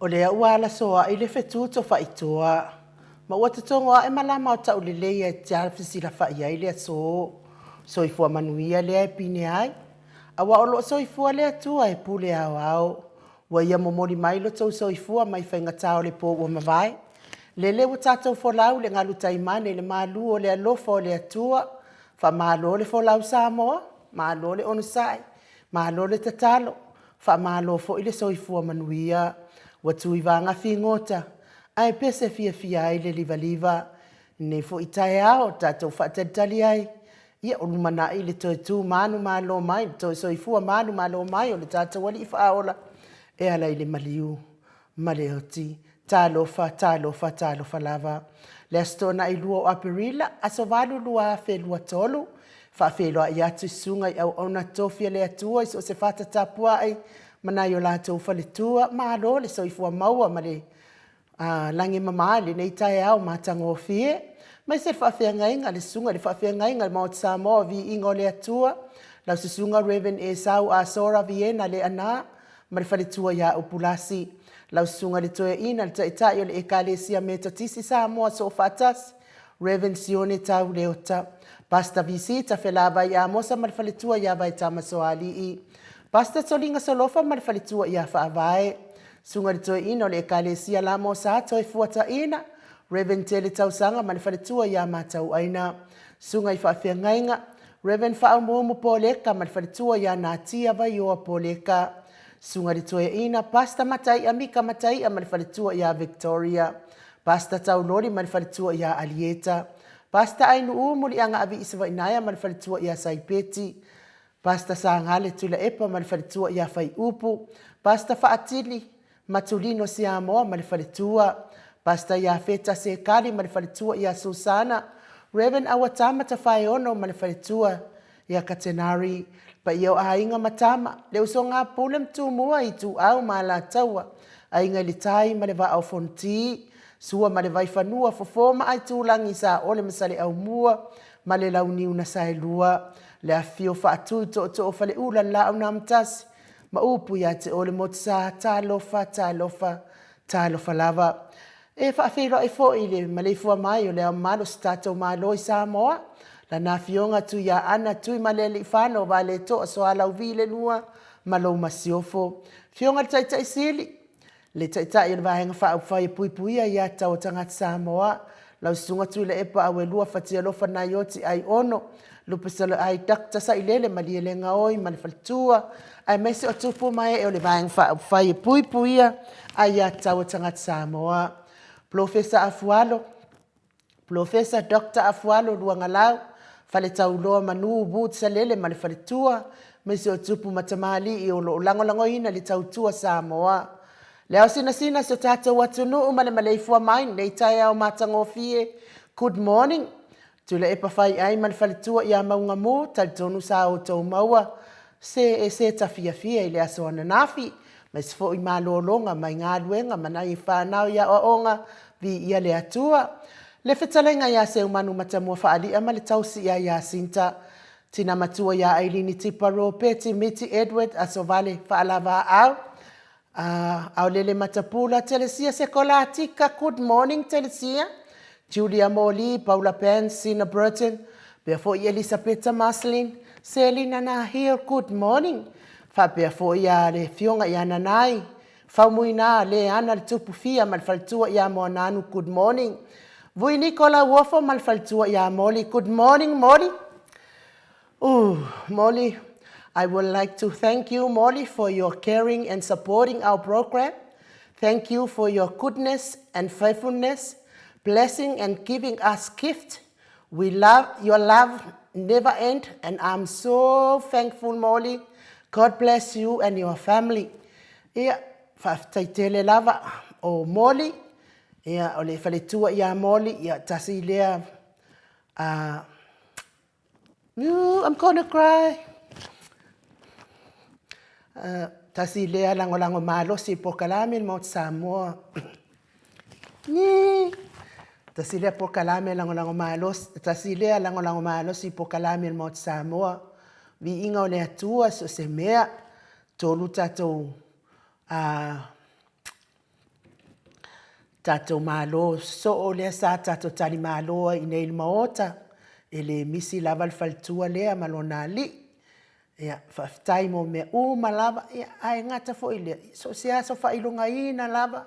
lea ua alasoaʻi le fetu tofaitoa, ma ua totogo aʻe malama o taulelei e fesilafaʻi ai le aso. Soifua manuia lea e pine ai, aua o loo soifua le Atua e pule aoao. Ua ia momoli mai lo tou soifua mai faigata o le po ua mavae. Lele ua tatou folau i le galu taimane i le malu o le alofa o le Atua. Faamalo le folau Samoa, malo le onosai, malo le tatalo, faamalo foi le soifua manuia. Ua tu i vaga figota, ae pese fiafia ai le livaliva. I lenei foi taeao tatou faatalitali ai, ia o lumanai le toe tu manumalo mai, le toe soifua manumalo mai o le tatou Alii Faaola e ala i le maliu ma le oti. Talofa, talofa, talofa lava. Le Aso Toonai 2 o Aperila, aso 8 2023, faafeiloai atu i susuga i auauna totofi a le Atua i so o se fata tapuai ma nai o latou faletua, malo le soifua maua ma le lagi e mama i lenei taeao matagofie. Aemaise le faafeagaiga, le susuga i le faafeagaiga i le Maota Samoa o Viiga o le Atua, lau susuga Rev. Esau Asora Viena Leaana ma le faletua ia Upulasi. Lau susuga i le Toeaina, le Taitai o le Ekalesia Metotisi Samoa Soofaatasi, Rev. Sione Tau Leota, Pastor VC Tafelavai Amosa ma le faletua ia Vaetama Soalii, Pastor Toliga Solofa ma le faletua ia Faavae, Susuga i le Toeaina o le Ekalesia Lamosa Toefuataina, Rev. Tele Tausaga ma le faletua ia Matauaina, Susuga i Faafeagaiga, Rev. Faaumuumu Poleka ma le faletua ia Natia Vaioa Poleka, Susuga i le Toeaina, Pastor Mataia Mika Mataia ma le faletua ia Victoria, Pastor Tauloli ma le faletua ia Alieta, Pastor Ainuu Muliaga Aviisavainaea ma le faletua ia Saipeti, Pastor Sagale Tuilaepa ma le faletua ia Faiupu, Pastor Faatili Matulino Siamoa ma le faletua, Pastor Iafeta Sekali ma le faletua ia Susana, Rev. Auatama Tafaeono ma le faletua ia Katenari, paia o aiga ma tama, le usoga a Pule ma Tumua, Ituau ma Alataua, Aiga i le Tai ma le Vaa o Fonoti, Sua ma le Vaifanua, Fofo ma Aitulagi, Saole ma Saleaaumua ma le Launiu na Saelua, le afifio faatui tootoo o Faleula, le Laau na Amotasi ma upu ia te oe le Motusa, talofa, talofa, talofa lava. E faafeiloai foi i le maleifua mai o Le Ao Mamalu o si tatou Malo i Samoa, Lana Afioga Tuiaana Tuimalealiifano Vaaletoa Sualauvi le Lua ma lou Masiofo. Afioga i le Taitai Sili, le Taitai o le Vaega Faaupufai e Puipuia Aia Tatau a Tagata Samoa, lau Susuga Tuilaepa Auelua Fatialofa Naioti Aiono, Lupesaloai Doctor Sailele Malielegaoi ma le faletua, aemaise o tupu ma ee o le Vaega Faaupufai e Puipuia Aia Tatau a Tagata Samoa. Polofesa Afualo, Polofesa Doctor Afualo Luagalau, Faletauloa Manu Wood Salele ma le faletua, aemaise o tupu ma tamalii o lo o lagolagoina le tautua Samoa. Le ao sinasina si o tatou atunuu ma le maleifua mai lenei taeao matagofie. Good morning. Tuilaepa Faiai ma le faletua ia Maugamu, talitonu sa outou maua se e se ta fiafia i le aso ananafi, aemaise foi malologa mai galuega ma nai fanau i aoaoga, viia le Atua. Le fetalaiga ia Seumanu Matamua Faalia ma le tausi ia Iasinta, tina matua ia Ailini Tipa Ropeti Miti Edward Asovale Faalavaau, Aolele Matapula, Telesia Sekolatika, Good morning Telesia, Julia Moli, Paula Pence, Sina Burton, pea foi Elisapeta Maslin, Selina Nahil, good morning. Faapea foi a le afioga ia Nanai, Faumuina, Leana le Tupu Fia ma le faletua ia Moananu, good morning. Vui Niko Lauofo ma le faletua ia Moli, good morning Moli. Ooh, Molly, I would like to thank you, Molly, for your caring and supporting our program. Thank you for your goodness and faithfulness, blessing and giving us gift. We love your love never end, and I'm so thankful, Molly. God bless you and your family. Ia, faafetai tele lava o Molly. Ia, o le faletua ia Molly, ia tasi lea Ooh, I'm gonna cry. Tasi lea lagolago malosi i polokalame i le Maota Samoa. Ni. Tasi lea polokalame lagolago malosi, tasi lea lagolago malosi i polokalame i le Maota Samoa. Viiga o le Atua so o se mea, tolu tatou Tatou Malo sosoo lea sa tatou talimalo ai i inei i le Maota, e le misi lava le faletua lea ma lona alii. Ia, faafetai mo mea uma lava, ia ae gata foi i lea, so o se aso faailogaina lava,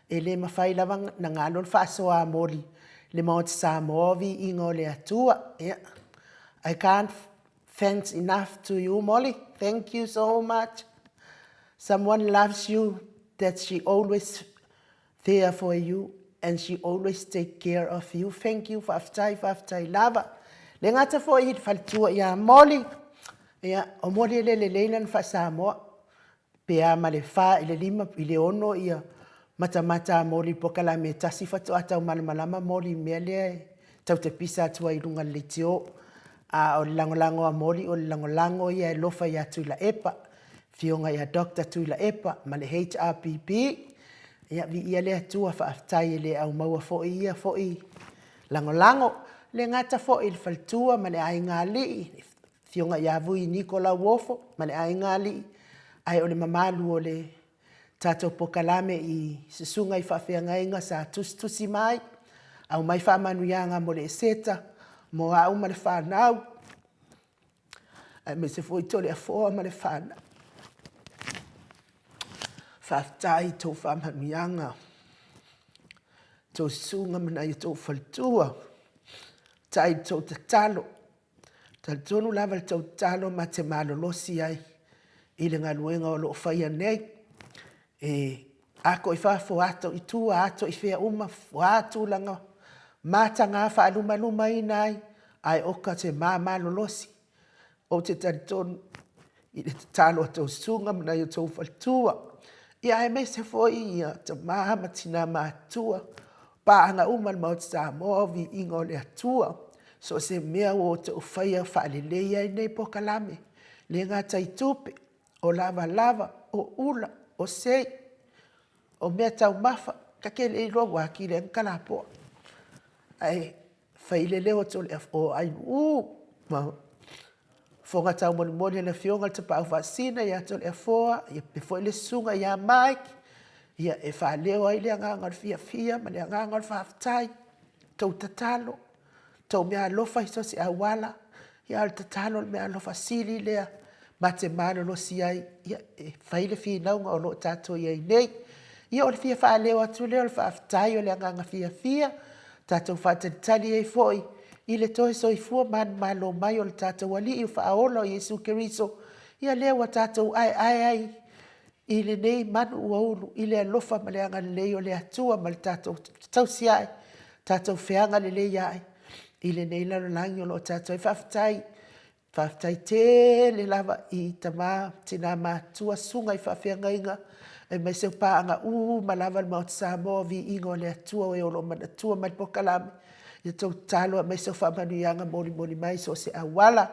e le mafai lava ona galo le faasoa a moli i le Maota Samoa, viiga o le Atua. Ia, I can't thanks enough to you Molly, thank you so much. Someone loves you that she always there for you and she always take care of you. Thank you, faafetai, faafetai lava. Le gata foi i le faletua ia Molly, ia, o Molly e le lelei lana faa-Samoa, pe a ma le 4 i le 5 i le 6 ia matamata a Molly i le polokalame e tasi faatoa tau malamalama Molly i le mea lea e tau te pisa atu ai i luga o le leitio. A o le lagolago a Molly o le lagolago ia e alofa ia Tuilaepa, Afioga ia Doctor Tuilaepa ma le HRPP. Ia, viia le Atua, faafetai e le aumaua foi ia foi lagolago. E le gata foi i le faletua ma le aigaalii, le Afioga ia Vui Niko Lauofo ma le aigaalii, ae o le mamalu o le tatou polokalame i susuga i faafeagaiga sa tusitusi mai, aumai faamanuiaga mo le Eseta, mo au ma le fanau, aemaise foi Toleafoa ma le fanau. Faafetai i tou faamanuiaga, tou susuga ma nai o tou faletua, faafetai i le tou tatalo. E talitonu lava i le tou tatalo ma te malolosi ai i le galuega o lo o faia nei. E ato i fafo, ato i tua, ato i fea uma, o a tulaga mataga faalumalumaina ai, ae oka se ma malolosi. Ou te talitonu i le tatalo a tou susuga ma nai o tou faletua, ia aemaise foi ia tama ma tina matutua, paaga uma a le Maota Samoa, o viiga o le Atua. So o se mea ua outou faia e faaleleia ai lenei polokalame, e le gata i tupe, o lavalava, o ula, o sei, o mea taumafa, ta te le iloa ua atili ai ona talapoa. Ae fai le leo o Aiuu ma fofoga taumolimoli o le Afioga i le Tapaau Faasisina ia Toleafoa faapea foi le Susuga ia Mike, ia e faaleo ai le agaga o le fiafia ma le agaga o le faafetai i la outou tatalo, la outou meaalofa i so o se auala, a o le tatalo o le meaalofa sili lea ma te malolosi ai e fai le finauga o lo o tatou i ai nei. Ia o le fia faaleo atu lea o le faafetai, o le agaga fiafia, tatou faatalitali ai foi i le toe soifua manumalo mai o le tatou Alii Faaola o Iesu Keriso, ia lea ua tatou aeae ai i lenei manu ua ulu i le alofa ma le agalelei o le Atua ma le tatou tausiai, tatou feagalelei i lenei lalolagi o lo o tatou i ai. Faafetai. Faafetai tele lava i tama ma tina matutua, susuga i faafeagaiga, aemaise o paaga uma lava a le Maota Samoa, viiga o le Atua o e o lo o manatua mai le polokalame, ia outou tatalo aemaise o faamanuiaga molimoli mai i so o se auala.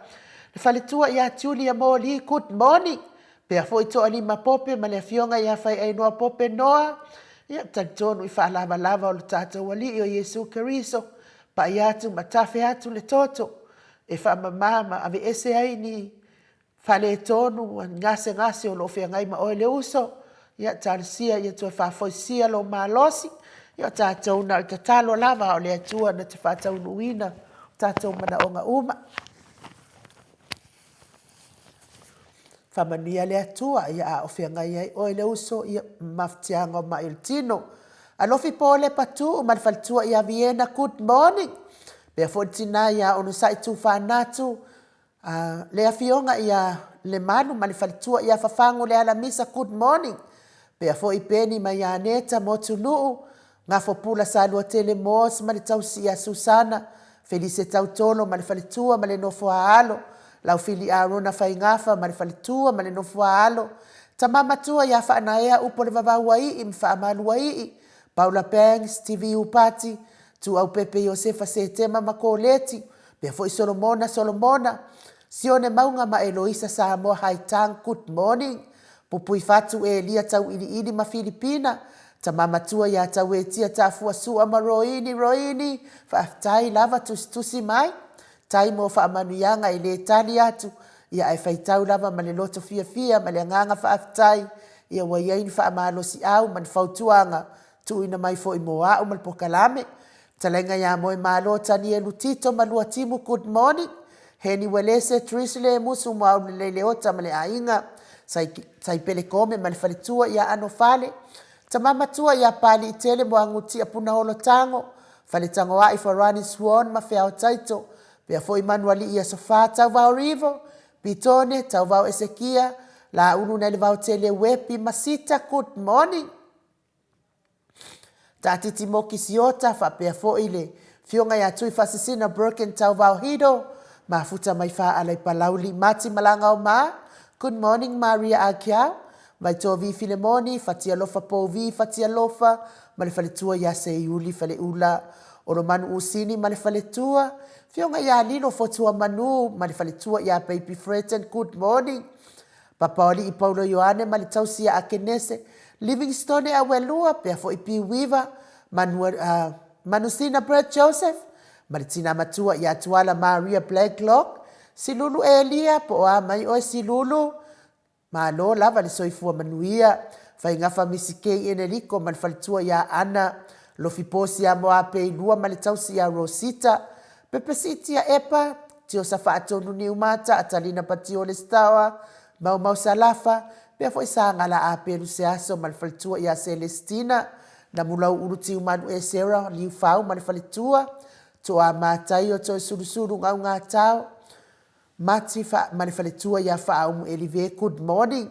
Le faletua ia Julia Moli, good morning. Faapea foi Toalima Pope ma le afioga ia Faiainoa Pope Noa, ia e talitonu i faalavalava o le tatou Alii o Iesu Keriso, pai atu ma tafe atu le toto e faamama ma aveese ai ni faaletonu ma ni gasegase o lo o feagai ma oe le uso, ia talosia ia toe faafoisia lou malosi. Ia o tatou na o le tatalo lava, a o le Atua na te faataunuuina o tatou manaoga uma. Faamanuia le Atua ia a o feagai ai oe le uso, ia mafatiaga o mai o le tino. Alofi Polepa Tuu ma le faletua ia Viena, good morning. Pea foi le tina ia Onosai Tufanatu, le afioga ia Lemalu ma le faletua ia Fafagu Lealamisa, good morning. Pea foi Peni ma ia Aneta Motunuu, Gafopula Saluatele Moss ma le tausi ia Susana, Felise Tautolo ma le faletua ma le nofo a alo, Laufili Arona Faigafa ma le faletua ma le nofo a alo, Tama matua ia Faanaea Upo le Vavauaii ma Faamaluaii, Paula Banks, TV Upati, Tuaupepe Iosefa Setema ma Koleti, pea foi Solomona Solomona, Sione Mauga ma Eloisa Samoa Haitang, good morning. Pupuifatu Elia Tauiliili ma Filipina, Tama matua ia Tauetia Tafua Sua ma Roini Roini, faafetai lava tusitusi mai, tai mo faamanuiaga e le tali atu, ia ae faitau lava ma le loto fiafia ma le agaga faafetai, ia ua i ai ni faamalosiau ma ni fautuaga. tuuina mai foi mo a'u ma le pokalame. Fetalaiga ia Moemalo Tanielu Tito ma Luatimu Good morning. Heni Uelese Trish Lemusu Moaulelei Leota ma le aiga, Saipele Kome ma le faletua ia Anofale, Tama matua ia Paliitele Moagutia Punaholo Tago, Faletagoai Farani Swan ma Feao Taito, pea foi Manualii Aso Fa Tauvao Rivo, Pitone, Tauvao Esekia, Laulu nai le Vaotele Uepi ma Sita Good morning. Taatiti Moki Siota faapea foi le Afioga ia Tuifaasisina Birkin Tauvao Hido, Mafuta mai Faaala i Palauli, Mati Malagaoma, Good morning Maria Akiau, Vaitovi Filemoni, Fatialofa Pouvi Fatialofa ma le faletua ia Seiuli Faleula, Olomanu Usini ma le faletua, Afioga ia Lilo Fotuamanu ma le faletua ia Baby Freton, Good morning. Papaoalii Paulo Ioane ma le tausi ia Akenese, Livingstone Auelua, pea foi P. Weaver, Manu, Manusina Brett Joseph, ma le tina matua ia Tuala Maria Blacklock, Silulu Elia, po o a mai oe Silulu, Malo lava le soifua manuia, Faigafa Misi Kay Enerico ma le faletua ia Ana, Lofi Posi ia Moapeilua ma le tausi ia Rosita, Pepesiitia Epa, Tiosa Faatonu Niumata, Atalina Patiole Staoa, Maumau Salafa, pea foi Sagala Apelu Seaso ma le faletua ia Celestina, Namulau Ulu Tiumalu Esera Liufau ma le faletua, Toa Mataio Toesulusulu Gaugatao, Mati Fa ma le faletua ia Faaumu Elive Good morning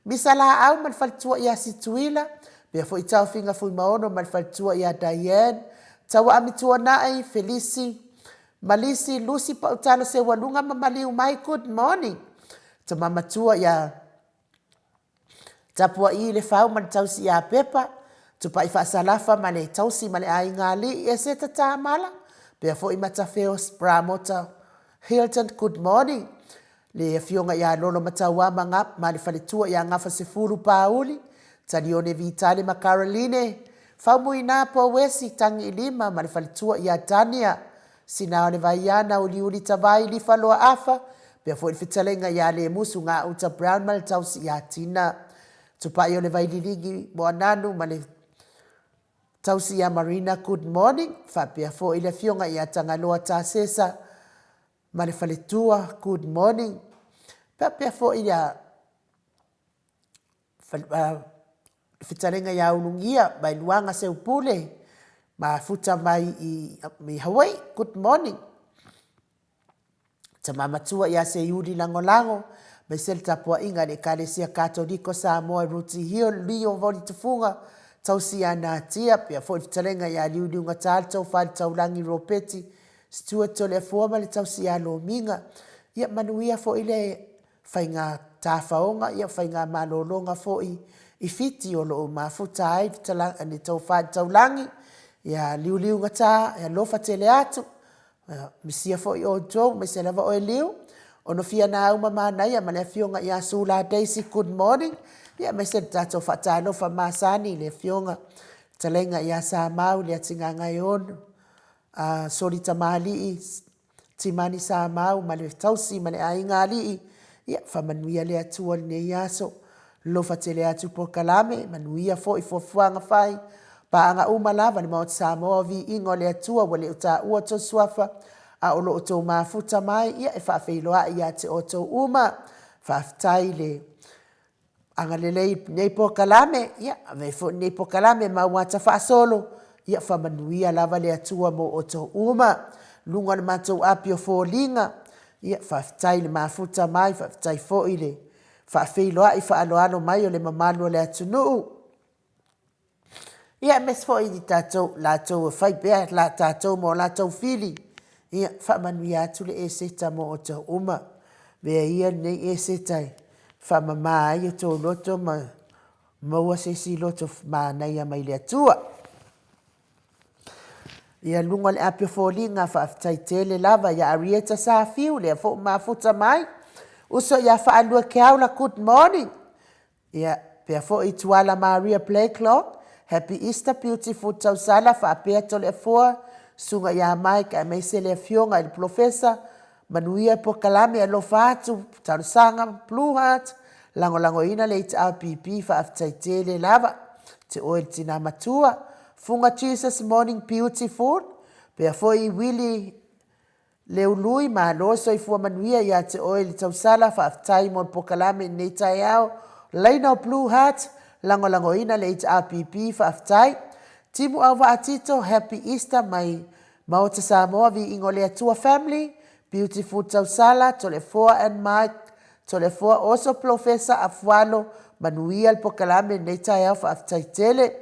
Misa Laau ma le faletua ia Situila pea foi Taofiga Fuimaono ma le faletua ia Diane Taua Amituanai Felisi Malisi Lucy Pautalo Seualuga ma Maliu mai Good morning Tama matua ia Tapua'i i le fau ma le tausi ia Pepa, Tupa'i Faasalafa ma le tausi ma le aiga alii Eseta Tamala, pea foi Matafeo Pramota Hilton Good morning Le afioga ia Lolo Matauama ma le faletua ia Gafa Sefulu Pauli, Talione Vitale ma Caroline, Faumuina Pouesi Tagiilima ma le faletua ia Tania Sina o le Vaiana, Uliuli Tavai, Lifa Loa Afa, pea foi le fetalaiga ia Lemusu Gauta Brown ma le tausi ia Tina. Tupai o le Vaililigi Moananu ma le tausi ia Marina Good Morning, faapea foi le afioga ia Tagaloa Tasesa ma le faletua Good Morning, faapea foi ia Fetalaiga ia Ulugia mai Luaga Seupule mafuta mai i Hawaii. Good morning. Tama matua ia Seiuli Lagolago, maise le tapuaiga a le Ekalesia Katoliko Samoa i Ruti Hill, Lio Voli Tufuga, tausi ia Natia, pea foi le fetalaiga ia Liuliugatā le Taufa i le Taulagi Ropeti, Stuart Toleafoa ma le tausi ia Lomiga. Ia manuia foi le faiga tafaoga, ia faiga malologa foi i Fiti o lo o mafuta ai le tofa i le taulagi, ia liuliugata, ia alofa tele atu, misia foi outou, aemaise lava oe Liu, ono fia na uma manaia ma le afioga ia Sula Daisy, good morning, ia aemaise le tatou faatalofa masani i le afioga fetalaiga ia Samau Leatigagaeono, Soli Tamalii, Timani Samau ma le tausi ma le aiga alii, ia faamanuia le Atua lenei aso. Lofa tele atu polokalame, manuia foi fuafuaga fai, paaga uma lava le Maota Samoa o viiga o le Atua ua le o taua tou suafa, a o lo o tou mafuta mai, ia e faafeiloai ia te outou uma. Faafetai le Agalelei i lenei polokalame, ia, ave ai foi lenei polokalame ma auata faasolo, ia faamanuia lava le Atua mo outou uma. Luga o le matou api o foliga, ia, faafetai i le mafuta mai, faafetai foi i le faafeiloai faaaloalo mai o le mamalu o le atunuu. Ia, aemaise foi i tatou, latou e fai pea la tatou ma o latou fili, ia, faamanuia atu le Eseta mo outou uma. Avea ia lenei Eseta e faamama ai outou loto ma maua se isi loto manaia mai le Atua. Ia luga o le api o foliga, faafetai tele lava ia Arieta Safiu, lea foi ua mafuta mai. Uso ia Faalua Keaula, good morning. Ia, pea foi Tuala Maria Blacklock, Happy Easter Beautiful Tausala faapea Toleafoa, Susuga ia Mike aemaise le Afioga i le Polofesa, Manuia Pokalame alofa atu, Talosaga Blue Heart, lagolagoina le HRPP faafetai tele lava te oe le tina matua. Fuga Jesus Morning Beautiful, pea foi Willie Leului, malo soifua manuia ia te oe le tausala, faafetai mo le pokalame i lenei taeao. Laina o Blue Heart, lagolagoina le HRPP, faafetai. Timu Auvaa Tito, Happy Easter mai Maota Samoa, viiga o le Atua Family, Beautiful Tausala, Toleafoa and Mike, Toleafoa Oso Polofesa Afualo, manuia le pokalame i lenei taeao, faafetai tele.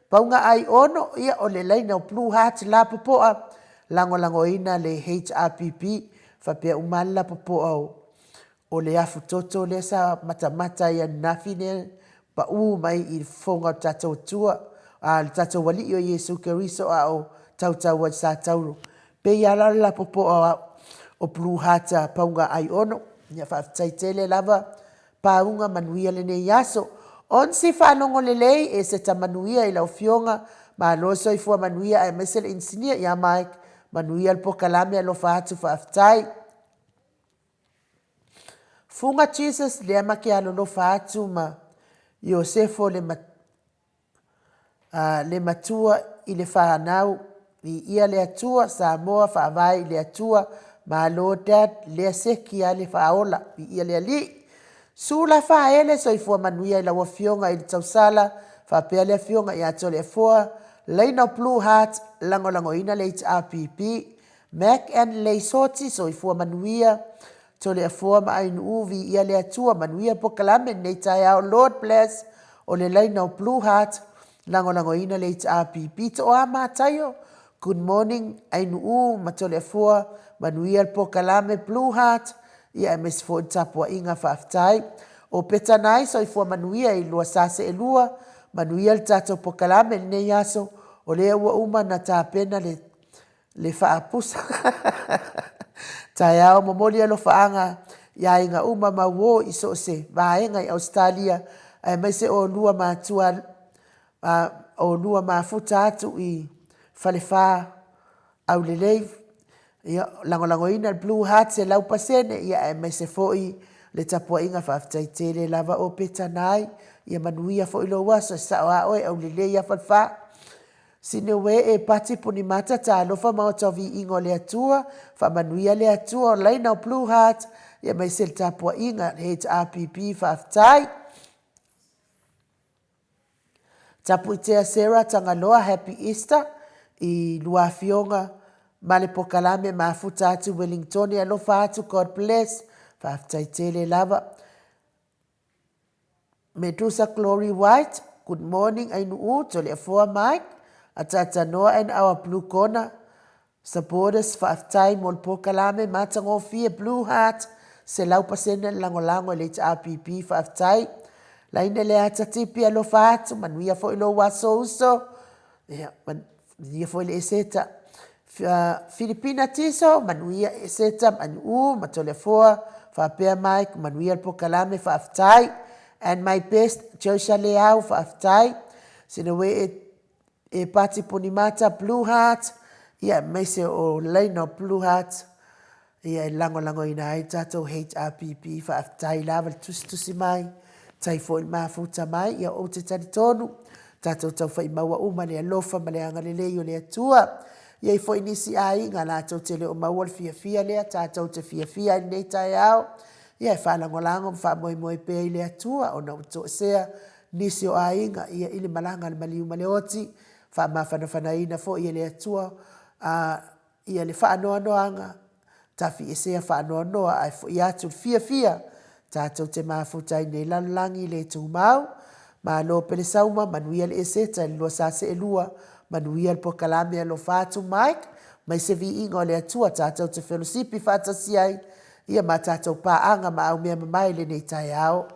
Pauga ai ono, ia o le laina o Blue Heart lapopoa, lagolagoina le HRPP, faapea uma lava le lapopoa o o le afu toto lea sa matamata ai ananafi lea paʻū mai i le fofoga o le tatou Atua, a le tatou Alii o Iesu Keriso a o tautau ai sa tauro. Pei lava la o le lapopoa o Blue Heart a Pauga Aiono. Ia faafetai tele lava Pauga manuia lenei aso. Onsi faalogo lelei e seta manuia i lau afioga malo soifua manuia aemaise le inisinia ia Mike manuia le pokalame alofa atu faafetai. Fuga Jesus lea ma ke alolofa atu ma Iosefo le A le matua i le fanau, viia le Atua, Samoa faavae i le Atua, malo dad, lea seki a le faaola, viia le Alii. Sula Faele, soifua manuia i lau afioga i le tausala, faapea le afioga ia Toleafoa, Laina o Blue Heart, lagolagoina le HRPP, Mac and Leisoti, soifua manuia, Toleafoa ma Ainuu, viia le Atua, manuia pokalame lenei taeao, Lord bless, o le laina o Blue Heart, lagolagoina le HRPP, Tooa Mataio, good morning Ainuu ma Toleafoa, manuia le pokalame Blue Heart, ia aemaise foi le tapuaiga faafetai. O Petanai, soifua manuia i lua sa seelua, manuia le tatou pokalame i lenei aso, o lea ua uma ona tapena le le faapusa taeao momoli alofaaga i aiga uma ma uo i so o se vaega i Ausetalia aemaise oulua matua oulua mafuta atu i Falefa Aulelei ia lagolagoina le Blue Heart 100% ia aemaise foi le tapuaiga faafetai tele lava o Petanai ia manuia foi lou aso e sao a oe Aulelei ia Falefa Sinuee e Pati Punimata Talofa Maota o Viiga o le Atua Faamanuia le Atua o laina o Blue Heart ia aemaise le tapuaiga HRPP faafetai. Tapuitea Sarah Tagaloa Happy Easter i lua afioga ma le pokalame mafuta atu Wellingtone alofa atu God bless faafetai tele lava. Medusa Glory White, good morning Ainuu, Toleafoa Mike, Atatanoa and our blue corner supporters, faafetai mo le pokalame matagofie Blue Heart, 100% le lagolago i le HRPP, faafetai. Laina Leata Tipi, alofa atu, manuia foi lou aso uso. Ia, manuia foi le Eseta. Filipina Tiso, manuia Eseta, Manuu, ma Toleafoa, faapea Mike, manuia le pokalame, faafetai. And my best, Joshua Leau, faafetai. Sinawe e, e Pati Punimata, Blue Heart, ia, aemaise o Laina o Blue Heart, Ia e lagolagoina ai tatou HRPP faafetai lava le tusitusi mai, tai foi le mafuta mai, ia ou te talitonu tatou tauwhai maua uma le alofa ma le agalelei o le Atua. I ai foi nisi aiga latou te le o maua le fiafia lea tatou te fiafia ai lenei taeao, ia e faalagolago ma faamoemoe pea i le Atua ona ua toesea nisi o aiga ia i le malaga a le maliu ma le oti, faamafanafanaina foi e le Atua a ia le faanoanoaga, tafiesea faanoanoa ae foi atu le fiafia tatou te mafuta ai nei lalolagi le tumau. Malo Pelesauma, manuia le Eseta i le lua sa seelua, manuia le pokalame alofa atu Mike, mai se viiga o le Atua tatou te felosipi faatasi ai ia ma tatou paaga ma aumea mamae i lenei taeao.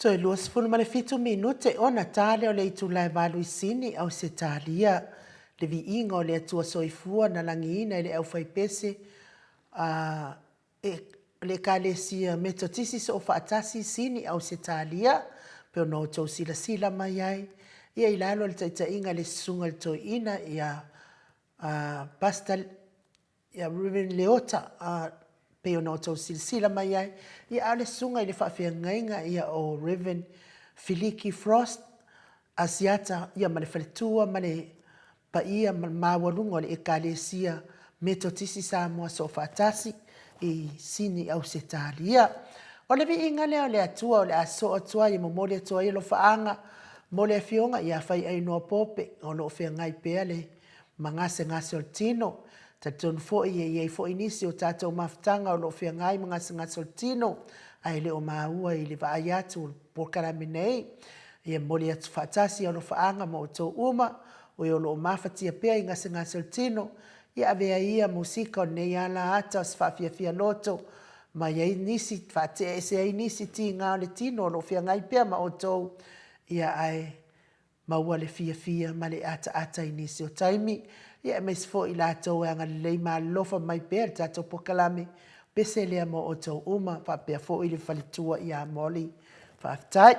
Toe 27 minute ona ta lea o le itula e 8 i Sini, Ausetalia. Le viiga o le Atua Soifua na lagiina e le aufaipese a e le Ekalesia Metotisi Soofaatasi i Sini, Ausetalia, pei ona outou silasila mai ai, ia i lalo o le taitaiga a le Susuga i le Toeaina ia Pastor ia Reverend Leota, a pei ona outou silasila mai ai, ia a o le susuga i le faafeagaiga ia o Reverend Filiki Frost Asiata ia ma le faletua ma le paia ma le maualuga o le Ekalesia Metotisi Samoa Soofaatasi i Sini Ausetalia. O le viiga lea o le Atua o le a sosoo atu ai e momoli atu ai alofaaga mo le Afioga ia Faiainoa Pope o lo o feagai pea le ma gasegase o le tino. Talitonu foi e i ai foi nisi o tatou mafutaga o lo o feagai ma gasegase o le tino ae le o maua i le vaai atu o le polokalame nei. Ia momoli atu faatasi alofaaga ma outou uma o e o lo o mafatia pea i gasegase o le tino, ia avea ia musika o lenei ala ata o se faafiafia loto mai ai nisi, faatea ese ai nisi tiga o le tino o lo o feagai pea ma outou, ia ae maua le fiafia ma le ataata i nisi o taimi, ia aemaise foi i latou e agalelei ma alofa mai pea i le tatou polokalame pese lea mo outou uma faapea foi le faletua ia Molly. Faafetai.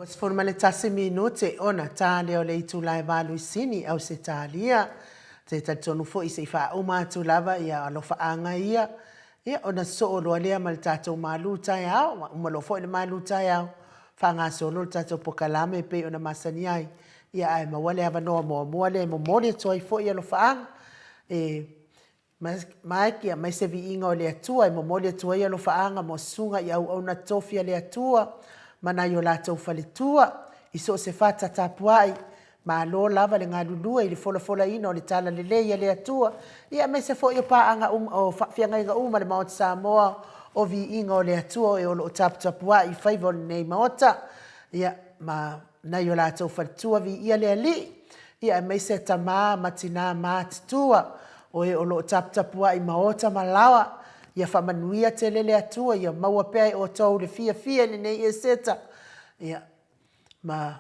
21 minute ona ta lea o le itula e 8 i Sini, Ausetalia. Ou te talitonu foi se i faauma atu lava ia alofaaga ia, ia ona sosoo loa lea ma le tatou malu taeao. Ua uma loa foi le malu taeao, faagasolo le tatou polokalame e pei ona masani ai, ia ae maua le avanoa muamua lea e momoli atu ai foi alofaaga e Mike aemaise viiga o le Atua e momoli atu ai alofaaga mo susuga i auauna totofi a le Atua ma nai o latou faletua i so o se fata tapuai. Malo lava le galulue i le folafolaina o le talalelei a le Atua, ia aemaise foi o paaga uma, o faafeagaiga uma a le Maota Samoa, o viiga o le Atua e o lo o taputapuai i faiva o lenei Maota, ia ma nai o latou faletua, viia le Alii, ia aemaise tama ma tina matutua o e o lo o taputapuai i maota ma laoa, ia faamanuia tele le Atua, ia maua pea e outou le fiafia i lenei Eseta, ia, ma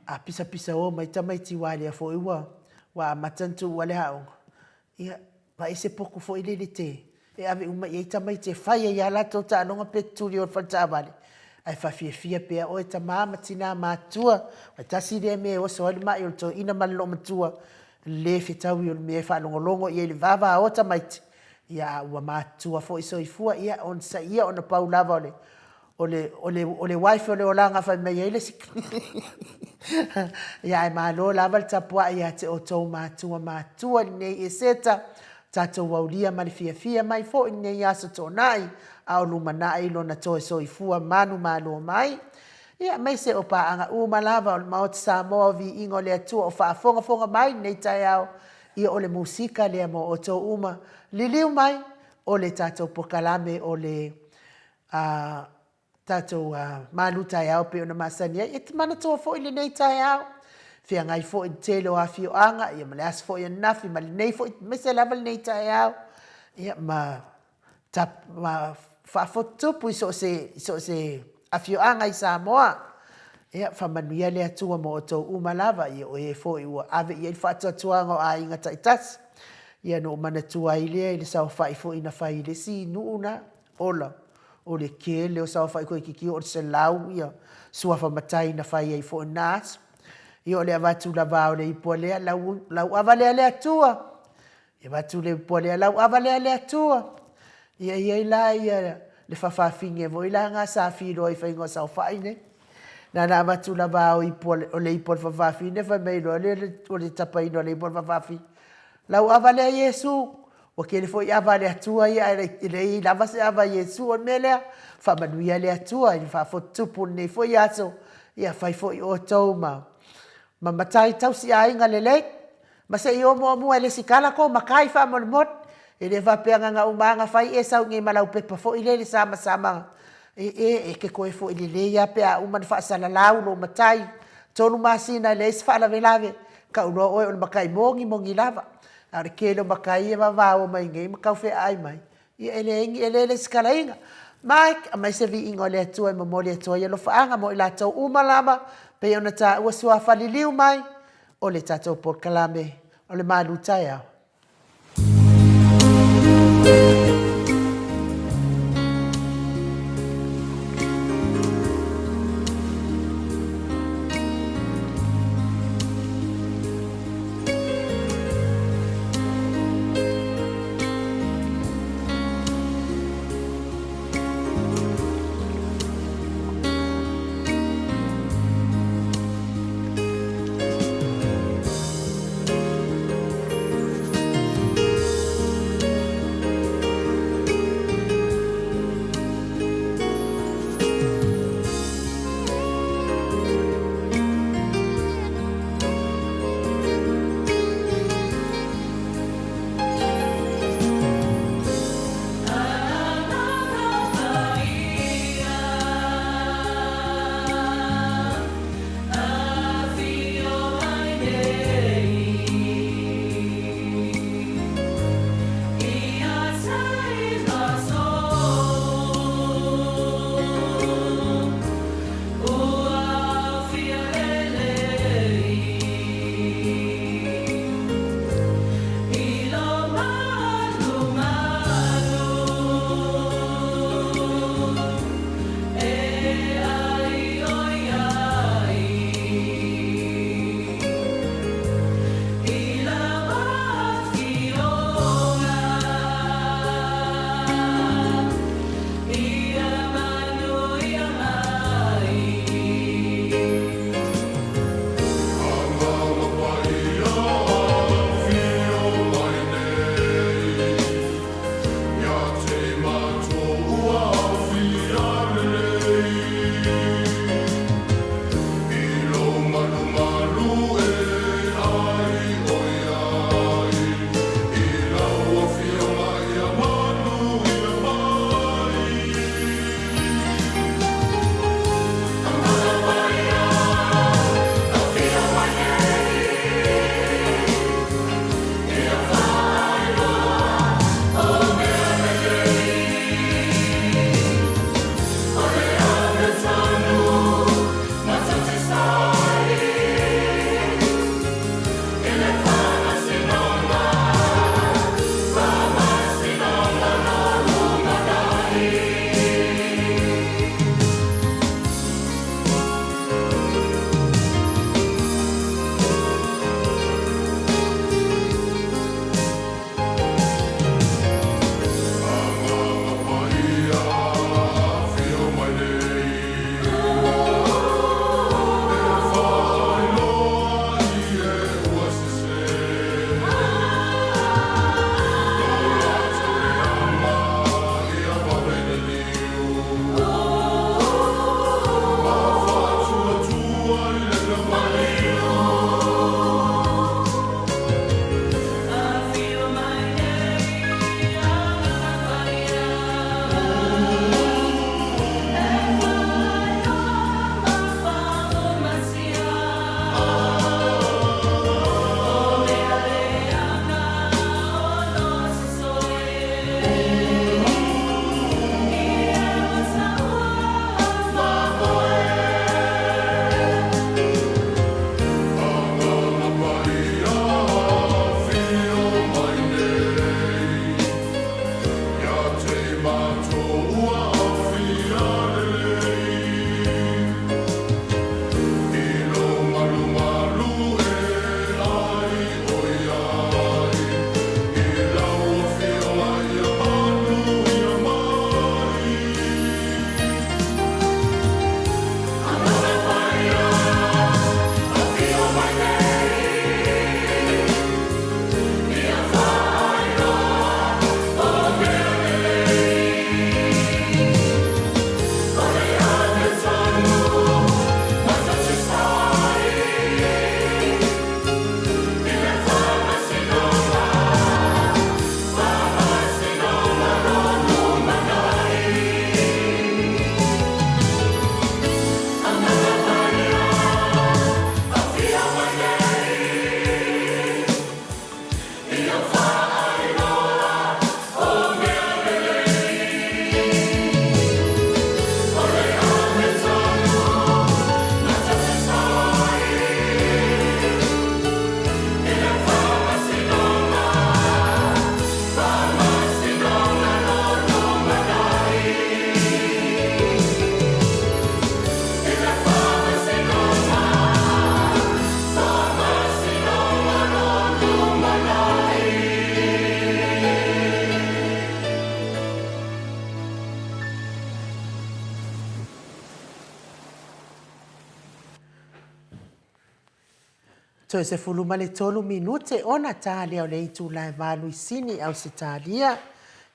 a pisapisao mai tamaiti aua o lea foi ua amata ona tuua le aoga, ia vaai se potu foi lele e ave uma i ai tamaiti e fai ai lava a latou taaloga pe tutuli i o i le faletaavale, ae faafiafia pea oe tama ma tina matutua. Aua e tasi lea mea e oso ai le mai o le toeaina ma le loomatua, le le fetaui o le mea e faalogologo i ai i le vavao o tamaiti, ia a ua matutua foi soifua, ia onosai ia ona pau lava o le wife o le olaga fai mai ai le isi. Ia ae malo lava le tapuai ia te outou matua matutua i lenei Eseta, tatou aulia ma le fiafia mai foi lenei Aso Toonai a o lumanai lona toe soifua manumalo mai. Ia aemaise o paaga uma lava o le Maota Samoa o Viiga o le Atua o faafogafoga mai i lenei taeao, ia o le musika lea mo outou uma. Liliu mai o le tatou polokalame o le a tatou malu taeao pei ona masani ai. E te manatua foi lenei taeao, feagai foi i le tele o afioaga ia ma le aso foi ananafi ma lenei foi, aemaise lava lenei taeao, ia ma faafotutupu i so o se afioaga i Samoa. Ia faamanuia le Atua mo outou uma lava, ia o e foi ua ave i ai le faatuatuaga o aiga taitasi. Ia ona ou manatua ai lea i le saofai foi na fai i le isi nuu lena, Ola, o le tele o saofai toeitiiti oo i le 100 suafa matai na fai ai foi i lena aso. Ia o le avatu lava o le ipu a lea, lau ava lea le Atua, avatu le ipu a lea, lau ava lea le Atua. Ia e i ai la le faafafine foi la lena sa filoa i le faiga o saofai nei. Na ona avatu lava o le ipu a le faafafine fai mai loa lea o le tapaina o le ipu a le faafafine, lau ava lea Iesu. Ua tele foi ava a le Atua ia ae leai lava se ava a Iesu. O le mea lea, faamanuia le Atua i le faafotutupu i lenei foi aso, ia fai foi outou ma matai tausi aiga lelei, ma se i o muamua e lesitala tou matai faamolemole. E le faapea na ona uma lava ona fai e sau i inei ma lau pepa foi lele samasama, e te toe foi lelei lava pe a uma ona faasalalau lou matai, 3 masina e leai se faalavelave, tau loa oe o le matai mogimogi lava. A o le tele o matai ia e vavao mai nei ma tau feaai mai, ia e leai ni eleele lesitalaina. Mike, aumai se viiga o le Atua e momoli atu ai alofaaga mo i latou uma lava pei ona taua suafa liliu mai o le tatou polokalame o le malu taeao. matou ua aofia lelei I lou malumalu e ai o iai I lau afioga ia manuia mai. Alofa Paia, afio mai nei Ia faailoa o mea lelei O le Ame ma tasisai I le faamasinoga, faamasinoga lo lumanai. Agaga Paia, afio mai nei Ia faailoa o mea lelei O le Ame ma tasisai I le faamasinoga, faamasinoga lo lumanai. I le faamasinoga, faamasinoga lo lumanai. Toe 13 minute ona ta lea o le itula e 8 i Sini, Ausetalia.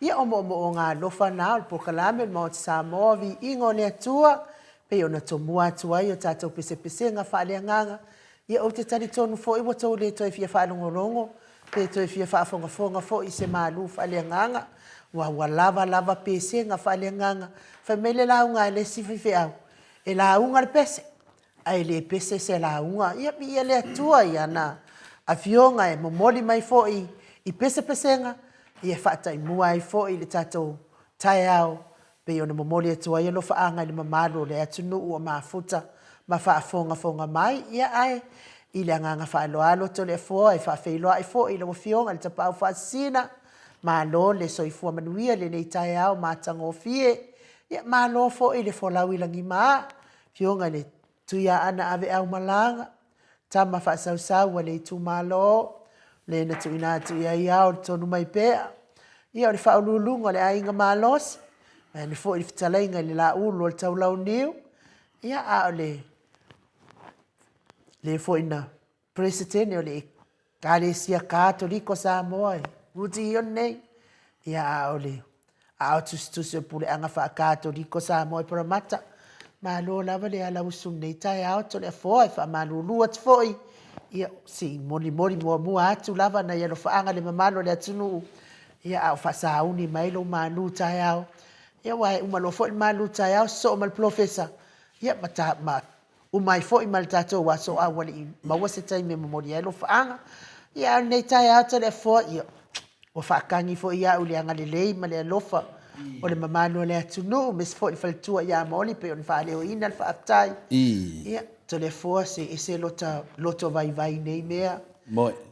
Ia o moomooga alofa na o le polokalame o le Maota Samoa, Viiga o le Atua, pei ona tomua atu ai o tatou pesepesega faaleagaga. Ia ou te talitonu foi ua tou le toe fia faalogologo pe toe fia faafogafoga foi i se malu faaleagaga, aua ua lava lava pesega faaleagaga. Fai mai le lauga a le isi faifeau, e lauga le pese, ae le pese se lauga. Ia viia le Atua i ana Afioga e momoli mai foi i pesepesega, ia e faataimua ai foi le tatou taeao pei ona momoli atu ai alofaaga i le mamalu o le atunuu ua mafuta ma faafogafoga mai. Ia ae i le agaga faaaloalo Toleafoa e faafeiloai foi i lau Afioga i le Tapaau Faasisina, malo le soifua manuia i lenei taeao matagofie. Ia malo foi le folau i lagima, Afioga i le Tuiaana Aveaumalaga, tama faasausau a le itumalo, le na tuuina atu i ai ao le tonu mai pea. Ia o le faauluuluga o le aiga malosi, vaeane foi le fetalaiga i le Laulu o le Taulauniu, ia a o le le foi na Peresetene o le Ekalesia Katoliko Samoa i Rutiione nei, ia a o le aao tusitusi o le Puleaga Faa-Katoliko Samoa i Paramata. Malo lava le alausu i lenei taeao Toleafoa, e faamalulu atu foi, ia se i molimoli muamua atu lava nai alofaaga i le mamalu o le atunuu, ia a o faasauni mai lou malu taeao. Ia aua e uma loa foi le malu taeao sosoo ma le polofesa, ia ma, ta, ma uma ai foi ma le tatou aso a ua le i maua se taimi e momoli ai alofaaga. Ia a o lenei taeao Toleafoa, ia ua faatagi foi au i le agalelei ma le alofa o le mamalu o le atunuu, aemaise foi le faletua ia Maoli pei ona faaleoina le faafetai. Ia, Toleafoa, se ese lota loto vaivai i nei mea.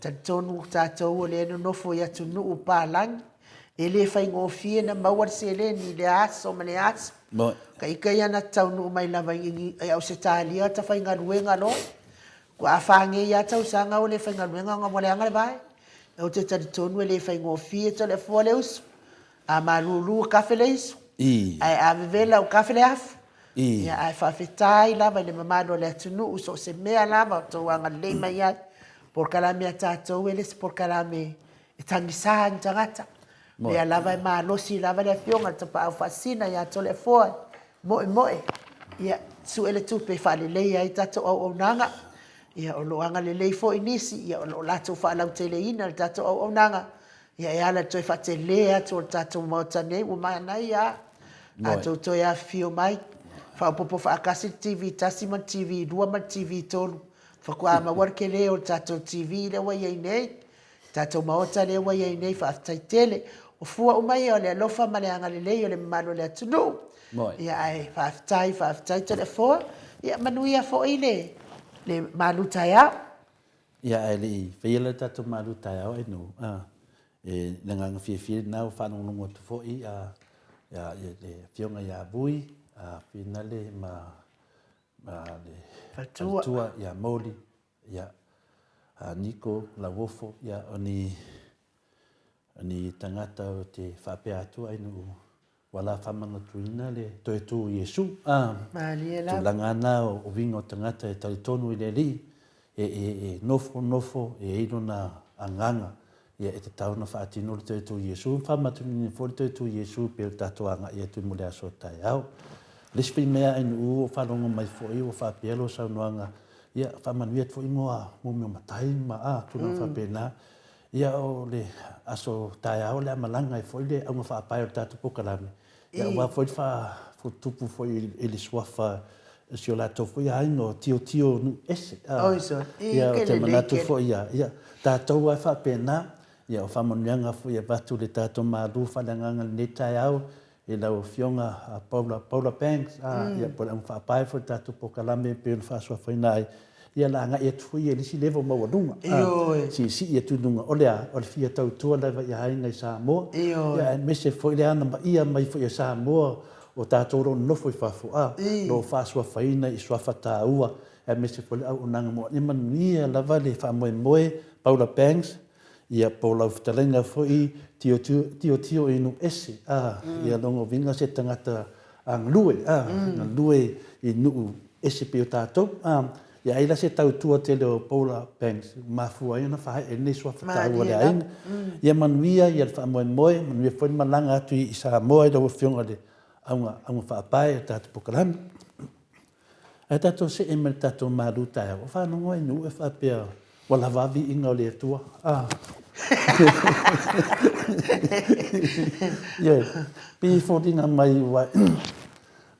Talitonu tatou o lea e nonofo i atunuu palagi, e le faigofie na maua le seleni i lea aso ma lea aso. Ka ika ia na taunuu mai lava i Ausetalia ta faigaluega loa. Ua afa nei lava tausaga ua le faigaluega ona ua leaga le vae. Ou te talitonu e le faigofie Toleafoa le uso. A malulu ua kafe le isu, ae a vevela ua kafe le afu. Ia, ae faafetai lava i le mamalu o le atunuu i so o se mea lava o outou agalelei mai ai. Polokalame a tatou e le se polokalame e tagisa ni tagata. O lea lava e malosi lava le Afioga i le Tapaau Faasisina ia Toleafoa e moemoe, ia, sue le tupe e faaleleia ai tatou auaunaga. Ia, o lo o agalelei foi nisi, ia, o lo o latou faalauteleina le tatou auaunaga, ia, e ala i le toe faatele atu o le tatou Maota nei, ua manaia lava. A outou toe afifio mai, faaopoopo faatasi le TV 1 ma le TV 2 ma le TV 3, faatoa maua le tele o le tatou TV lea ua i ai nei. Tatou Maota lea ua i ai nei, faafetai tele. O fua uma ia o le alofa ma le agalelei o le mamalu o le atunuu. Ia ae faafetai, faafetai Toleafoa. Ia manuia foi le le malu taeao. Ia ae le i faia le tatou malu taeao Ainuu, a, e le agaga fiafia lena ua faalogologo atu foi a. Ia, le Afioga ia Vui, a Finale ma ma le Faletua ia Moli, ia, a Niko, Lauofo, ia, o ni, o ni tagata o te faapea atu ai nuu ua la faamanatuina le toe tū o Iesu. A, Malie lava. tulaga lava na o uiga o tagata e talitonu i le Alii, e, e, e nofo nofo, e i ai lona agaga, ia e tatau ona faatino le toe tū o Iesu, ma faamanatuina foi le toe tū o Iesu pei o le tatou agai atu mo le aso taeao. O le isi foi mea ainuu ua faalogo mai foi ua faapea lou saunoaga, ia faamanuia atu foi mo mea o matai ma a, tulaga faapena. Ia o le aso taeao o le a malaga ai foi le auga faapae o le tatou polokalame, ia aua foi le faafutupu foi i le suafa o si o latou foi aiga o Tiotio nuu ese. Ia ou te manatu foi ia, ia tatou lava e faapena, ia o faamanuiaga foi e avatu i le tatou malu faaleagaga i lenei taeao i lau Afioga Paula, Paula Banks, ia po o le auga faapae foi o le tatou polokalame e pei ona faasuafaina ai, ia la agai atu foi ia i le isi level maualuga, siisii atu i luga, o le a? O le fia tautua lava i aiga i Samoa, ia aemaise foi le anamaia mai foi e Samoa o tatou o lo o nonofo i fafo, a, o lo o faasuafaina i suafa taua, aemaise foi le auaunaga mo ia manuia lava le faamoemoe Paula Banks, Ia, po o lau fetalaiga foi Tiotio i nuu ese, a, ia lona uiga se tagata galue, a, galue i nuu ese pei o tatou, a. Ia ai la se tautua tele o Paula Banks ua mafua ai ona faaee lenei suafa taua o le aiga. Ia manuia ia le faamoemoe, manuia foi le malaga atu i Samoa i lau Afioga i le auga, auga faapae o le tatou polokalame. Ae tatou see mai le tatou malu taeao, ua faalogo ai nuu e faapea ua lava a viiga o le Atua. Ah. Ioe, pei e foliga mai ua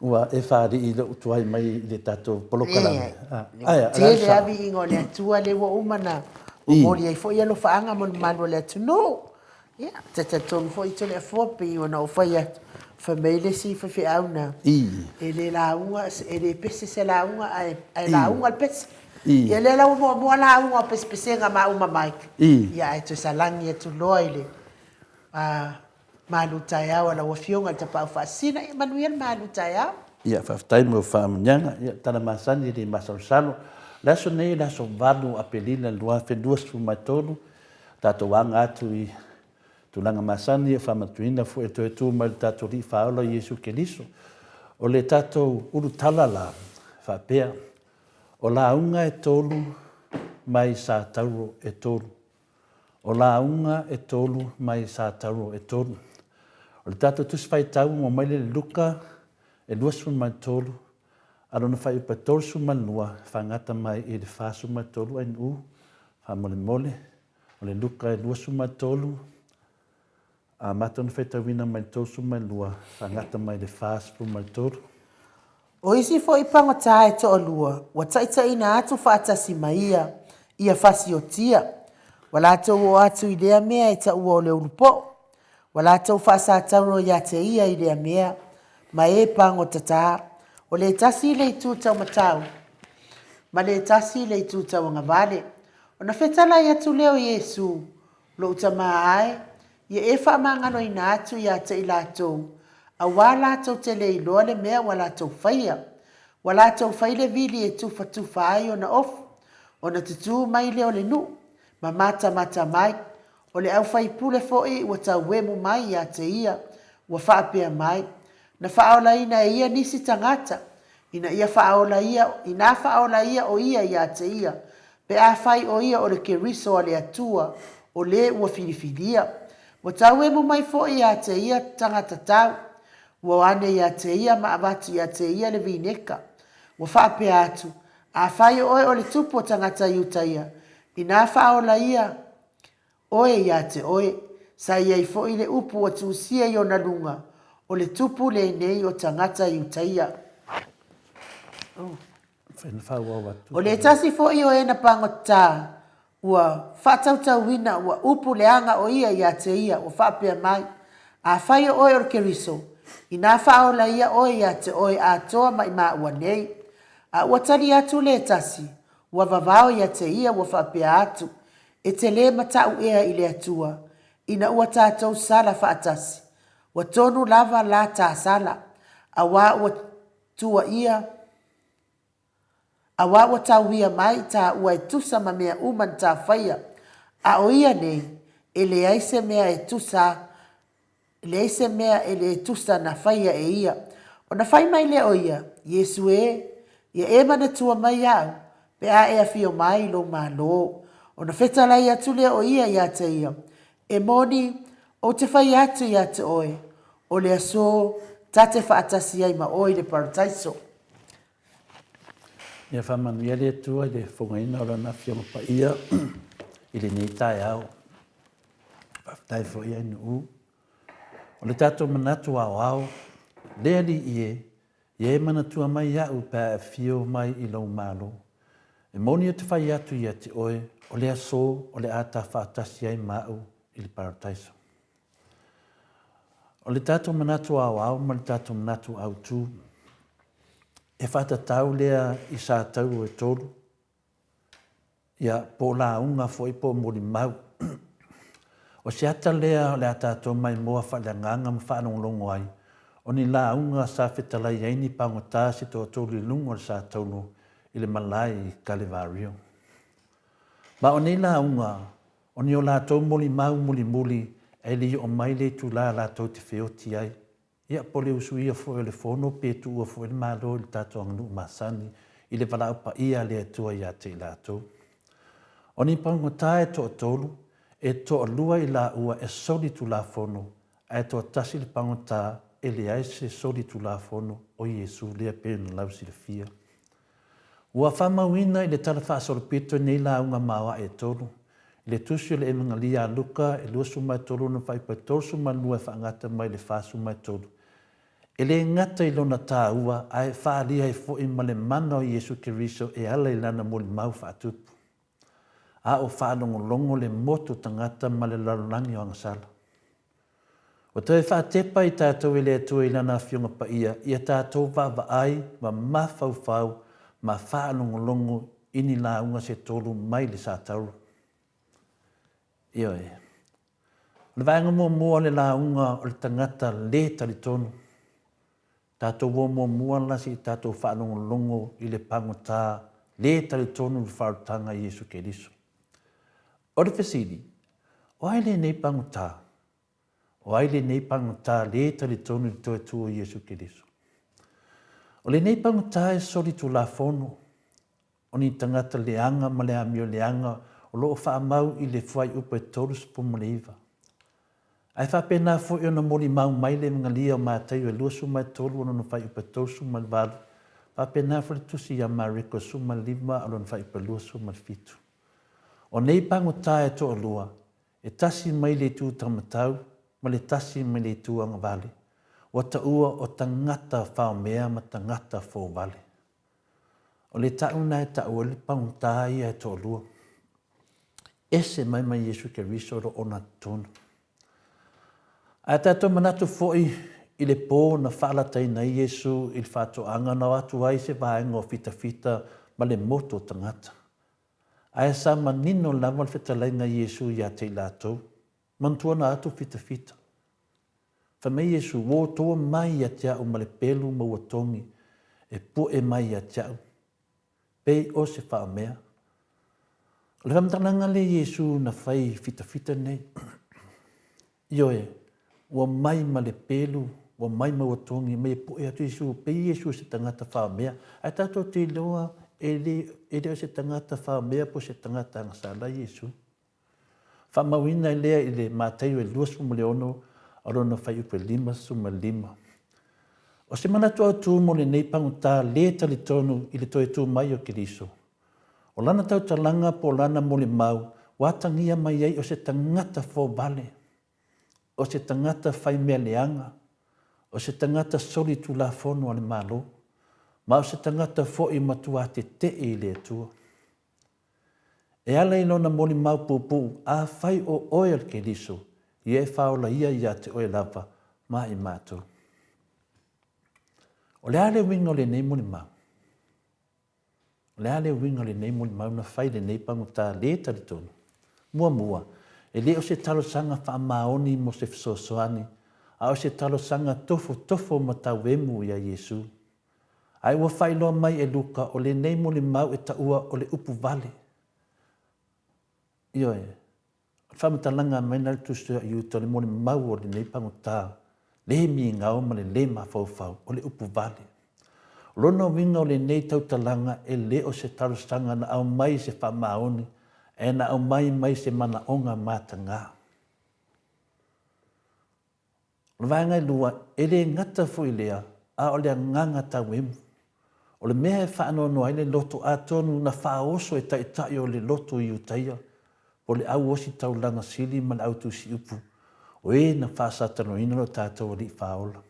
ua e faalii i lou tuai mai i le tatou polokalame. Ah, ae a, Tele lava viiga o le Atua lea ua uma ona momoli ai foi alofaaga mo le mamalu o le atunuu. Ia, ta talitonu foi Toleafoa pei ona ou fai atu, fai mai le isi faifeau na, e le lauga, e le pese se lauga ae, ae lauga le pese. Ia lea la ua muamua lauga o pesepesega maua ma Mike, ia ae toe salani atu loa i le malu taeao a lau Afioga i le Tapaau Faasisina. Ia manuia le malu taeao. Ia, faafetai mo faamanuiaga. Ia, tala masani e le masalosalo. O le aso nei, o le aso 8 o Aperila 2023, Tatou aga atu i tulaga masani e faamatuina foi e toe tu mai le tatou Alii Faaola Iesu Keriso. O le tatou ulutala la, faapea, O lauga e tolu mai Satauro e tolu. O lauga e tolu mai Satauro e tolu. O le tatou Tusi Faitau ua mai le Luka e 23, a lona faaiupa e 32, faagata mai i le 43 ainuu Faamolemole, o le Luka e 23, amata ona faitauina mai le 32, faagata mai le 43. O isi foi pagota e toalua ua taitaiina atu faatasi ma ia, ia fasiotia. Ua latou oo atu i lea mea e taua o le ulupo'o. Ua latou faasatauro ia te ia i lea mea, ma e pagotatā. O le tasi i le itu taumatau, ma le tasi i le itu tauagavale. Ona fetalai atu lea o Iesu, Lou Tamā ae, ia e faamagaloina atu ia te i latou, auā latou te le iloa le mea ua latou faia. Ua latou fai le vili e tufatufa ai ona ofu, ona tutū mai lea o le nuu, ma matamata mai, O le aufaipule foi ua tauemu mai ia te ia, ua faapea mai, Na faaolaina e ia nisi tagata, ina ia faaola ia, inā faaola ia o ia ia te ia, pe afai o ia o le Keriso a le Atua, o le ua filifilia. Ua tauemu mai foi ia te ia tagata tau, ua ane ia te ia ma avatu ia te ia le vineka. Ua faapea atu, Afai o oe o le tupu o tagata Iutaia, inā faaola ia oe ia te oe, sa i ai foi le upu ua tusia i ona luga, o le tupu lenei o tagata Iutaia. O le tasi foi o e na pagota Ua faatautauina, ua upu leaga o ia ia te ia, ua faapea mai, Afai o oe o le Keriso, inā faaola ia oe ia te oe atoa ma i māua nei. A ua tali atu le tasi, ua vavao ia te ia ua faapea atu, E te lē mataʻu ea i le Atua, ina ua tatou sala faatasi. Ua tonu lava la tasala, auā ua tuaia, auā ua tauia mai tāua e tusa ma mea uma na tāfaia, a o ia nei, e leai se mea e tusa, leai se mea e le tusa na faia e ia. Ona fai mai lea o ia, Iesu ē, ia e manatua mai iaʻu, pe a e afio mai i lou Malo. Ona fetalai atu lea o ia iā te ia, E moni, ou te fai atu iā te oe, o le aso ta te faatasi ai ma oe i le Parataiso. Ia faamanuia le Atua i le fofogaina o Lana Afioga Paia i lenei taeao. Faafetai foi ia Nu'u. O le tatou manatu aoao, le Alii e, ia e manatua mai iaʻu pe a e afio mai i lou Malo. E moni ou te fai atu ia te oe, o le aso o le a ta faatasi ai ma au i le Parataiso. O le tatou manatu aoao ma le tatou manatu autu, e faatatau lea i satauro e tolu, ia, po o lauga foi po o molimau. O se ata lea o le a tatou maimoa faaleagaga ma faalogologo ai, o ni lauga sa fetalai ai ni pagota se toatolu i luga o le satauro i le malae i Kalevario. Ma o nei lauga, O ni o latou molimau mulimuli e le i oo mai le itula latou te feoti ai. Ia, po o le usuia foi o le Fono pe tuua foi le Malo i le tatou aganuu masani i le valaau paia a le Atua ia te i latou. O ni paugata e toatolu, e toalua i laua e soli Tulafono, ae toatasi le pagota e leai se soli Tulafono o Iesu lea pei ona lausilafia. Ua faamauina i le Tala Faasolopito nei lauga maoae e tolu, i le Tusi o le Emegalia a Luka e 23 ona faaiupa e 32 e faagata mai le 43. E le gata i lona tāua ae faaalia ai foi ma le mana o Iesu Keriso e ala i lana molimau faatupu. A o faalogologo le motu tagata ma le lalolagi o agasala. Ua toe faatepa i tatou e le Atua i Lana Afioga Paia ia tatou vaavaai ma mafaufau ma faalogologo i ni lauga se tolu mai le Satauro. Ioe. O le vaega muamua o le lauga o le tagata lē talitonu. Tatou o muamua la se i tatou faalogologo i le pagota lē talitonu i le faaolataga i Iesu Keriso. O le fesili, o ai lenei pagota? O ai lenei pagota lē talitonu i le toe tu o Iesu Keriso? O lenei pagota e solitulafono, o ni tagata leaga ma le amio leaga o lo o faamau i le fuaiupu e 39. Ae faapena foi ona molimau mai le Emegalia o Mataio e 23 o lona fuaiupu e 38, faapena foi le tusi ia Mareko e 15 o lona fuaiupu e 27. O nei pagota e toalua, e tasi mai le itu taumatau ma le tasi mai le itu agavale, ua taua o tagata faomea ma tagata fouvale. O le ta'u na e ta'u ai le pagota ia e toalua. Ese mai ma Iesu Keriso lo ona totonu. Ae tatou manatu foi i le pō na faalataina ai Iesu i le faatoaga na o atu ai se vaega o fitafita ma le motu o tagata. Ae sa manino lava le fetalaiga a Iesu ia te i latou, Manatua na atu fitafita. Fai mai Iesu, Ua outou mai ia te a'u ma le pelu ma ua togi e pu'e mai ia te a'u, pei o se faamea. O le faamatalaga lea Iesu na fai i fitafita nei. Ioe, ua mai ma le pelu, ua mai ma ua togi, mai e pu'e atu Iesu, pei Iesu o se tagata faamea. Ae tatou te iloa e le, e le o se tagata faamea po o se tagata agasala Iesu. Faamauina ai lea i le Mataio e 26 o lona fuaiupu e 55. O se manatu autu mo lenei pagota lē talitonu i le toe tu mai o Keriso, o lana tautalaga po o lana molimau ua atagia mai ai o se tagata fovale, o se tagata fai mea leaga, o se tagata solitulafono a le Malo, ma o se tagata foi matua tete'e i le Atua. E ala i lona molimau puupuu, Afai o oe o le Keriso, ia e faaola ia ia te oe lava ma i matou. O le a le uiga o lenei molimau? O le a le uiga o lenei molimau na fai i lenei pagota lē talitonu? Muamua, e le o se talosaga faamaoni mo se fesoasoani, a o se talosaga tofotofo ma tauemu iā Iesu. Ae ua faailoa mai e Luka o lenei molimau e taua o le upu vale. Ioe, o le faamatalaga mai na le Tusi a Iuta o le molimau o lenei pagota le migao ma le le mafaufau, o le upu vale. O lona uiga o lenei tautalaga e le o se talosaga na aumai i se faamaoni, ae na aumai mai se manaoga mataga. O le vaega e lua, e le gata foi i lea, a o le agaga tauemu. O le mea e faanoanoa ai le loto atonu na faaoso e taitai o le loto i Iutaia, po o le au ositaulaga sili ma le au tusiupu, o e na faasataloina lo tatou Alii Faaola.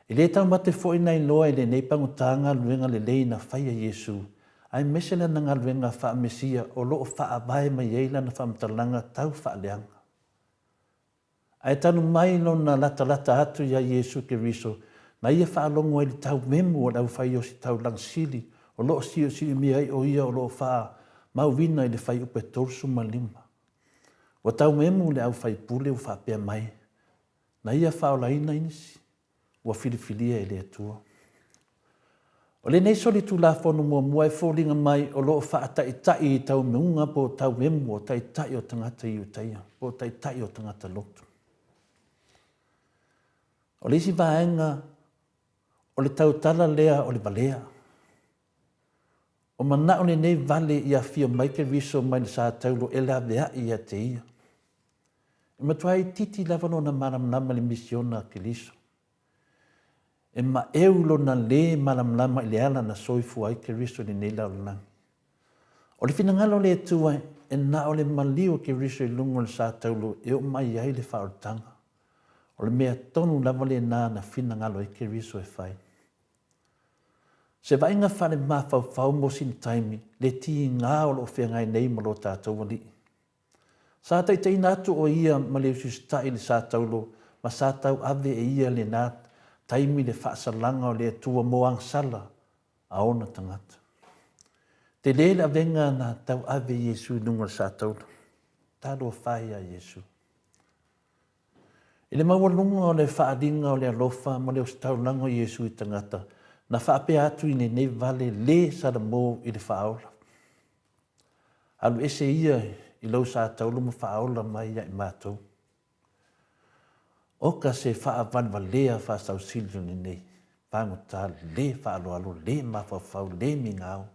E le taumate foi na iloa i lenei pagota galuega lelei na fai e Iesu, aemaise lana galuega faa-Mesia o lo o faavae mai ai lana faamatalaga tau faaleaga. Ae talu mai lona latalata atu iā Iesu Keriso, na ia faalogo ai i le taumemu o le aufaiosi-taulaga sili o lo o siusiumia ai o ia o lo o faamauina i le fuaiupu e 35. Ua taumemu le aufaipule ua faapea mai, Na ia faaolaina nisi ua filifilia e le Atua. O lenei solitulafono muamua e foliga mai o lo o faataitai i taumeauga po o tauemu o taitai o tagata Iutaia po o taitai o tagata lotu. O le isi vaega o le tautala lea o le valea. O manao lenei vale i afio mai Keriso mai le sa taulo e laveai ia te ia. E matua itiiti lava lona malamalama i le misiona a Keriso. E maeu lona lē malamalama i le ala na soifua ai Keriso i lenei lalolagi. O le finagalo o le Atua e na o le maliu o Keriso i luga o le sa taulo e oo mai ai le faaolataga. O le mea tonu lava lena na finagalo ai Keriso e fai. Se vaaiga faale-mafaufau mo sina taimi, le tiga o lo o feagai nei ma lo tatou Alii. Sa taitaiina atu o ia ma le usiusitaʻi i le sa taulo ma sa tauave e ia lena taimi le faasalaga o le Atua mo agasala a ona tagata. Tele le avega na tauave e Iesu i luga o le sa taulo. Talofa e ia Iesu. I le maualuga o le faaaliga o le alofa ma le ositaulaga o Iesu i tagata, na faapea atu i lenei vale le salamo i le faaola. Alu ese ia i lou sa taulu ma faaola mai ia i matou. Oka se faavalevalea faasausili o lenei pagota le faaaloalo, le mafaufau, le migao.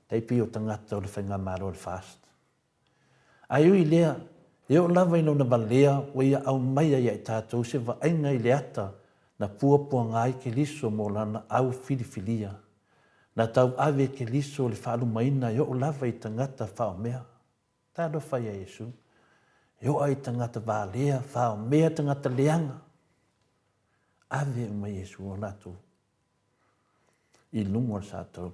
Tai pei o tagata o le Faigamalo o le FAST. Ae ui i lea, e oo lava i lona valea ua ia aumaia ia i tatou se vaaiga i le ata na puapuaga ai Keriso mo lana au filifilia. Na tauave e Keriso le faalumaina e oo lava i tagata faomea. Talofa ia Iesu, e oa i tagata valea, faomea, tagata leaga. Ave uma Iesu o latou i luga o le sa taulu.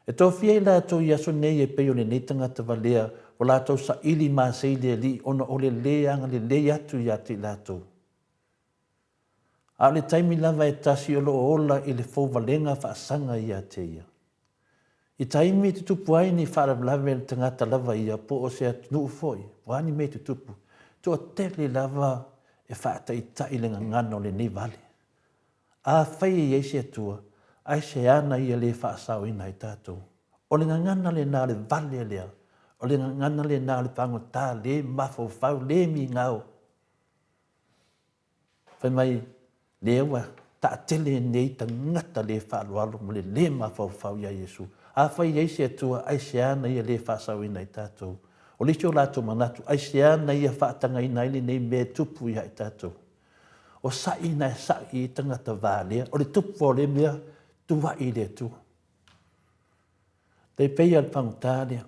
E tofia i latou i aso nei e pei o lenei tagata valea ua latou saili masei le Alii ona o le lē agalelei atu ia te i latou. A o le taimi lava e tasi o lo o ola i le fouvalega faasaga ia te ia. I taimi e tutupu ai ni faalavelave a le tagata lava ia po o se atunuu foi, o a ni mea e tutupu, toatele lava e faataitai le gagana o lenei vale. Afai e i ai se Atua, aisea na Ia le faasaoina ai tatou? O le gagana lena o le vale lea, o le gagana lena o le pagota le mafaufau, le migao. Fai mai, lea ua taatele nei tagata le faaaloalo ma le le mafaufau iā Iesu. Afai e i ai se Atua, aisea na Ia le faasaoina ai tatou? O le isi o latou manatu, aisea na Ia faatagaina ai lenei mea e tupu iā i tatou? O saʻi na e saʻi i tagata valea, o le tupu o lea mea, tuaʻi i le Atua. Tai pei a le pagota lea.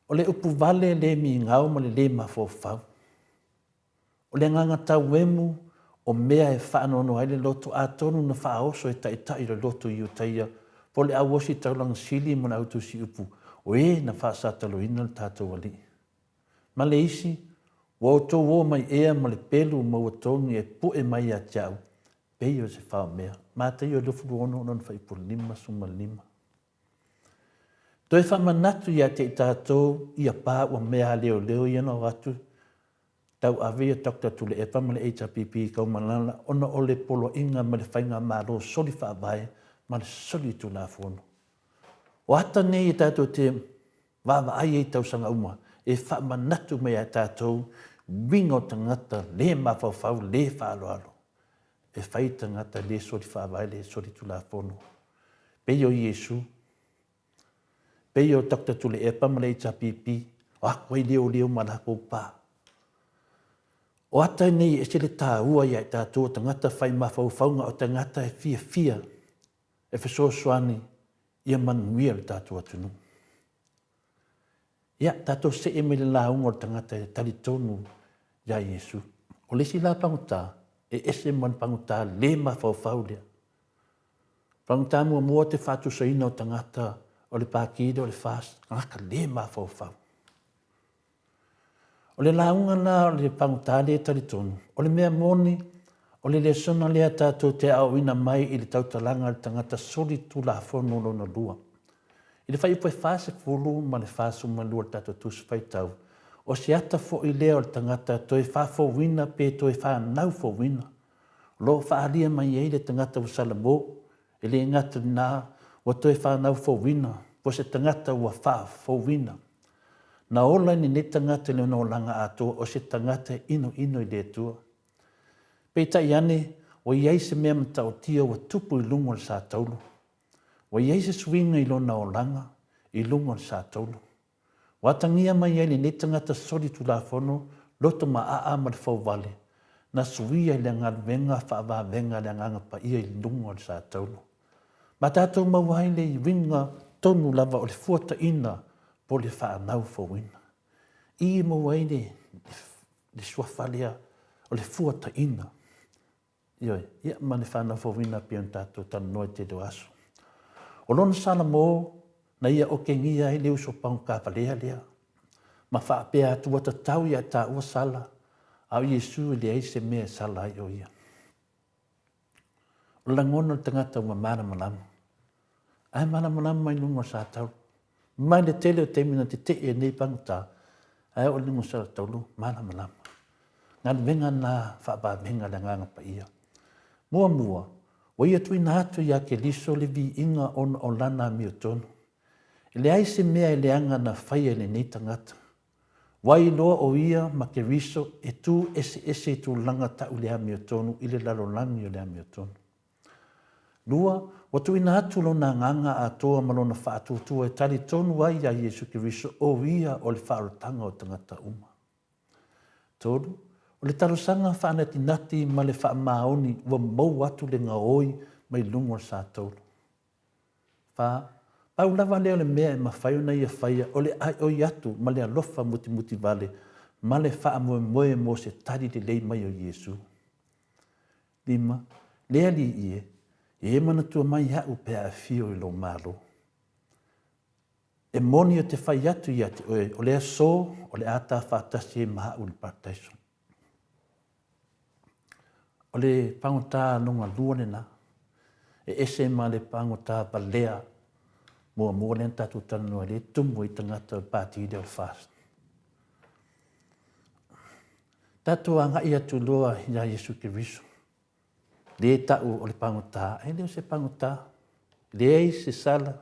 O le upu vale le migao ma le lē mafaufau. O le agaga tauemu o mea e faanoanoa ai le loto atonu na faaoso e taitai o le loto i Iutaia po o le auosi taulaga sili ma le autusiupu o e na faasataloina le tatou Alii. Ma le isi, ua outou o mai ea ma le pelu ma ua togi e pu'e mai ia te au, pei o se faomea. Mataio 26 lona fuaiupu 55. Toe faamanatu ia te i tatou ia pa ua mea a leoleo ia na o atu. Tauave ia Doctor Tuilaepa ma le HRPP i Kaumalala ona o le poloaiga ma le faigamalo soli faavae ma le soli tulafono. O ata nei e tatou te vaavaai ai i tausaga uma e faamanatu mai ia tatou uiga o tagata le mafaufau, le faaaloalo e fai tagata le soli faavae, le soli tulafono. Pei o Iesu, pei o Doctor Tuilaepa ma le HRPP, o atu ai leoleo ma latou pa. O ata nei e ese le taua ia i tatou o tagata fai mafaufauga, o tagata e fiafia e fesoasoani ia manuia le tatou atunuu. Ia, tatou see mai le lauga o le tagata e talitonu iā Iesu. O le isi la pagota, e ese ma le pagota le mafaufau lea. Pagota muamua te faatusaina o tagata o le Pati lea o le FAST, tagata le mafaufau. O le lauga la o le pagota lea e talitonu, o le mea moni, o le lesona lea tatou te aoaoina mai i le tautalaga a le tagata soli tulafono lona lua. I le fuaiupu e 40 ma le 42 o le tatou Tusi Faitau, o se ata foi lea o le tagata toe faafouina pe toe fanau fouina, o lo o faaalia mai ai le tagata ua salamo, e le gata i lena, ua toe fanau fouina, po o se tagata ua faafouina. Na ola i lenei tagata i lona olaga atoa o se tagata e inoino i le Atua. Peitai ane, ua i ai se mea matautia ua tupu i luga o le sa taulu. Ua i ai se suiga i lona olaga i luga o le sa taulu. Ua atagia mai ai lenei tagata soli tulafono loto maaa ma le fouvale, na suia i le galuega faavavega a le Agaga Paia i luga o le sa taulu. Ma tatou maua ai le uiga tonu lava o le fuataina po o le fanau fouina. I e maua ai le, le suafa lea o le fuataina. Ioe, ia ma le fanau fouina pei ona tatou talanoa i tele o aso. O lona Salamo na ia okegia ai le uso pagokāvalea lea, ma faapea atu ua tatau ia taua sala, a o Iesu e leai se mea e sala ai o ia. O le lagona o le tagata ua malamalama. Ae malamalama mai luga o le sataulu. Mai le tele o taimi na tetee nei pagota, ae oo i luga o le sataulu, malamalama. Galuega na faavavega le Agaga Paia. Muamua, ua ia tuuina atu iā Keriso le viiga ona o lana amiotonu. E leai se mea e leaga na faia e lenei tagata. Ua iloa o ia ma Keriso e tu eseese i tulaga tau le amiotonu i le lalolagi o le amiotonu. Lua, ua tuuina atu lona agaga atoa ma lona faatuatua e talitonu ai iā Iesu Keriso o ia o le faaolataga o tagata uma. Tolu, o le talosaga faanatinati ma le faamaoni ua maua atu le gaoi mai luga o le sa taulu. Fa, pau lava lea o le mea e mafai ona ia faia o le aioi atu ma le alofa mutimuti vale ma le faamoemoe mo se tali lelei mai o Iesu. Lima, Le Alii e, e manatua mai aʻu pe a afio i lou Malo. E moni o te fai atu ia te oe, o le aso o le a ta faatasi ai ma aʻu i le Parataiso. O le pagota lona lua lena, e ese ma le pagota valea muamua lea na tatou talanoa ai, lea e tumu ai tagata o le pati lea o le FAST. Tatou agai atu loa iā Iesu Keriso, le tau o le pagota, e le o se pagota, leai se sala.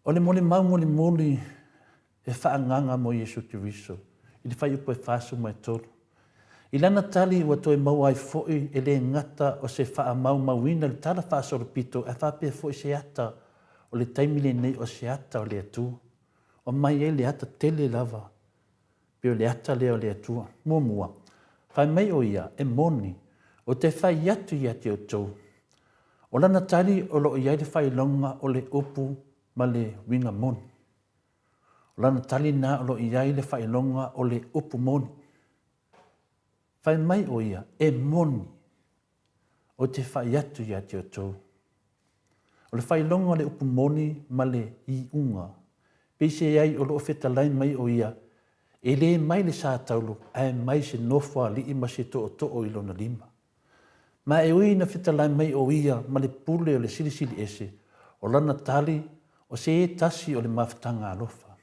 O le molimau mulimuli e faaagaga mo Iesu Keriso i le fuaiupu e 43. I lana tali ua toe maua ai foi e le gata o se faamaumauina i le tala faasolopito ae faapea foi se ata o le taimi lenei o se ata o le Atua. Ua mai ai le ata tele lava pei o le ata lea o le Atua. Muamua, fai mai o ia, e moni, ou te fai atu ia te outou. O lana tali o lo o i ai le faailoga o le upu ma le uiga moni. O lana tali lena o lo o i ai le faailoga o le upu moni. Fai mai ʻo ia, E moni, ou te fai atu ia te outou. O le faailoga o le upu moni ma le iuga, peiseai o lo o fetalai mai ʻo ia, e le mai le sa taulu, ae mai se nofoalii ma se tootoo i lona lima. Ma e ui ina fetalai mai ʻo ia ma le pule o le Silisili Ese, o lana tali, o se e tasi o le mafutaga alofa.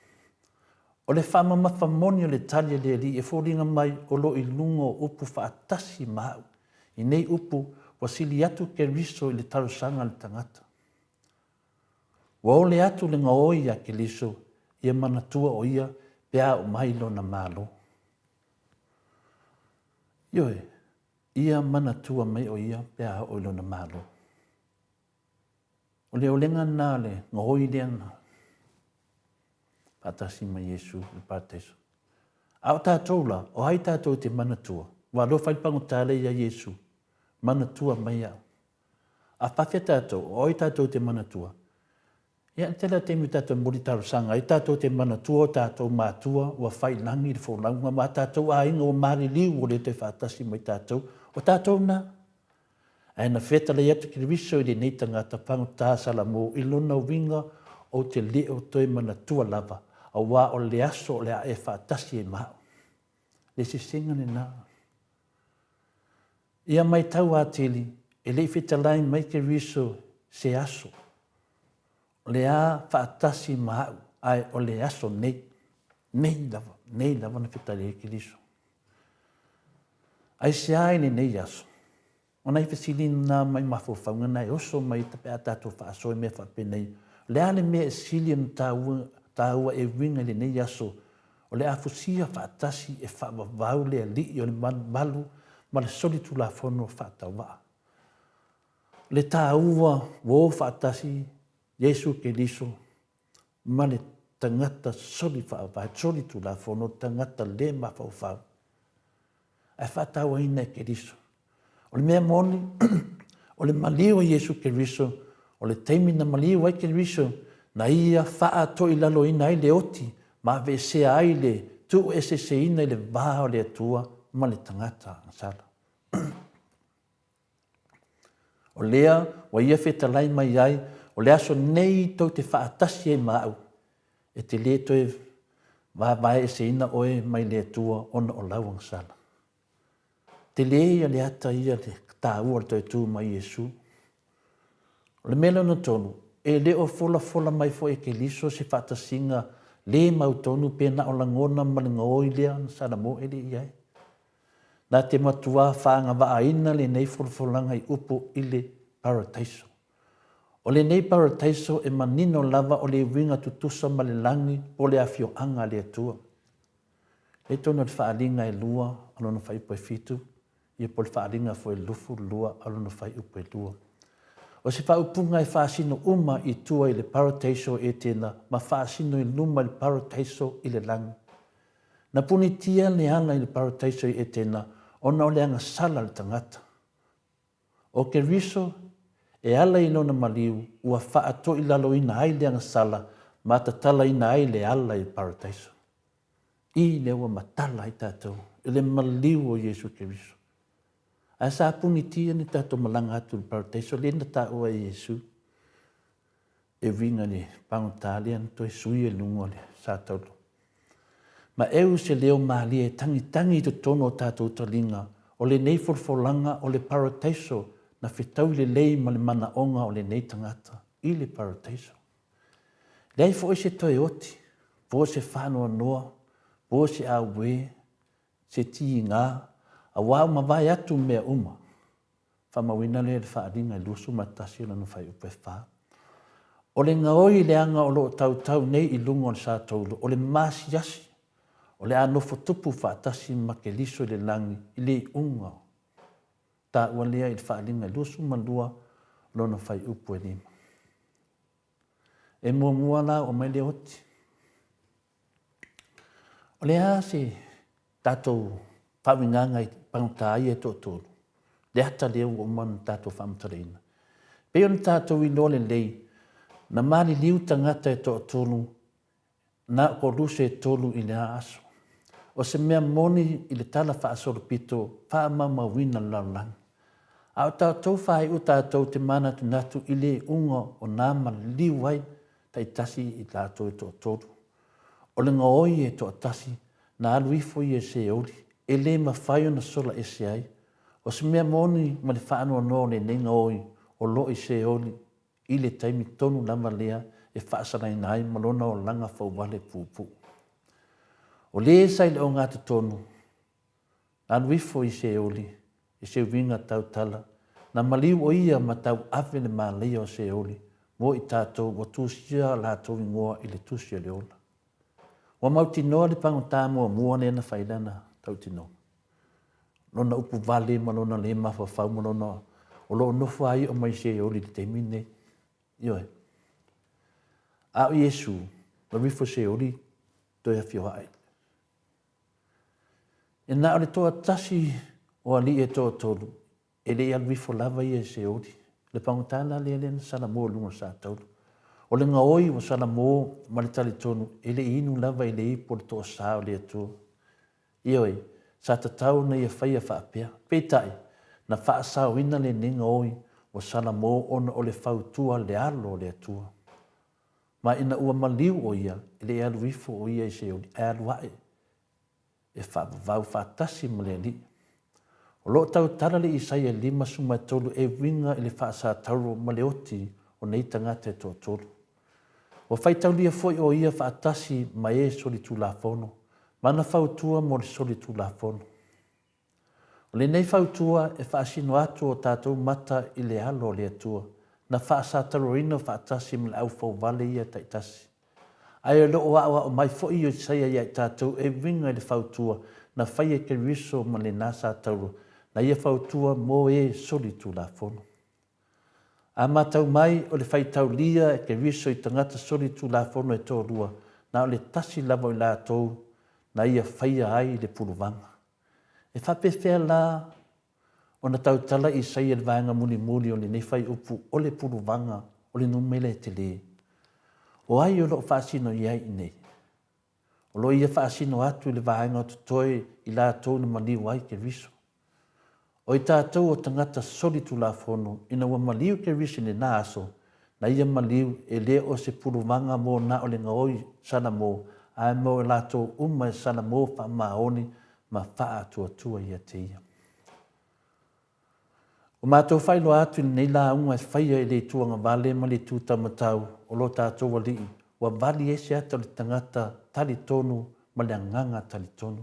O le faamamafa moni o le tali a le Alii e foliga mai o lo i luga o upu faatasi ma au. I nei upu, ua sili atu Keriso i le talosaga a le tagata. Ua ole atu le gaoi ia Keriso ia manatua o ia pe a oo mai lona Malo. Ioe, ia manatua mai o ia pe a oo i lona Malo. O le olega lena o le gaoi lea na faatasi ma Iesu i le Parataiso. A o tatou la, o ai tatou te manatua? Ua alofa ai le pagota lea ia Iesu, manatua mai au. A faafefea tatou, o ai tatou te manatua? Ia, le tele o taimi tatou momoli talosaga ai, tatou te manatua o tatou matua ua fai i lagi le folauga ma tatou aiga ua maliliu ua le toe faatasi mai tatou. O tatou na. Ae na fetalai atu Keriso i lenei tagata pagota Salamo i lona uiga ou te le o toe manatua lava, auā o le aso o le a e faatasi ai ma au. Le sesega lena. Ia maitau atili, e le i fetalai mai Keriso se aso o le a faatasi ma au, ae o le aso nei, nei lava, nei lava na fetalai ai Keriso. Aisea i lenei aso? O nai fesili na mai mafaufauga na e oso mai pe a tatou faasoa i mea faapenei. O le a le mea e sili ona taua, taua e uiga i lenei aso o le a fusia faatasi e faavavau le alii o le malumalu ma le solitulafono faatauvaa. O le taua ua o faatasi Iesu Keriso ma le tagata soli faavae, soli tulafono, tagata le mafaufau, ae faatauaina e Keriso. O le mea moni, o le maliu o Iesu Keriso, o le taimi na maliu ai Keriso, na ia faatoilaloina ai le oti ma aveesea ai le tuueseeseina i le va o le Atua ma le tagata agasala. O lea ua ia fetalai mai ai, o le aso nei tou te faatasi ai ma au, e te le toe vaevaeeseina oe mai le Atua ona o lau agasala. Tele ia le ata ia le taua o le toe tu mai Iesu. O le mea lona tolu, e le o folafola mai foi e Keriso se faatasiga le mautonu pe na o lagona ma le gaoi lea na Salamo e le i ai. Na te matuā whaangavaaina lenei folafolanga i upu i le parataiso. O lenei parataiso e manino lava o le uiga tutusa ma le lagi po o le afioaga a le Atua. Lea tonu o le faaaliga e lua a lona fuaiupu e fitu, ia po o le faaaliga foi e lufu lua a lona fuaiupu e lua. O se faaupuga e faasino uma i tua i le parataiso i Etena ma faasino i luma i le parataiso i le lagi. Na punitia le ala i le Parataiso i Etena ona o le agasala a le tagata. ʻO Keriso, e ala i lona maliu, ua faatoilaloina ai le agasala ma tatalaina ai le ala i le Parataiso. I lea ua matala ai tatou i le maliu o Iesu Keriso. Ae sa punitia ni tatou malaga atu i le Parataiso lea na taua e Iesu. E uiga i le pagota lea na toe sui ai luga o le satauro. Ma eu se leo malie e tagitagi i totonu o tatou taliga, o lenei folafolaga o le parataiso na fetaui lelei ma le manaoga o lenei tagata i le parataiso. Leai foi se toe oti, po o se faanoanoa, po o se auē, se tiga, auā ua mavae atu mea uma. Faamauina lea i le faaaliga e 21 o lona fuaiupu e fa. O le gaoi leaga o lo o tautau nei i luga o le satoulu, o le maasiasi, o le a nofo tupu faatasi ma Keriso i le lagi i le iuga o taua lea i le faaaliga e 22 o lona fuaiupu e lima. E muamua la oo mai le oti. O le a se tatou faauigaga i pagota ia e toatolu, le ata lea ua uma ona tatou faamatalaina. Pei ona tatou iloa lelei, na maliliu tagata e toatolu na o Koluse e tolu i lea aso. O se mea moni i le tala faasolopito faamaumauina le lalolagi. A o tatou faaiu tatou te manatunatu i le iuga o na maliliu ai taitasi i latou e toatolu. O le gaoi e toatasi, na alu ifo ia i Seoli, e le mafai ona sola ese ai. O se mea moni ma le faanoanoa o lenei gaoi o lo o i Seoli i le taimi tonu lava lea e faasalaina ai ma lona olaga fauvale puupuu. O lē sa i le ogatotonu, na alu ifo i Seoli, i se uiga tautala, na maliu o ia ma tau ave le malaia o Seoli mo i tatou ua tusia latou igoa i le tusi o le ola. Ua mautinoa le pagota muamua lea na fai lana tautinoga. Lona upu vale ma lona le mafaufau ma lona o lo o nofo a iʻo mai Seoli i le taimi lenei. Ioe. A o Iesu, na alu ifo i Seoli toe afioaʻe. E na o le toatasi o alii e toatolu, e le i alu ifo lava ia i Seoli. Le pagota la lea lea na salamo i luga o le satauro. O le gaoi ua salamo ma le talitonu e le i inu lava i le ipu o le toasa o le Atua. Ioe, sa tatau ona ia faia faapea. Peitai, na faasaoina lenei gaoi ua salamo ona o le fautua le alo o le Atua. Ma ina ua maliu ʻo ia, e le i alu ifo ʻo ia i Seoli, ae alu aʻe e faavavau faatasi ma le Alii. O lo o tautala le Isaia 53 e uiga i le faasatauro ma le oti o nei tagata e toatolu. Ua faitaulia foi ʻo ia faatasi ma e solitulafono, ma ana fautua mo le solitulafono. O lenei fautua e faasino atu o tatou mata i le alo o le Atua, na faasataroina faatasi ma le au fouvale ia taitasi. Ae o lo o aoao mai foi Isaia ia i tatou e uiga i le fautua na faia e Keriso ma lena satauro, na ia fautua mo e solitulafono. A matau mai, o le faitaulia e Keriso i tagata solitulafono e toalua, na o le tasi lava o i latou na ia faia ai le puluvaga. E faapefea la ona tautala Isaia i le vaega mulimuli o lenei fuaiupu o le puluvaga o le numera e tele? O ai o lo o faasino i ai i nei? O lo o ia faasino atu i le vaega o totoe i latou na maliu ai Keriso. O i tatou o tagata solitulafono, ina ua maliu Keriso i lena aso, na ia maliu e le o se puluvaga mo na o le gaoi salamo, ae mo i latou uma e salamo faamaoni ma faaatuatua ia te ia. Ua matou faailoa atu i lenei lauga e faia i le itu agavale ma le itu taumatau o lo tatou Alii, ua vali ese ata o le tagata talitonu ma le agaga talitonu.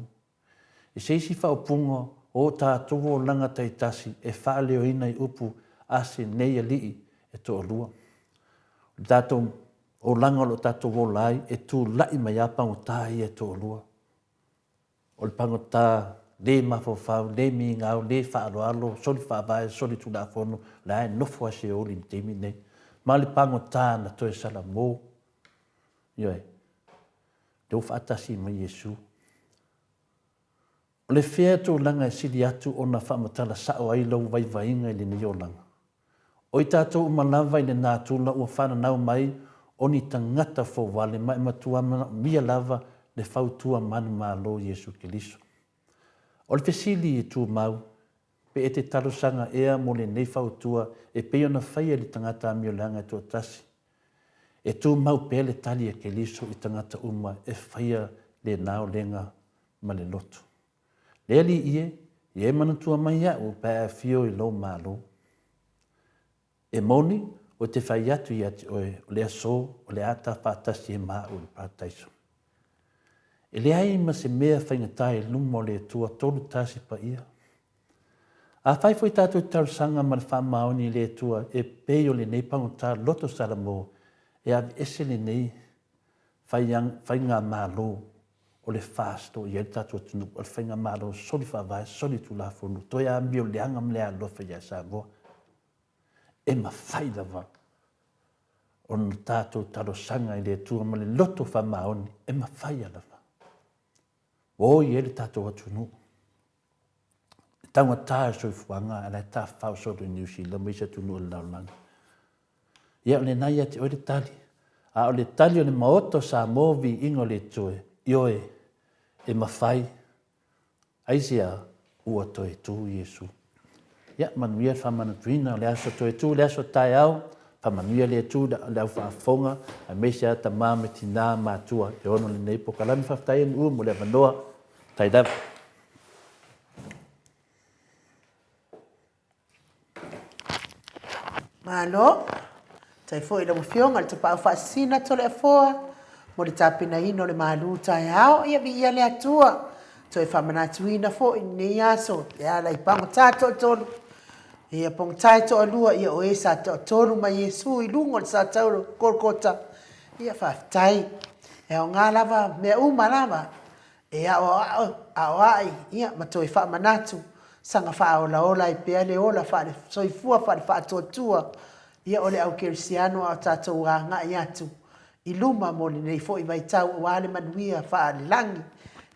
I se isi faaupuga o o tatou olaga taitasi e faaleoina i upu a se nei alii e toalua. O le tatou olaga o lo o tatou ola ai e tulai mai a pagota ia e toalua. O le pagota le mafaufau, le migao, le faaaloalo, soli faavae, soli tulafono, la e nofo a Seoli i le taimi nei. Ma le pagota na toe salamo. Ioe. Lea ua faatasi mai Iesu. O le fea tulaga e sili atu ona faamatala sao ai lou vaivaiga i lenei olaga? O i tatou uma lava i le natura ua fananau mai o ni tagata fouvale ma e matua manaomia lava le fautua manumalo Iesu Keriso. O le fesili e tumau, pe e te talosaga ea mo lenei fautua e pei ona faia i le tagata amioleaga e toatasi? E tumau pea le tali a Keriso i tagata uma e faia lena olega ma le loto. Le Alii e, ia e manatua mai iaʻu pe a e afio i lou Malo. E moni, ou te fai atu ia te oe, o le aso, o le a ta faatasi e ma au i le Parataiso. E leai ma se mea faigata i luma o le Atua 31 paia. Afai foi tatou te talosaga ma le faamaoni i le Atua e pei o lenei pagota loto Salamo e aveese lenei faigamalo o le FAST o i ai le tatou atunuu, o le faigamalo soli faavae, soli tulafono, toe amio leaga ma le alofa ia Samoa. E mafai lava ona tatou talosaga i le Atua ma le loto faamaoni, e mafai lava. Ua o i ai le tatou atunuu. E taugata le soifuaga ae la e tafafao solo i Niu Sila ma isi atunuu o le lalolagi. Ia o lena ia te oe le tali. A o le tali o le Maota o Samoa viiga o le Atua, ioe, e mafai, aisea, ua toe tu Iesu. Ia, manuia le faamanatuina o le aso toe tu, le aso taeao, faamanuia le Atua i le au faafofoga, aemaise lava tama ma tina ma matua e ono lenei polokalame. Faafetai Anu'u mo le avanoa. Faafetai lava. Malo. Faafetai foi i lau Afioga i le Tapaau Faasisina Toleafoa. mo le tapenaina o le malu taeao. Ia viia le Atua, toe faamanatuina foi lenei aso e ala i pagota toatolu. Ia pogata e toalua, ia o e sa toatolu ma Iesu i luga o le satauro Kolokota. Ia faafetai. E aoga lava mea uma lava e aoao, aoai, ia ma toe faamanatu, saga faaolaola ai pea le ola faale-soifua faale-faatuatua, ia o le au kerisiano a o tatou agai atu i luma mo lenei foi vaitau aua le manuia faalelagi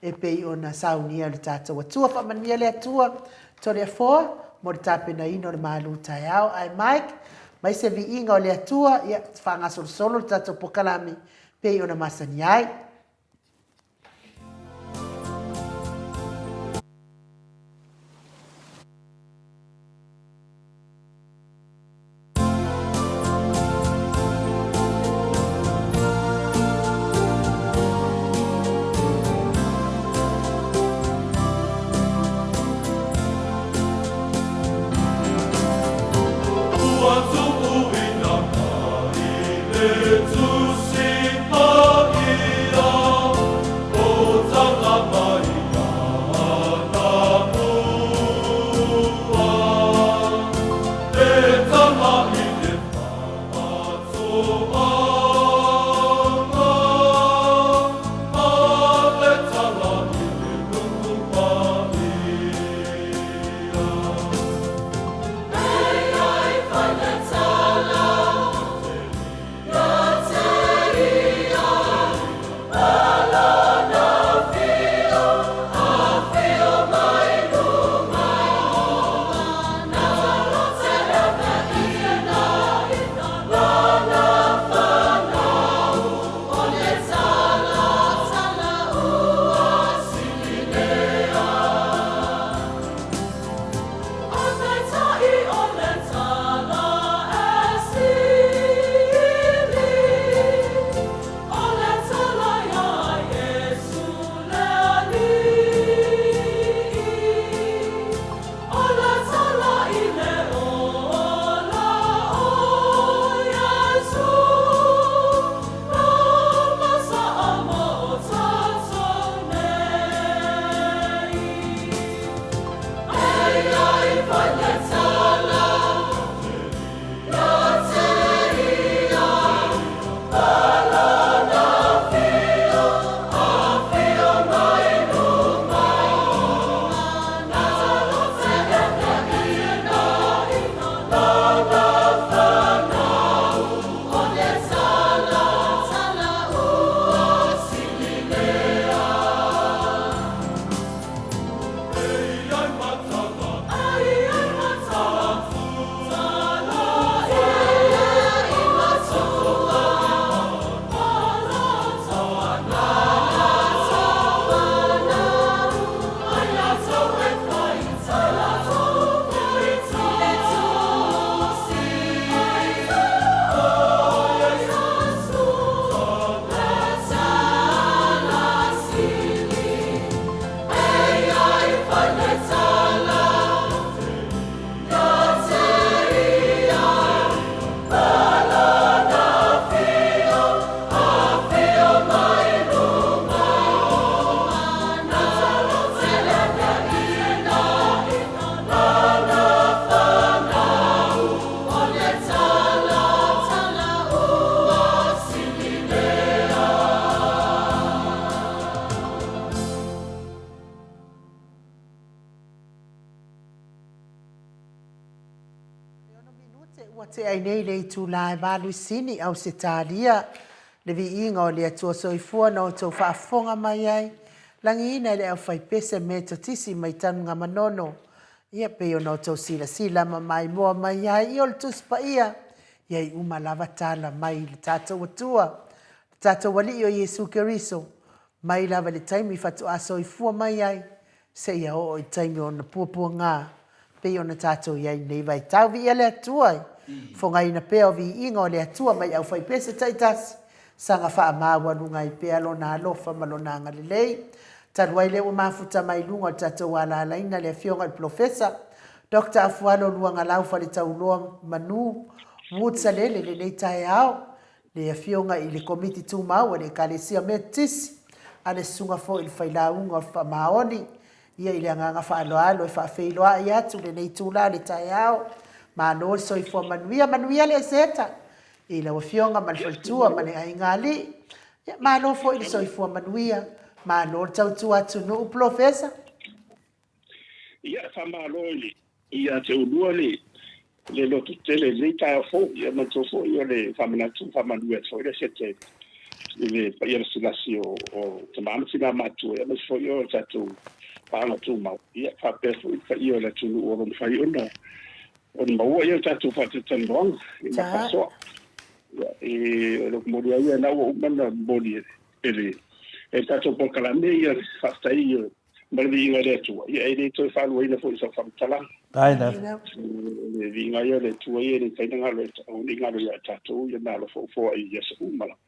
e pei ona saunia e le tatou Atua. Faamanuia le Atua Toleafoa mo le tapenaina o le malu taeao. Ae Mike, mai se viiga o le Atua, ia faagasolosolo le tatou pokalame pei ona masani ai. Ua tuuina mai le Tusi Paia, O tala mai ana mua, E tala i le faatoaga, A le tala i le nuu paia. E ono minute ua tea ai nei le itula e valuisini Ausetalia, le viiga o le Atua Soifua na outou faafofoga mai ai, lagiina e le aufaipese Metotisi mai Tanugamanono, ia pei ona outou silasila ma maimoa mai ai, ia o le Tusi Paia, ia i uma lava tala mai i le tatou Atua, le tatou Alii o Iesu Keriso, mai lava i le taimi faatoa soifua mai ai, seia oo i taimi o ona puapuaga, pei ona tatou i ai i lenei vaitau. Viia le Atua i fogaina pea o viiga o le Atua mai aufaipese taitasi, saga faamaualuga ai pea Lona alofa ma Lona agalelei. Talu ai lea ua mafuta mai luga o le tatou alalaina le Afioga i le Polofesa Doctor Afualo Luagalau Faletauloa Manu Wood Salele i lenei taeao. Le Afioga i le Komiti Tumau a le Ekalesia Metotisi, a le Susuga foi i le Failauga o le Faamaoni, ia i le agaga faaaloalo e faafeiloai atu i lenei itula o le taeao. Malo le soifua manuia, manuia le Eseta i lau Afioga ma le faletua ma le aiga alii. Ia, malo foi le soifua manuia, malo le tautua atunuu Polofesa. Ia, faamalo i le ia te oulua le le lototele i lenei taeao fou. Ia manatua foi o le faamanatu faamanuia atu foi le sete i le paia lasilasi o o tama ma tina matutua, aemaise foi o tatou paaga tumau, ia faapea foi le paia o le atunuu o lo o mafai ona ona maua ia tatou faatalatalanoaga i ma faasoa. Ia, e o le momoli ai ia na ua uma ona momoli e le e le tatou polokalame ia le faafetai ia ma le viiga i le Atua, ia e le toe faaluaina foi i sau faamatalaga. Ai lava. O le viiga ia o le Atua ia e le mafai ona galo ne i galo ia i tatou ia meaalofa ua foai i aso uma lava.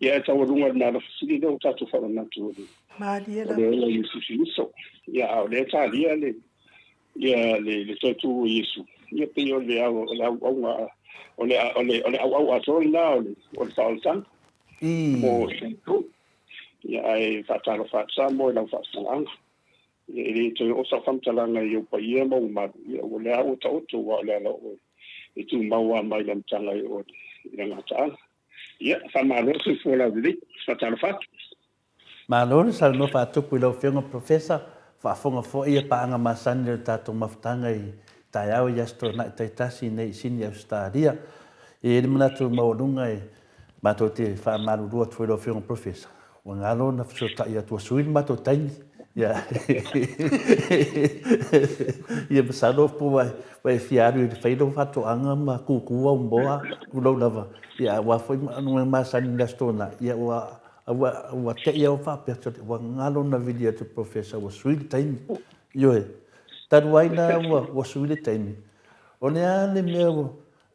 Ia ae taualuga i le meaalofa sili lea ua tatou faamanatu o le Malie o le ola o Iesu Keriso. Ia a o lea e talia le ia le le toe tu o Iesu, ia pei o le o le auauga o le o le o le auau atoa lena o le o le faaolataga mo i tatou. Ia, ae faatalofa atu Samoa i lau faafofogaaga. Ia, e le toe oo sau faamatalaga i ou paia ma ou mamalu, ia o lea ua taoto aua o le ala o oe e tumau lava mai le amataga e oo i le gataaga. Ia, faamalo le soifua laulelei. Faatalofa atu. Malo le saunoa faatupu i lau Afioga Professor, faafofoga foi ia paaga masani o le tatou mafutaga i taeao i Aso Toonai taitasi nei i Sini Ausetalia. E i ai le manatu maualuga e Matou te faamalulu atu foi i lau Afioga Professor, ua galo ona fesootai atu ua sui le matou taimi. Ia, ia masalo po ua e fia alu e fai lau faatoaga ma kukū au moa, tulou lava. Ia aua foi galuega masani i le Aso Toonai, ia ua, ua, ua te i lava faapea atu, ua galo ona vili atu le Professor ua sui le taimi. Ioe, talu ai la ua, ua sui le taimi, o le a le mea ua,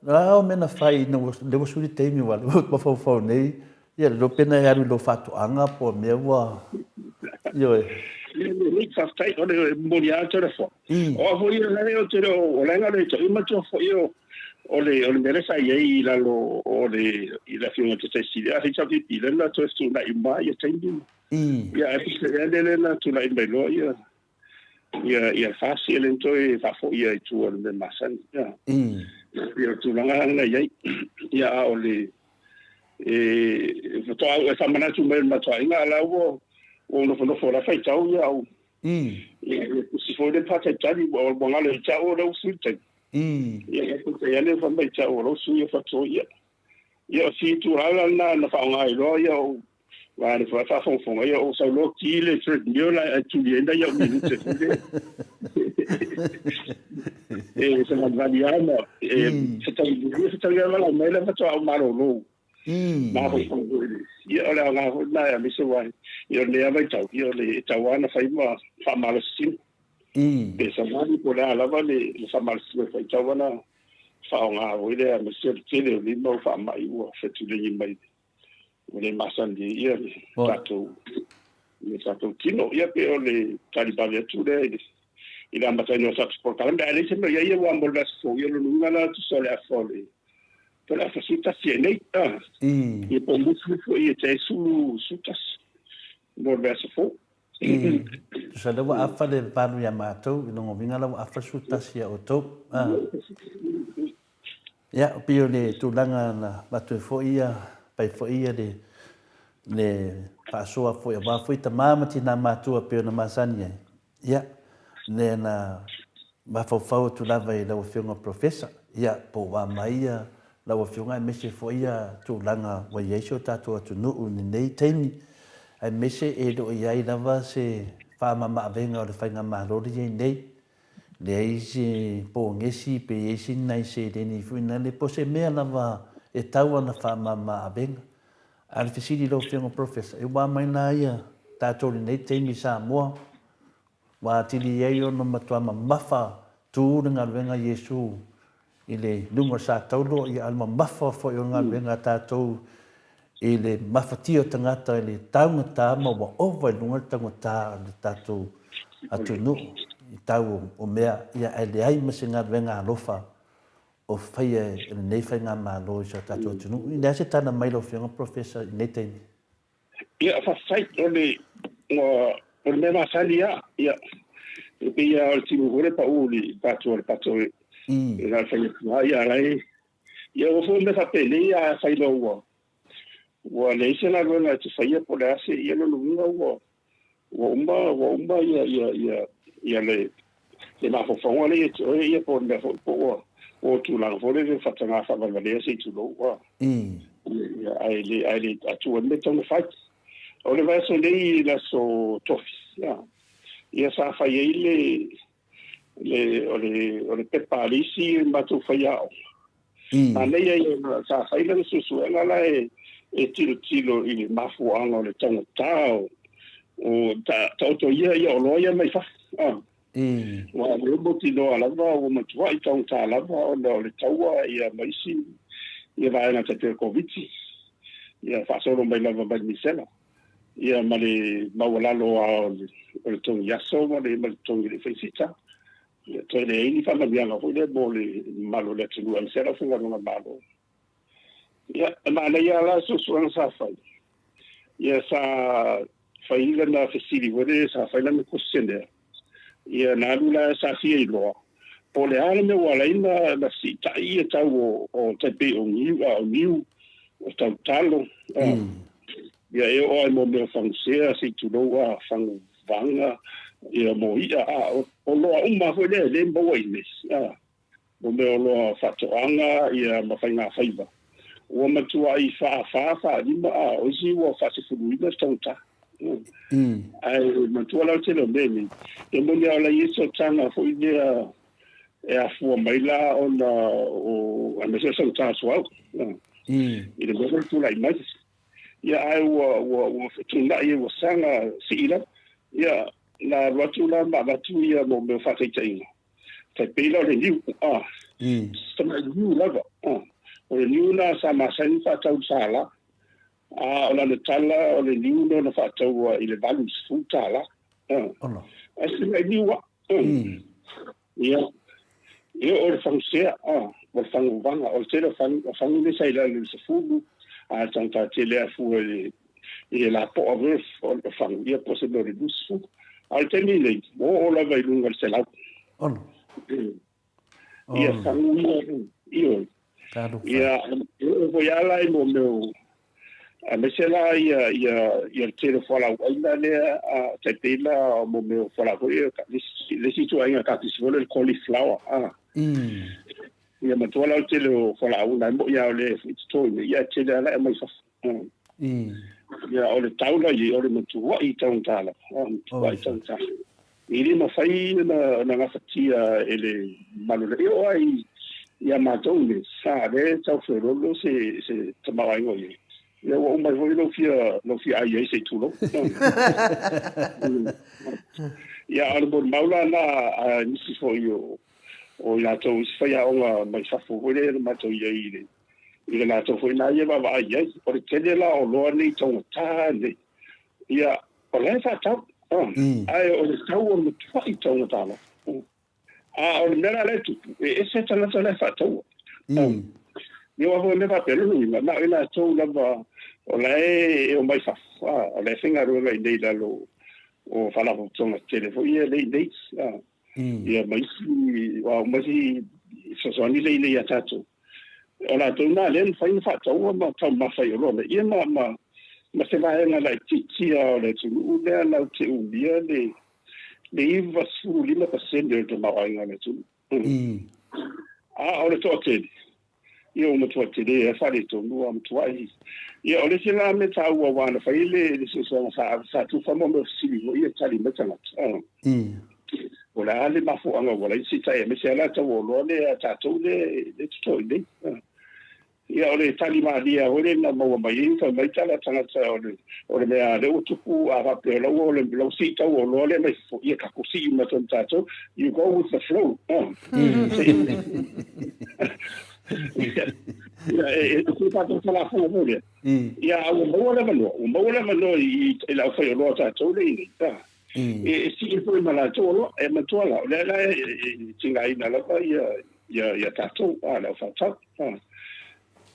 A o mea na fai ina ua, lea ua sui le taimi aua lea ua mafaufau nei, ia le iloa pe na e alu i lou faatoaga po o mea ua, ioe. Lelei, faafetai, o le momoli lava o telefoni. O au foi ia lea ou te le o, o le aga lea i matua foi o, o le, o le mea lea sa i ai i lalo o le, i le Afioga i le Taitai Sili, a HRPP, lea na toe fetuunai uma ia taimi. Ia, ae peiseai lea lea na tulai mai loa ia, ia ia fasi e le toe faafoia i tua o le mea masani. Ia. Ia o tulaga lena i ai. Ia a o le e faatoa e faamanatu mai le matuaiga a la ua ua nofonofo la faitau ia au. Ia e tusi foi le faataitali ua ua galo i tau o le sui tai. Ia e tusi ia le fa mai tau o le sui o ia. Ia o si tulaga lena na faaaoga ai loa ia ou aua le faafogafoga ia ou sau loa ki le treadmill ae tuli ai nai au minute foi lea. E savalivali lava ma e fetaui lava lau mai lea faatoa ou malolo. Mafaufau foi le ia o le aoga foi lena aemaise aua ia o lenei lava vaitau ia o le e tatau lava ona fai ma faamalositino. Pe savali po o le a lava le faamalositino e fai, e tatau lava ona faaaoga foi lea aemaise o le tele o nei mau faamai ua fetulegi mai ua le masani ai ia le tatou le tatou tino. Ia pe o le tali vave atu lea i le i le amataina o tatou polokalame. Ae leai se mea o i ai ia ua mo le aso fou, ia lona uiga la tusa o le afa o le po o le afa 11 ai nei. Ia po o musu foi e te sulu 11 mo le aso fou. Tusa lea ua afa le valu ia matou, i lona uiga la ua afa le 11 ia outou. Ia, pei o le tulaga na avatu ai foi ia, fai foi ia le, le faasoa foi aua foi tama ma tina matua pei ona masani ai. Ia, lea na mafaufau atu lava i lau Afioga Professor, ia, po ua mai ia lau Afioga aemaise foi ia tulaga ua i ai si o tatou atunuu i lenei taimi, aemaise e le o i ai lava se faamamaavega o le Faigamalo lea e i ai nei, leai se pogesi pe i ai se nai seleni foi nale po o se mea lava e tau ana faamamaavega. A o le fesili i lau Afioga Professor, e ua mai la ia tatou i lenei taimi i Samoa, Ua atili ai ona matua mamafa tu le galuega a Iesu i le luga o le sa taulo, ia a o le mamafa foi o le galuega a tatou i le mafatia o tagata i le taugata ma ua ova i luga le taugata o le tatou atunuu i tau o mea, ia ae leai ma se galuega alofa. o faia e lenei faigamalo i si o tatou atunuu. I le a se tala mai lau Afioga Professor i lenei taimi? Ia, faafetai. O le, o le mea masani lava, ia, e pei lava o le timu foi lea e pau i le patu o le pato i le fai atu lava, ia, la e, ia, ua foi mea faapenei a fai loa ua, ua leai se galuega e te faia po o le a se, ia, lona uiga ua, ua uma, ua uma ia, ia, ia, ia le, le mafaufauga lea ia te oe, ia po o le mea foi po ua, ua tulaga foi lea faataga faavalevalea se i tulou, ua. Ia, ae le, ae le atua le mea e tatau ona fai. O le vaiaso nei i le aso Tofi, ia, ia sa fai ai le, le, o le, o le pepa a le isi matou faiaoga. Manaia ia sa fai lana suesuega la e, e tilotilo i le mafuaaga o le taugata o, o taoto ia ia oloa ia mai fafo. Ah. Ua lea mautinoa lava ua matuai taugata lava ona o le taua ia ma isi ia vaega tai pei o le Koviti ia faasolo mai lava mai le misela ia ma le maualalo lava o le togi aso ma le togi le faisita. Ia toe leai ni faamanuiaga foi lea mo le mamalu o le atunuu aemaise le aufaigaluega Malo. Ia, e manaia la suesuega sa fai. Ia sa fai lana fesili foi lea, sa fai lana questionnaire. Ia na alu la sa fia iloa po o le a le mea ua ala ai na siitai ia tau o, o tai pei o niu, a o niu, o tau talo. Ia e oo ai mo mea o fagusea, se i tulou a, faguvaga, ia mo i'a, a, o oloa uma foi lea e le maua i inei, a, mo mea o oloa faatoaga, ia ma faigafaiva. Ua matuai faafa, faalima, a, o isi ua faasefuluina le taugata. Ae matua la o le tele o mea nei. E moni lava o la e i ai sootaga foi lea e afua mai la ona o, aemaise o le taugata o suauu, i le mea foi le tulai mai. Ia ae ua ua ua fetuunai ua saga sii lava. Ia na alu atu la ma avatu ia mo mea o faataitaiga. Tai pei la o le niu, ah. Tamai niu lava, ah. O le niu na sa masani faatau i le $1. A o lana tala o le niu lea na faataua i le $80. Ah. Ae se tamai niu lava. Ia, ia o le fagusea, a, o le faguvaga, o le tele o fagu, o fagu nei sa i lalo i le 10, a le tagata tele a fua i le, i le lapoa foi o le fagu, ia po o se mea o le 20. A o le taimi nei, ua oo lava i luga i le 100. Ono. Ia fagu ia, ioe. Ia, e oo foi lava la i mo mea o, aemaise la ia, ia, ia le tele o fualaauaina lea, a, tai pei la mo mea o fualaau foi ia, le isi ituaiga kapisi foi lea o le cauliflower, a. Ia matua la o le tele o fualaau na e moni lava o lea e totoina, ia e tele lava la e aumai fafo. Ia, o le tau la i ai, o le matuai taugata lava, a, matuai taugata. E le mafai ona gafatia e le mamalu o le. E oo lava ia matou nei, a lea e tau feoloolo se se tamaoaiga o i ai. Ia ua uma ai foi lou fia lou fia ai ai se i tulou. Ia a o le molimau la lena a nisi foi o o i latou isi faiaoga mai fafo foi lea na matou i ai i le i le latou foi na ia vaavaai i ai. O le tele la o oloa nei taugata nei. Ia, o la e faatau, ae o le tau o le matuai taugata lava. A o le mea la lea e tupu, e ese tagata la e faataua. Ia aua foi o mea faapea, lona uiga, na o i latou lava o la e omai fafo, o la e faigaluega i inei i lalo o faalapotopotoga tetele foi ia lea e i inei, ia ma isi, aua uma isi fesoasoani lea e i inei ia tatou. O latou na lea e mafai ona faataua ma taumafa i oloa nei, ia ma, ma, ma se vaega laitiiti lava o le atunuu lea latou te umia le, le 95% o le tamaoaiga o le atunuu. A o le toatele, ia ua matua tele lava faaletonu, ua matuai. Ia o le isi la mea taua aua na fai le, le suesuega sa, sa tufa mo mea o fesili foi ia tali mai tagata. O le a le mafuaaga ua ala ai siitai aemaise lava la tau o oloa lea a tatou lea e toto i nei. Ia o le tali malie lava foi lea na maua mai ai, fai mai tala tagata o le, o le mea lea ua tupu a faapea o la ua o lau sii tau o oloa lea mai fafo, ia tatou sii uma atu ma tatou, you go with the flow. Ia, e tatou talafoga foi lea. Ia, a ua maua le avanoa, ua maua le avanoa i le aufaioloa a tatou lea i nei. E sii foi ma latou oloa, e matua la, o lea la e tigaina lava ia ia tatou, le au faatau.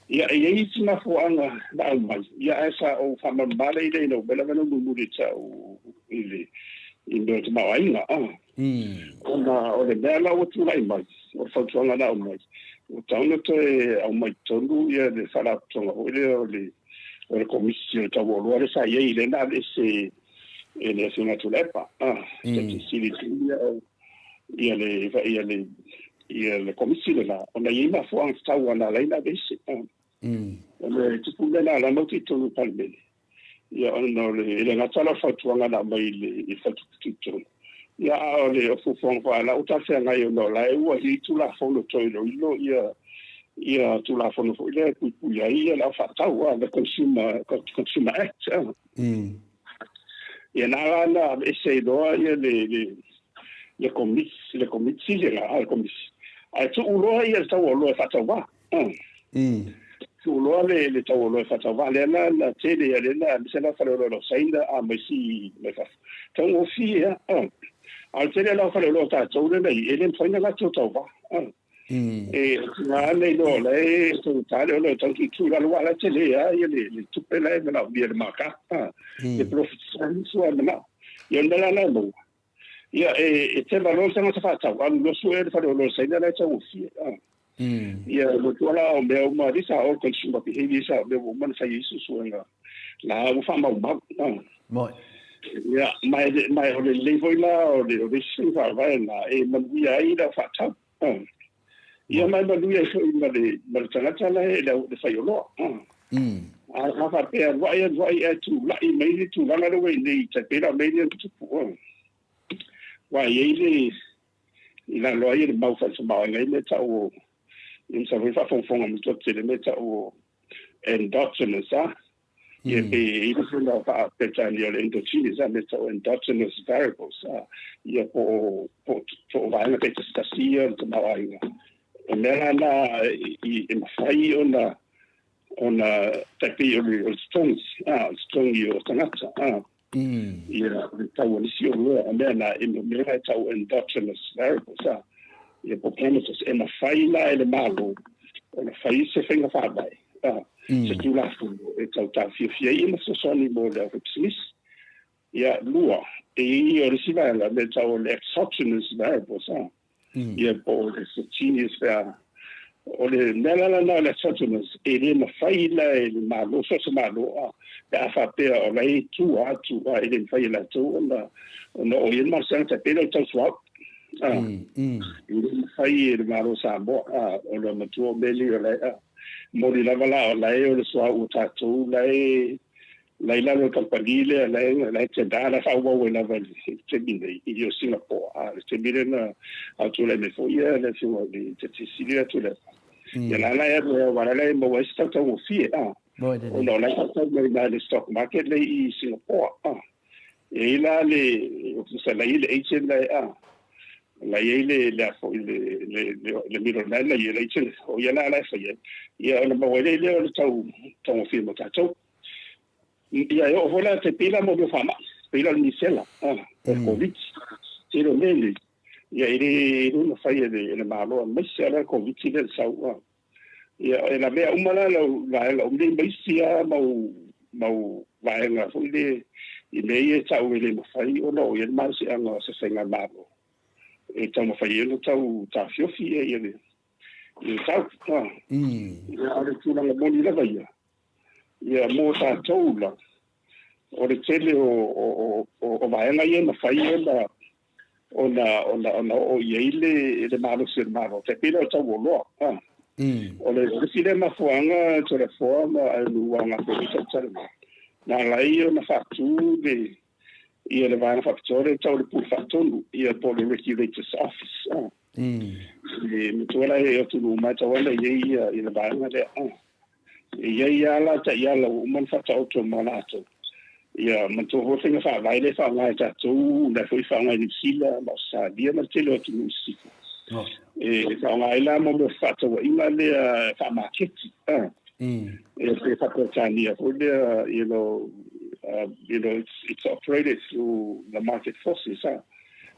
Ia, e i ai isi mafuaaga na aumai, ia ae sa ou faamalamalama lea i le ina ua lava na mulimuli e tau i le i mea o tamaoaiga. Ona o le mea la ua tulai mai, o le fautuaga na aumai, ua tatau ona toe aumai totonu ia le faalapotopotoga foi lea o le o le Komisi o le Tau o Oloa lea sa i ai, lea na aveese e le Afioga ia Tuilaepa. Sili ia le ia le ia le Komisi le la, ona e i ai mafuaaga tatau na ala ai ona aveese. O le tupu mea na ala ona oti i totonu o le Palemene, ia ona o le e le gata la o le fautuaga na aumai i le Faletupe Tutotonu, ia a o le fuafuaga foi a la ua talafeagai ona o la e ua i ai Tulafono toe iloilo ia ia Tulafono foi lea e puipui ai ia le au faatau, the Consumer Act. Ia na ala na aveese ai loa ia le le Komisi, le Komiti le la, le Komisi. Ae tuu loa ia le tau o oloa e faatauvā. Tuu loa le le tau o oloa e faatauvā lea la na tele ia lea na aemaise la faleoloa o Saina a ma isi mai fafo. Taugofie lava. A o le tele la o faleoloa o tatou lea na i ai, e le mafai ona latou tauvā. E tiga lava iloa o la e taugata le oloa e tau tuutuu i lalo aua o la e tele lava ia le tupe la e manaomia e le markup, le profit sua e manao. Ia o le mea la lena e maua, ia e teva loa le tagata faatau, alu loa sue le faleoloa i Saina la e taugofie. Ia matua la o mea uma, these are all consumer behaviors, o mea ua uma ona fai ai suesuega la ua faamaumau. Ia, ma o le lelei foi la o le isi faiga faavae lena e manuia ai le au faatau. Ia ma e manuia ai foi ma le ma le tagata la e le faioloa. A a faapea alu ae alu ae ae tulai mai le tulaga lea ua i nei, tai pei la o mea ia na tutupu. Aua e i ai le i lalo ai le mau faatamaoaiga i mea tau o ia masalo foi faafogafoga ma toatele mea tau o endogenous a. Ia pe i ai foi na faa-Peretania o le endogenous a mea tau endogenous variables a. Ia po o vaega taitasitasi ia o le tamaoaiga. O mea la na e mafai ona ona tai pei o le totogi, a, o le totogi o tagata, a. Ia, o le tau o nisi oloa, o mea na, e mea la e tau endogenous variables, a. Ia po parameters e mafai la e le Malo ona fai se faiga faavae, a, se Tulafono e tau taofiofia ai ma fesoasoani mo le aufaipisinisi. Ia, lua, e i ai o le isi vaega, mea e tau o le exogenous variables, a. Ia po o le exogenous pe a. O le mea la lena o le exogenous, e le mafai la e le Malo, so o se Malo, a, pe a faapea o la e i tua atu, a, e le mafai e latou ona ona oo i ai le malosiaga tai pei la o le tau suauu. A, e le mafai e le Malo o Samoa, a, ona matua o mea nei o la e, a, moni lava la o la e o le suauu o tatou la e la i lalo o le kamupani lea la e la e tender la e faaauau ai lava i le taimi nei i o Singapore. A o le taimi lea na tulai mai foi ia le Afioga i le Taitai Sili lea Tuilaepa. Ia la la e alu ai aua la e maua ai se tautaugofie a. Ona o la e faatau mai i le stock market lea i Singapore a. E i ai la le ofisa la i ai le agent la e a. La i ai le le a foi le le le middleman la i ai le agent o ia la la e fai ai. Ia ona maua ai lea o le tau taugofie mo tatou. Ia e oo foi la te pei la mo mea o faamai, pei la o le misela, o le Covid. Tele o mea nei, ia e le e le mafai e le Malo aemaise lava la le Covid lea na sau. Ia e lavea uma la lau vaega uma nei ma isi lava mau mau vaega foi lea i mea ia e tau e le mafai ona oo i ai le malosiaga o se faigamalo e taumafai ai ona tau taofiofi ia le le tau. Ia a o le tulaga moni lava ia, Ia, mo tatou la, o le tele o, o, o, o vaega ia e mafai ona ona ona ona oo i ai le le malosi o le Malo, tai pei la o le tau o oloa. O le isi lea mafuaaga Toleafoa ma Aelua na foi i tautala na ala ai ona faatu le ia le vaega faapitoa lea e tau o le Pule Faatonu, ia po o le Regulator's Office. E matua la e atunuu uma e tatau ona i ai ia le vaega lea. E i ai lava la taiala ua uma ona faataoto ma latou. Ia manatua foi faiga faavae lea e faaaoga e tatou, la foi e faaaoga e Niu Sila ma Ausetalia ma le tele o atunuu i sisifo. E faaaoga ai la mo mea o fefaatauaiga lea faamaketi. E pe faa-Peretania foi lea, it's operated through the market forces,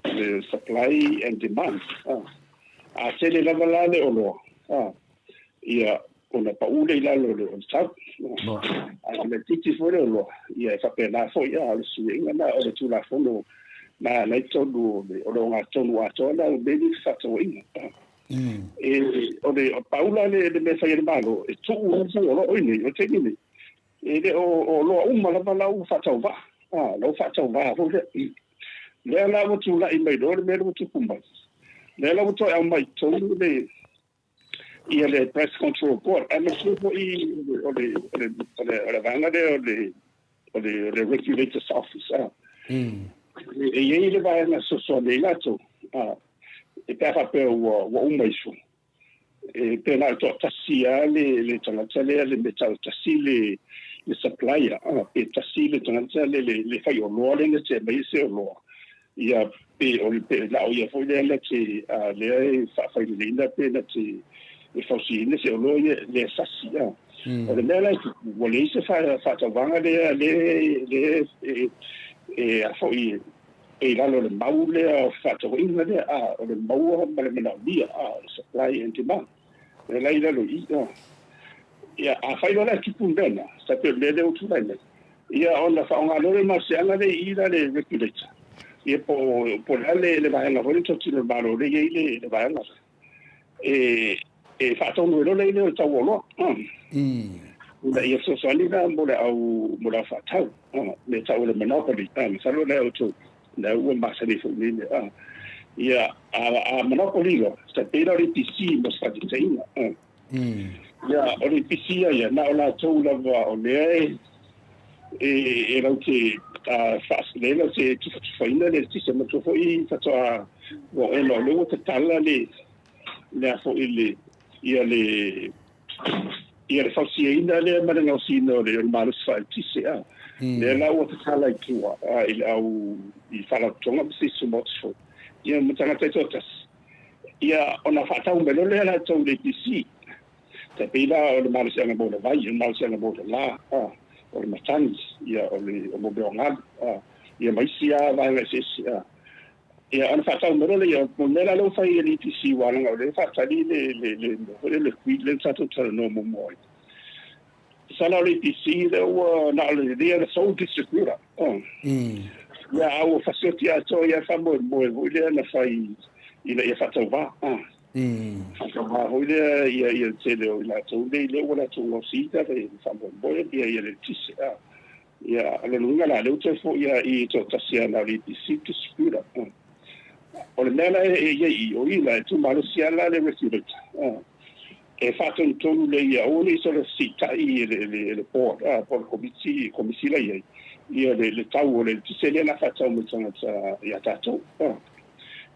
the supply and demand. A tele lava la le oloa, a, ia, ona paʻu lea i lalo o le tau. A laitiiti foi le oloa, ia e faapena foi, a, o le suiga na o le Tulafono na na i totonu o le ogatotonu atoa na o mea nei fefaatauaiga. E, o le paula le mea fai a le Malo, e tuu ai le oloa oi nei, o le taimi nei, e le o oloa uma lava la ua faatauvaa, a, la ua faatauvaa foi lea. Lea la ua tulai mai loa le mea lea ua tupu mai. Lea la ua toe aumai i totonu le ia le Price Control Board, ae manatua foi o le o le o le o le vaega lea o le o le o le Regulator's Office, a. E i ai le vaega fesoasoani ai latou, a, e pe a faapea ua ua uma ifo, e pe na o le toatasi lava le le tagata lea le mea tau tasi le le supplier, a, pe tasi le tagata le le le faioloa lea na te aumaia se oloa, ia pe o le pe na o ia foi lea na te a lea e faafaileleina pe na te e fausiaina se oloa ia lea sasi a. O le mea la e tupu, ua leai se faatauvaga lea le le e e a foi e i lalo o le mau lea o fefaatauaiga lea a, o le maua ma le manaomia a, o le supply and demand lea la i lalo i i a. Ia, afai loa la e tupu le mea lena, tai pei o le mea lea ua tulai mai, ia ona faaaoga loa lea o le malosiaga lea i i la le regulator, ia po o le a le vaega foi lea totilo o le Malo lea e i ai le le vaega lea, e e faatonu ai loa lea o le tau o oloa. Ina ia fesoasoani la mo le au mo le au faatau, mea tau o le monopoly, masalo o lea outou lea ua masani foi i nei mea. Ia, a monopoly loa, tai pei la o le EPC mo se faataitaiga. Ia, o le EPC ia ia, na o latou lava o lea e e lau te lea lau te tufatufaina le eletise. Manatua foi faatoa ua ona o lea ua tatala le le a foi le ia le ia le fausiaina lea ma le gaosiina o le malosi faaeletise a. Lea la ua tatala i tua i le au i faalapotopotoga ma se isi maota foi ia ma tagata e toatasi. Ia ona faatau mai loa lea latou i le EPC. Tai pei la o le malosiaga mo le vai, o le malosiaga mo le la, o le matagi, ia o le o mea o galu, ia ma isi lava vaega eseese. Ia ona faatau mai loa lea, o le mea la lea ua fai e le EPC aua leaga o lea e faatali le le le mea foi lea le grid lea na tatou talanoa muamua ai. Sala o le EPC lea ua na o le they are the sole distributor. Ia a ua fasioti atoa ia faamoemoe foi lea na fai ina ia faatauvā. Faatauvā foi lea ia ia le tele o i latou nei lea ua latou gaosiina le faamoemoe ia ia le eletise. Ia o lona uiga la lea ua toe foi lava i toatasi lava na o le EPC distributor. O le mea la e i ai i i, o i la e tumalosi lava la le regulator. E faatonutonu lea ia aua ne i sola fesiitai e le board po o le komiti, komisi la i ai, ia le tau o le eletise lea o le a faatau mai i tagata ia tatou.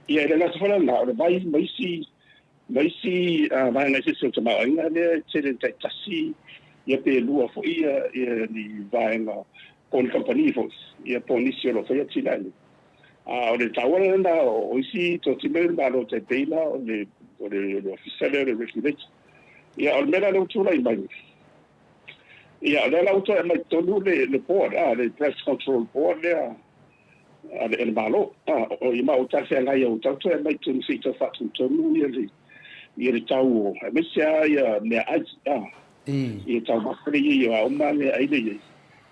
Ia e le gata foi la lena, o le vai ma isi ma isi vaega eseese o le tamaoaiga lea e tele ina taitasi ia pe lua foi ia ni vaega po o ni kamupani foi ia po o nisi o lo o faia atinae nei. A o le taua la lena o isi totino i le Malo tai pei la o le o le Ofisa lea o le Regulator. Ia o le mea la lea ua tulai mai, ia o lea la ua toe aumai totonu le le board, a le Price Control Board lea a le le Malo. A o ia ma ua talafeagai ua tatau toe aumai totonu se i tau faatonutonu ia le ia le tau o aemaise lava ia meaai, a ia taumafa lea i ai o a uma meaai lea i ai.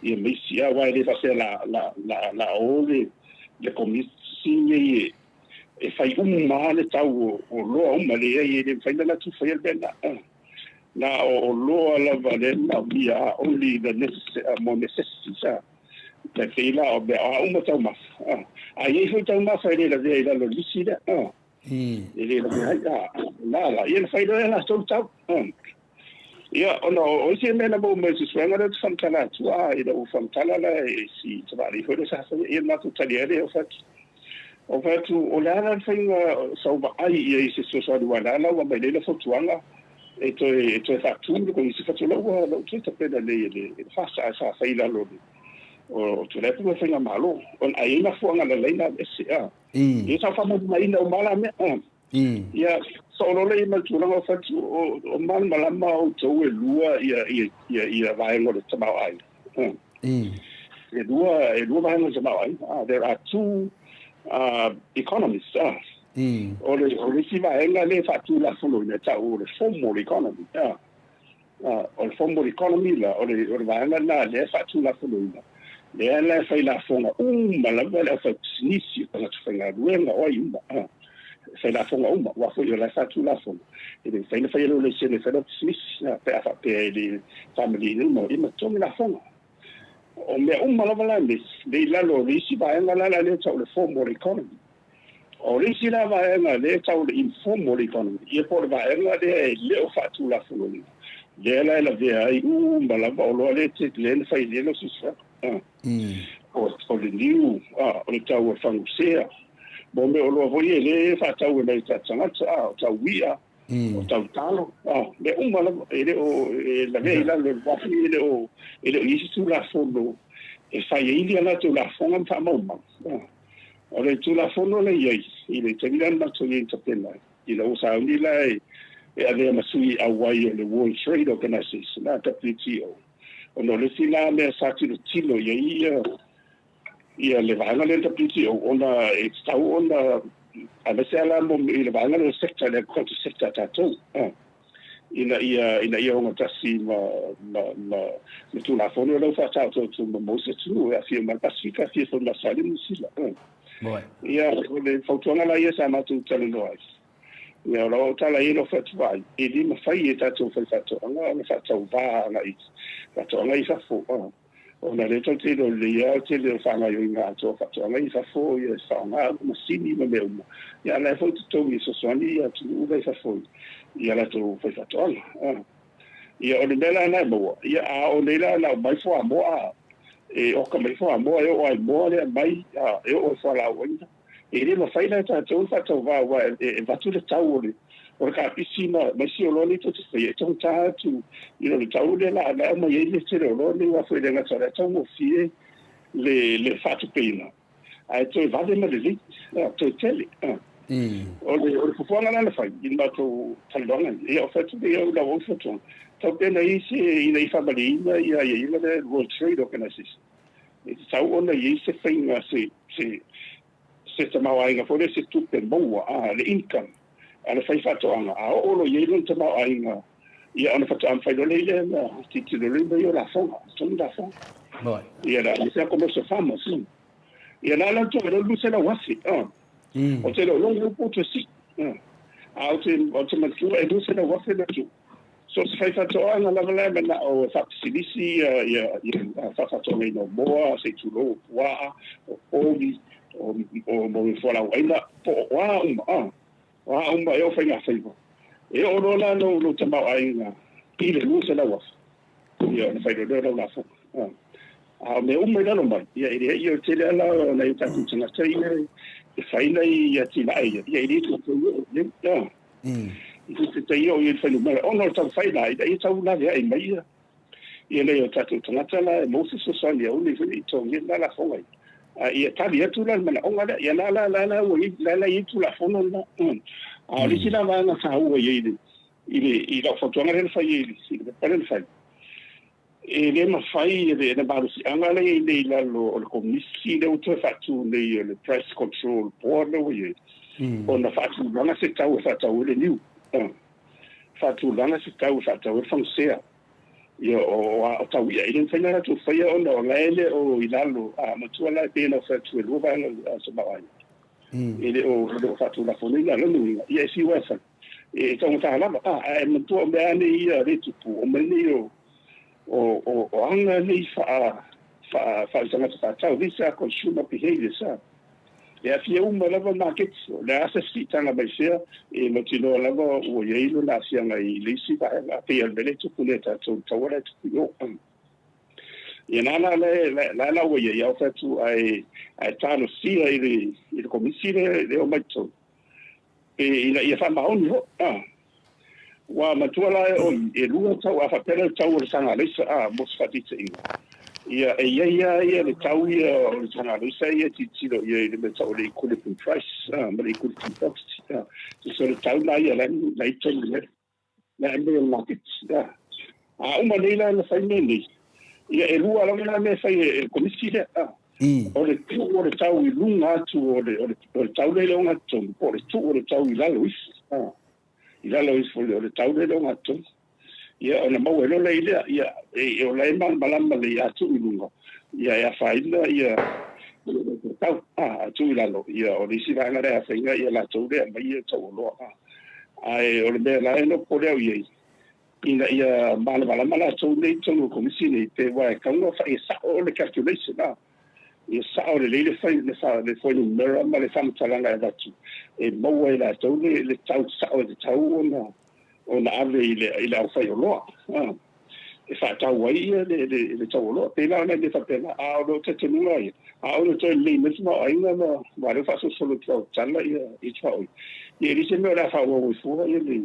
Ia ma isi, aua e le faapea la, la, la, la o le, le Komisi nei e fai uma lava le tau o oloa uma, leai, e le mafai ona latou faia le mea lena. Na o oloa lava lea e manaomia, only the necessary, more necessities, a. Tai pei la o mea a uma taumafa, a. A i ai foi taumafa e le lavea i lalo o le lisi lea, a. E le lavea ai, a. La la, ia na fai loa e latou le tau, a. Ia, ona o isi mea na maua mai i se suega lea ou te faamatala atu, a, ina ua faamatala la e si tamalii foi lea sa faia, ia na matou tali ai lea, ou fai atu, ou fai atu, o le a la le faiga sa ou vaai i ai i se fesoasoani aua o la la ua aumai nei le fautuaga e toe, e toe faatu le Komisi Fatu, la ua, la ua toe tapena nei e le, e le FAST ae sa fai i lalo o le, o Tuilaepa ma le Faigamalo, ona a i ai mafuaaga na ala ai ona aveese, a. Ia sa faamaulimaina uma lava la mea, a. Ia, saolole ia ma le tulaga o fatu, o malamalama outou e lua ia, ia, ia, ia vaega o le tamaoaiga. E lua, e lua vaega o le tamaoaiga. There are two economies. O le o le isi vaega lea e faatulafonoina e ta'u o le formal economy, a. O le formal economy la, o le o le vaega lena lea e faatulafonoina, lea la e fai lafoga uma lava le aufaipisinisi, o tagata faigaluega, o ai uma, a. E fai lafoga uma, aua foi o la e faatulafono, e le mafai ona faia lou laisene e fai lau pisinisi, a, pe a faapea e le faamalieina le mau, ia ma totogi lafoga. O mea uma lava la nei, lea i lalo o le isi vaega la lea e tau o le formal economy. O le isi la vaega lea e tau o le informal economy, ia po o le vaega lea e le o faatulafonoina, lea la e lavea ai uma lava oloa lea te lea na fai lea lau ah. O le niu, ah, o le tau o le fagusea, mo mea oloa foi e le faatau e nai tagata, ah, o tau i'a, o tau talo, ah, mea uma lava e le o e lavea i lalo o le uafu, e le o i ai se tulafono e fai ai ia latou lafoga ma faamaumau. Ah. O le tulafono lea i ai i le taimi la na matou i ai tapena ai ina ua sauni la e avea ma sui auai o le World Trade Organization, la WTO, ona o le isi la mea sa tilotilo i ai ia le vaega lea WTO, ona e tatau ona aemaise lava la mo i le vaega lea o le sector, le agriculture sector a tatou, ah, ina ia ogatasi ma tulafono lea ua faataotooto ma mo isi atunuu e aafia mai le Pasefika, aafia foi ma Ausetalia ma Niu Sila. Boy. Ia, o le fautuaga la ia sa matou talanoa ai. Ia, o lau tala ia lo fatuai, e le mafai e tatou faifaatoaga ona faatauvā agai faatoaga i fafo. Ah. Ona lea tatou te iloa lelei lava o le tele o faagaoioiga atoa o faatoaga i fafo, ia e faaaoga masini ma mea uma. Ia, a o la e foi totogi e fesoasoani ia atunuu la i fafo i a latou faifaatoaga. Ah. Ia, o le mea la na e maua, ia, a oo nei la na aumai fuamoa, e oka mai fuamoa, e oo ai moa lea mai, a, e oo i fualaau aina. E le mafai la e tatou ona faatauvā, aua e avatu le tau o le kapisi ma isi oloa nei tou te faia, e taugata atu i lo le tau lea la la e aumai ai le tele o oloa nei, aua foi e le gata o la e taugofie le faatupeina, ae toe vave ma lelei, toe tele. O le fuafuaga la na fai i le matou talanoaga, ia, o fai atu ia lau au fautuaga, tau pea na i se ina ia faamalieina ia aiaiga lea World Trade Organization, e tatau ona i ai se faiga se tamaoaiga foi lea, se tupe maua, a le income a le faifaatoaga, a oo lo i ai lona tamaoaiga, ia, ona faatoa mafai loa lea na tilotilo lea mai o lafoga, totogi lafoga. Boy. Ia la se commercial farmers, ia la la to le 200,000, ah, o te lo lo po te si, a o te manatua e 200,000 le tu. So se faifaatoaga lava la e manao e faapisinisi ia faafaatoagaina o moa, se i tulou, o puaa, o povi, o mo fualaau aina, po o a uma, a o a uma e oo faigafaiva, e oo loa la lou tamaoaiga i le 200,000, ia, ona fai loa lea o lau lafoga. A o mea uma i lalo mai, ia, e leai, o le tele ala o nai o tatou tagata ia e fai nai atinae ia, ia, e le tatou oo i ai i te tai o i le fuainumera, ona o le taumafai la ina ia tau laveai mai ia nei o tatou tagata la e maua se fesoasoani aua ne i foi i totogia lena lafoga ia. A ia tali atu la le manaoga lea, ia la la la la ua i la la i tulafono lena. A o le isi la vaega taua i ai i lau fautuaga lea na fai i le pepa lea na fai, e le mafai e le malosiaga lea i nei lalo o le komisi lea ua toe faatu nei o le Price Control Board lea ua i ai, ona faatulaga se tau e faatau ai le niu, faatulaga se tau e faatau ai le fagusea, ia, o tau i'a, e le mafai ona latou faia ona o la e le o i lalo a matua la e pei ona fai atu e lua vaega tamaoaiga e le o faatulafonoina. Lona uiga, ia, e fiu e fai, e taugata lava. A ae manatua o mea nei ia le tupu o mea nei o aga nei faa-tagata faatau, these are consumer behaviors, a e aafia uma lava maketi. O le a se siitaga mai fea, e mautinoa lava ua i ai lona aafiaga i le isi vaega, a pei o le mea lea e tupu nei tatou taua la e tupu i o. Ia na la la la ua i ai au fai atu ae talosia i le komisi le o mai totonu e ina ia faamaoni ho a ua matua la e oi e lua tau a faapea le tau o le saga alaisa, a mo se faataitaiga, ia, e i ai lava ia le tau ia o le saga alaisa ia tilotilo ia i le mea tau o le equilibrium price, a, ma le equilibrium quantity, a so le tau la ia la i tonu le la e mea market, a a uma nei la na fai mea nei, ia, e lua lava la mea fai e le komisi lea, a O le tuu o le tau i luga atu o le, o le, o le tau lea i le ogatotonu, po o le tuu o le tau i lalo ifo, a, i lalo ifo o le tau lea i le ogatotonu. Ia, ona maua ai loa lea i lea, ia, e, o la e malamalama lelei a tuu i luga, ia, e afaina ia, le tau, a, a tuu i lalo, ia, o le isi vaega lea e afaina ia latou lea e aumaia tau oloa, a. Ae o le mea la e nofo popole au i ai, ina ia malamalama latou nei i totonu o le Komisi nei, pe ua e tatau ona fai, ia sao le calculation, a, ia sao lelei le fai, le, fa, le fuainumera ma le faamatalaga e avatu, e maua e latou le, le tau sao e tatau ona, ona ave i le, i le aufaioloa, a, e faatau ai ia le, le, le tauoloa. Pei la o nai mea faapena, a o lou talitonuga ia, aole o toe lelei mai le tamaoaiga ma, ma lea ua faasolosolo atu au tala ia i tuaoi. Ia e leai se mea o le a faaauau ai fua ia le,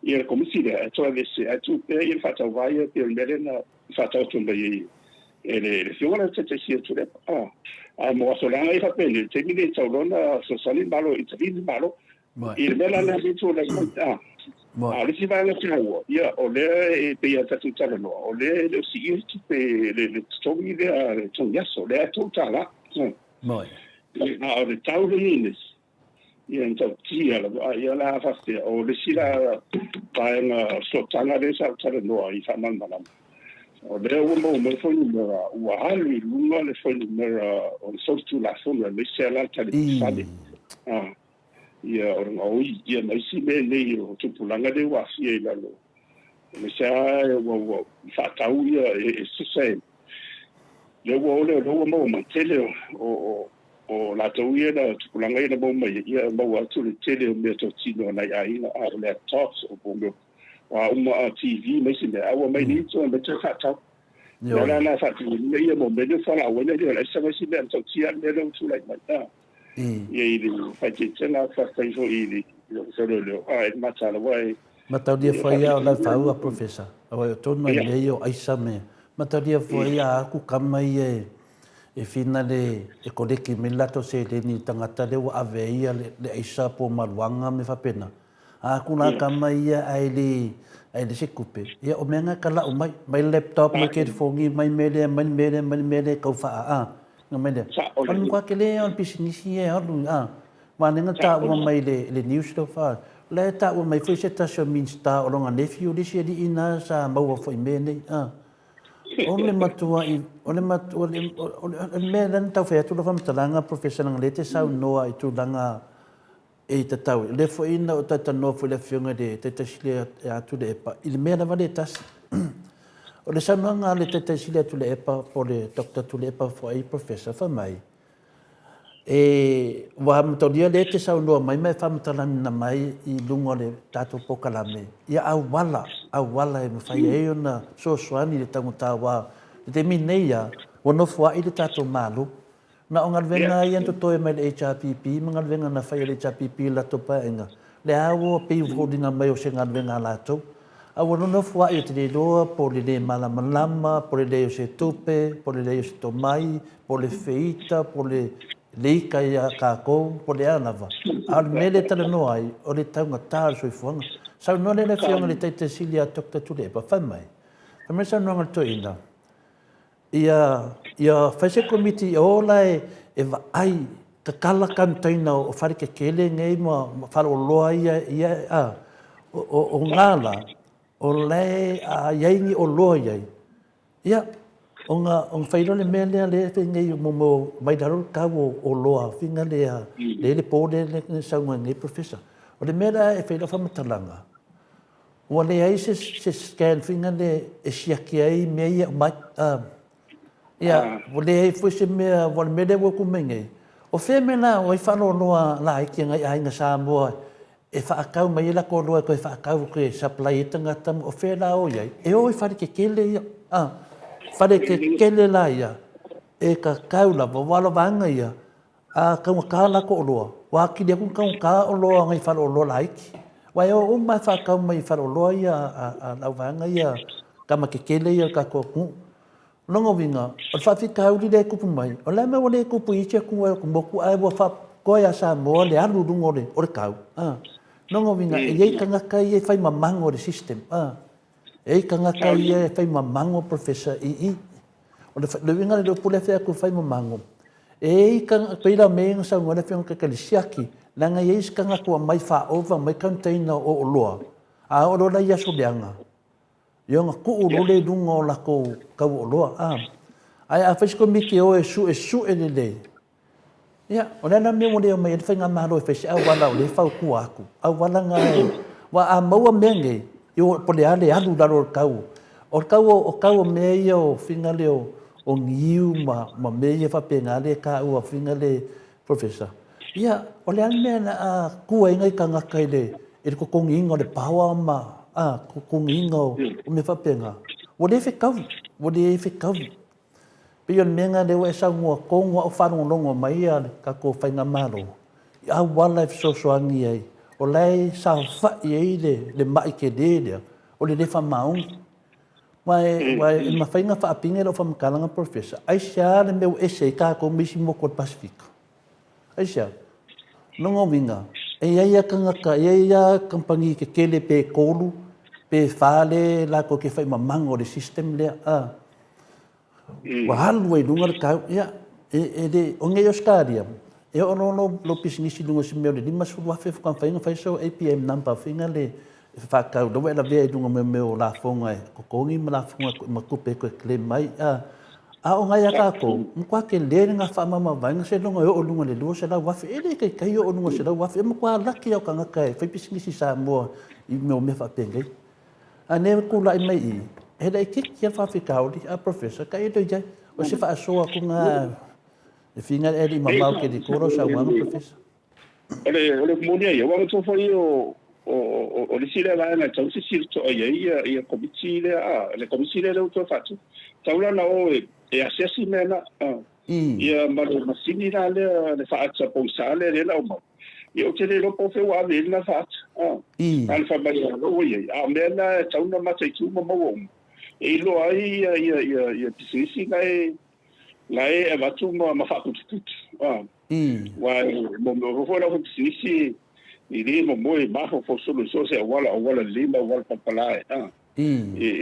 ia le Komisi lea, ae toe aveese, ae tuu pea ia le faatauvaa ia pei o le mea lea na faataoto mai ai e le, le Afioga lea Taitaisia Tuilaepa. A, ae mo aso leaga ia faapenei, i le taimi lenei e tatau loa ona fesoasoani le Malo, intervene le Malo i le mea la lea e tulai mai. A, a o le isi vaega taua, ia, o lea e pei lava ona tatou talanoa, o lea e le o siia le tupe, le, le totogi lea, le totogi aso, lea e $3. A o le tau lea e i ai nei, Ia na tautia lava, a ia la faapea, o le isi la vaega sootaga lea sa ou talanoa ai i faamalamalama, o lea ua maua mai fuainumera, ua alu i luga le fuainumera o le solitulafono aemaise lava la le talifale. A, ia o le gaoi, ia ma isi mea nei o tupulaga lea ua aafia i lalo, aemaise lava ua, ua faatau ia e susa e, lea ua o lea ua maua mai, tele o, o, O latou ia na tupulaga ia na maua mai ai, ia e maua atu le tele o mea totino a nai aiga, a o laptops, o mea o a uma a TV ma isi mea, a ua mai nei toe mai toe faatau. Mea la na faatinoina ia mo mea lea fualaauaina lea o le aisa ma isi mea, e matautia lava le mea lea ua tulai mai. A, ia i le faaeteetega faafetai foi i le Ofisa o Leoleo, a e mata lava e Mataulia foi a o lau faua Professor, aua e o tonu ai mea ia o aisa me, mataulia foi a aku kama ia e E finale e koleki mai le latou seleni i le tagata lea ua ave ai ia le aisa po o maluaga ma mea faapena. A aku la tama ia ae le ae le se tupe, ia o mea na e talau mai, mai le laptop, mai telefoni, mai mea lea, mai le mea lea, mai le mea lea e tau faa a, ona mai lea. O le matua tele lava o le pisinisi ia e alu a. Aua lea na taua mai i le news lea ua faa, o la e taua mai foi se tasi o Minista o lona nephew le isi alii lena sa maua foi i mea nei a. O le matuai, o le matu, o le, o le, o le mea lea na tau fai atu lau faamatalaga Professor leaga o lea e te saunoa i tulaga e tatau ai. O lea foi na ou talatalanoa foi i le Afioga i le Taitai Sili ia Tuilaepa i le mea lava lea e tasi. O le saunoaga a le Taitai Sili ia Tuilaepa po o le Doctor Tuilaepa foi Professor fai mai, E, ua mataulia lea e te saunoa mai ma e faamatalaina mai i luga o le tatou polokalame ia auala, auala e mafai ai ona fesoasoani i le taugata aua i le taimi nei lava, ua nofoai le tatou Malo. Na o galuega lava ia na totoe mai le HRPP ma galuega na fai e le HRPP i le latou paeaiga, lea ua pei ua foliga mai o se galuega a latou. A ua nofoai ou te le iloa po o le le malamalama, po o le leai o se tupe, po o le leai o se tomai, po o le feita, po o le leika ia tatou, po o le a lava. A o le mea lea e talanoa ai, o le taugata o le soifuaga. Saunoa lea le Afioga i le Taitai Sili ia Doctor Tuilaepa, fai mai, fai mai le saunoaga a le toeaina, ia, ia fai se komiti ia o la e, e vaai, tatala container o fale tetele nei ma, ma faleoloa ia, ia a, o, o, o ngā la, o la e a i ai ni oloa i ai, ia, ona, ona fai loa le mea lea lea e fai nei mo mo mai lalo le tau o oloa whina lea, le le po lea le saunoa nei Professor. O le mea la e fai lau faamatalaga, Ua leai se se scan foi lea e siaki ai mea ia e aumai. Ia, ua leai foi se mea, aua o le mea lea ua tu mai nei, o fea mea la o ai faaloaloa laiti a nai aiga Samoa e faatau mai ai latou oloa e toe faatau e toe supply ai tagata, o fea la o i ai? E o i fale tetele ia, a, fale tetele la ia e tatau lava, aua o le vaega ia, A taugata latou oloa, ua atili atu ona taugata oloa a nai faleoloa laiti. Aua e o uma lava e faatau mai i faleoloa ia a le auvaega ia tama tetele ia o le tatou atunuu. O lona uiga, o le faafitauli lea e tupu mai, o le a le mea ua le tupu i isi atunuu o motu ae ua faapitoa ia Samoa le alu i luga o le tau? O lona uiga, e i ai tagata ia e fai mamago i le system. E i ai tagata ia e fai mamago Professor i i. O le uiga lea o le upu lea e fai atu e fai mamago. E i ai ka, pei la mea ia na saunoa ai le Afioga i le Taitai Siaki, leaga e i ai isi tagata ua aumai faa-ova mai container o oloa, a oo loa la i aso leaga, ia ona tuu loa lea i luga o latou tau o oloa. A, ae a fai se Komiti e o e suesue lelei, Ia, o le a la le mea ua le omai ai le faigamalo e fai se auala o lea e fautua atu, auala na e... Aua a maua mea nei, po o le a le alu i lalo o le tau. O le tau o tau o mea ia o fina lea o niu ma ma mea ia faapena lea e taua fina lea Professor. Ia, o le a le mea o le a tua ai nai tagata i le i le totogiina o le power ma a totogiina o mea faapena. Ua le fetaui, ua le fetaui. Pei o le mea lena lea ua e saunoa tonu lava o faalogologo mai le tatou faigamalo i auala e fesoasoani ai, o la e saofai ai le mai tele lea o le le faamaoni. Aua e mafai ona faapine lau faamatalaga Professor, aisea le mea ua ese ai tatou ma isi motu o le Pasefika? Aisea? Lona uiga, e i ai lava tagata, e i ai lava kamupani tetele pe tolu pe fa lea latou te faimamago i le system lea. Ua alu ai i luga le tau, ia, e le, o nei Ausetalia, e oo loa lou pisinisi i luga o se mea o le $50,000 faatoa mafai ona fai sou ABM number foi lea e faatau, lea ua e lavea i luga o mea o lafoga e totogi ma lafoga ma tupe e toe claim mai. A o nai a tatou, e matua tele lena faamama-vaega seiloga e oo i luga i le $200,000. E le taitai oo i luga i le $100,000. E matua laki lava o tagata e fai pisinisi i Samoa i mea o mea faapenei. A o lea ua tulai mai i i, e laitiiti lava le faafitauli, a Professor, tailo i ai. O se faasoa atu lena e finau e alii mamao tele lau saunoaga Professor. O le o le moni ai, aua manatua foi o o o le isi lea vaega e tatau ona silasila totoa i ai ia ia Komiti lea a le Komiti lea lea ua toe faatu. Tatau la ona o e e asiasi mea na ia ma le masini la lea le faata pogisa lea lea na aumai. Ia ou te le iloa po o fea ua ave i ai lena faata. A na fai mai o ua i ai, a o mea na e tatau ona mataitu ma maua uma e iloa ai ia ia ia ia pisinisi la e la e avatu ma ma faaputuputu. Aua e momoe foi le aufaipisinisi e le momoe mafaufau solo i so o se auala, auala lelei ma auala palapala e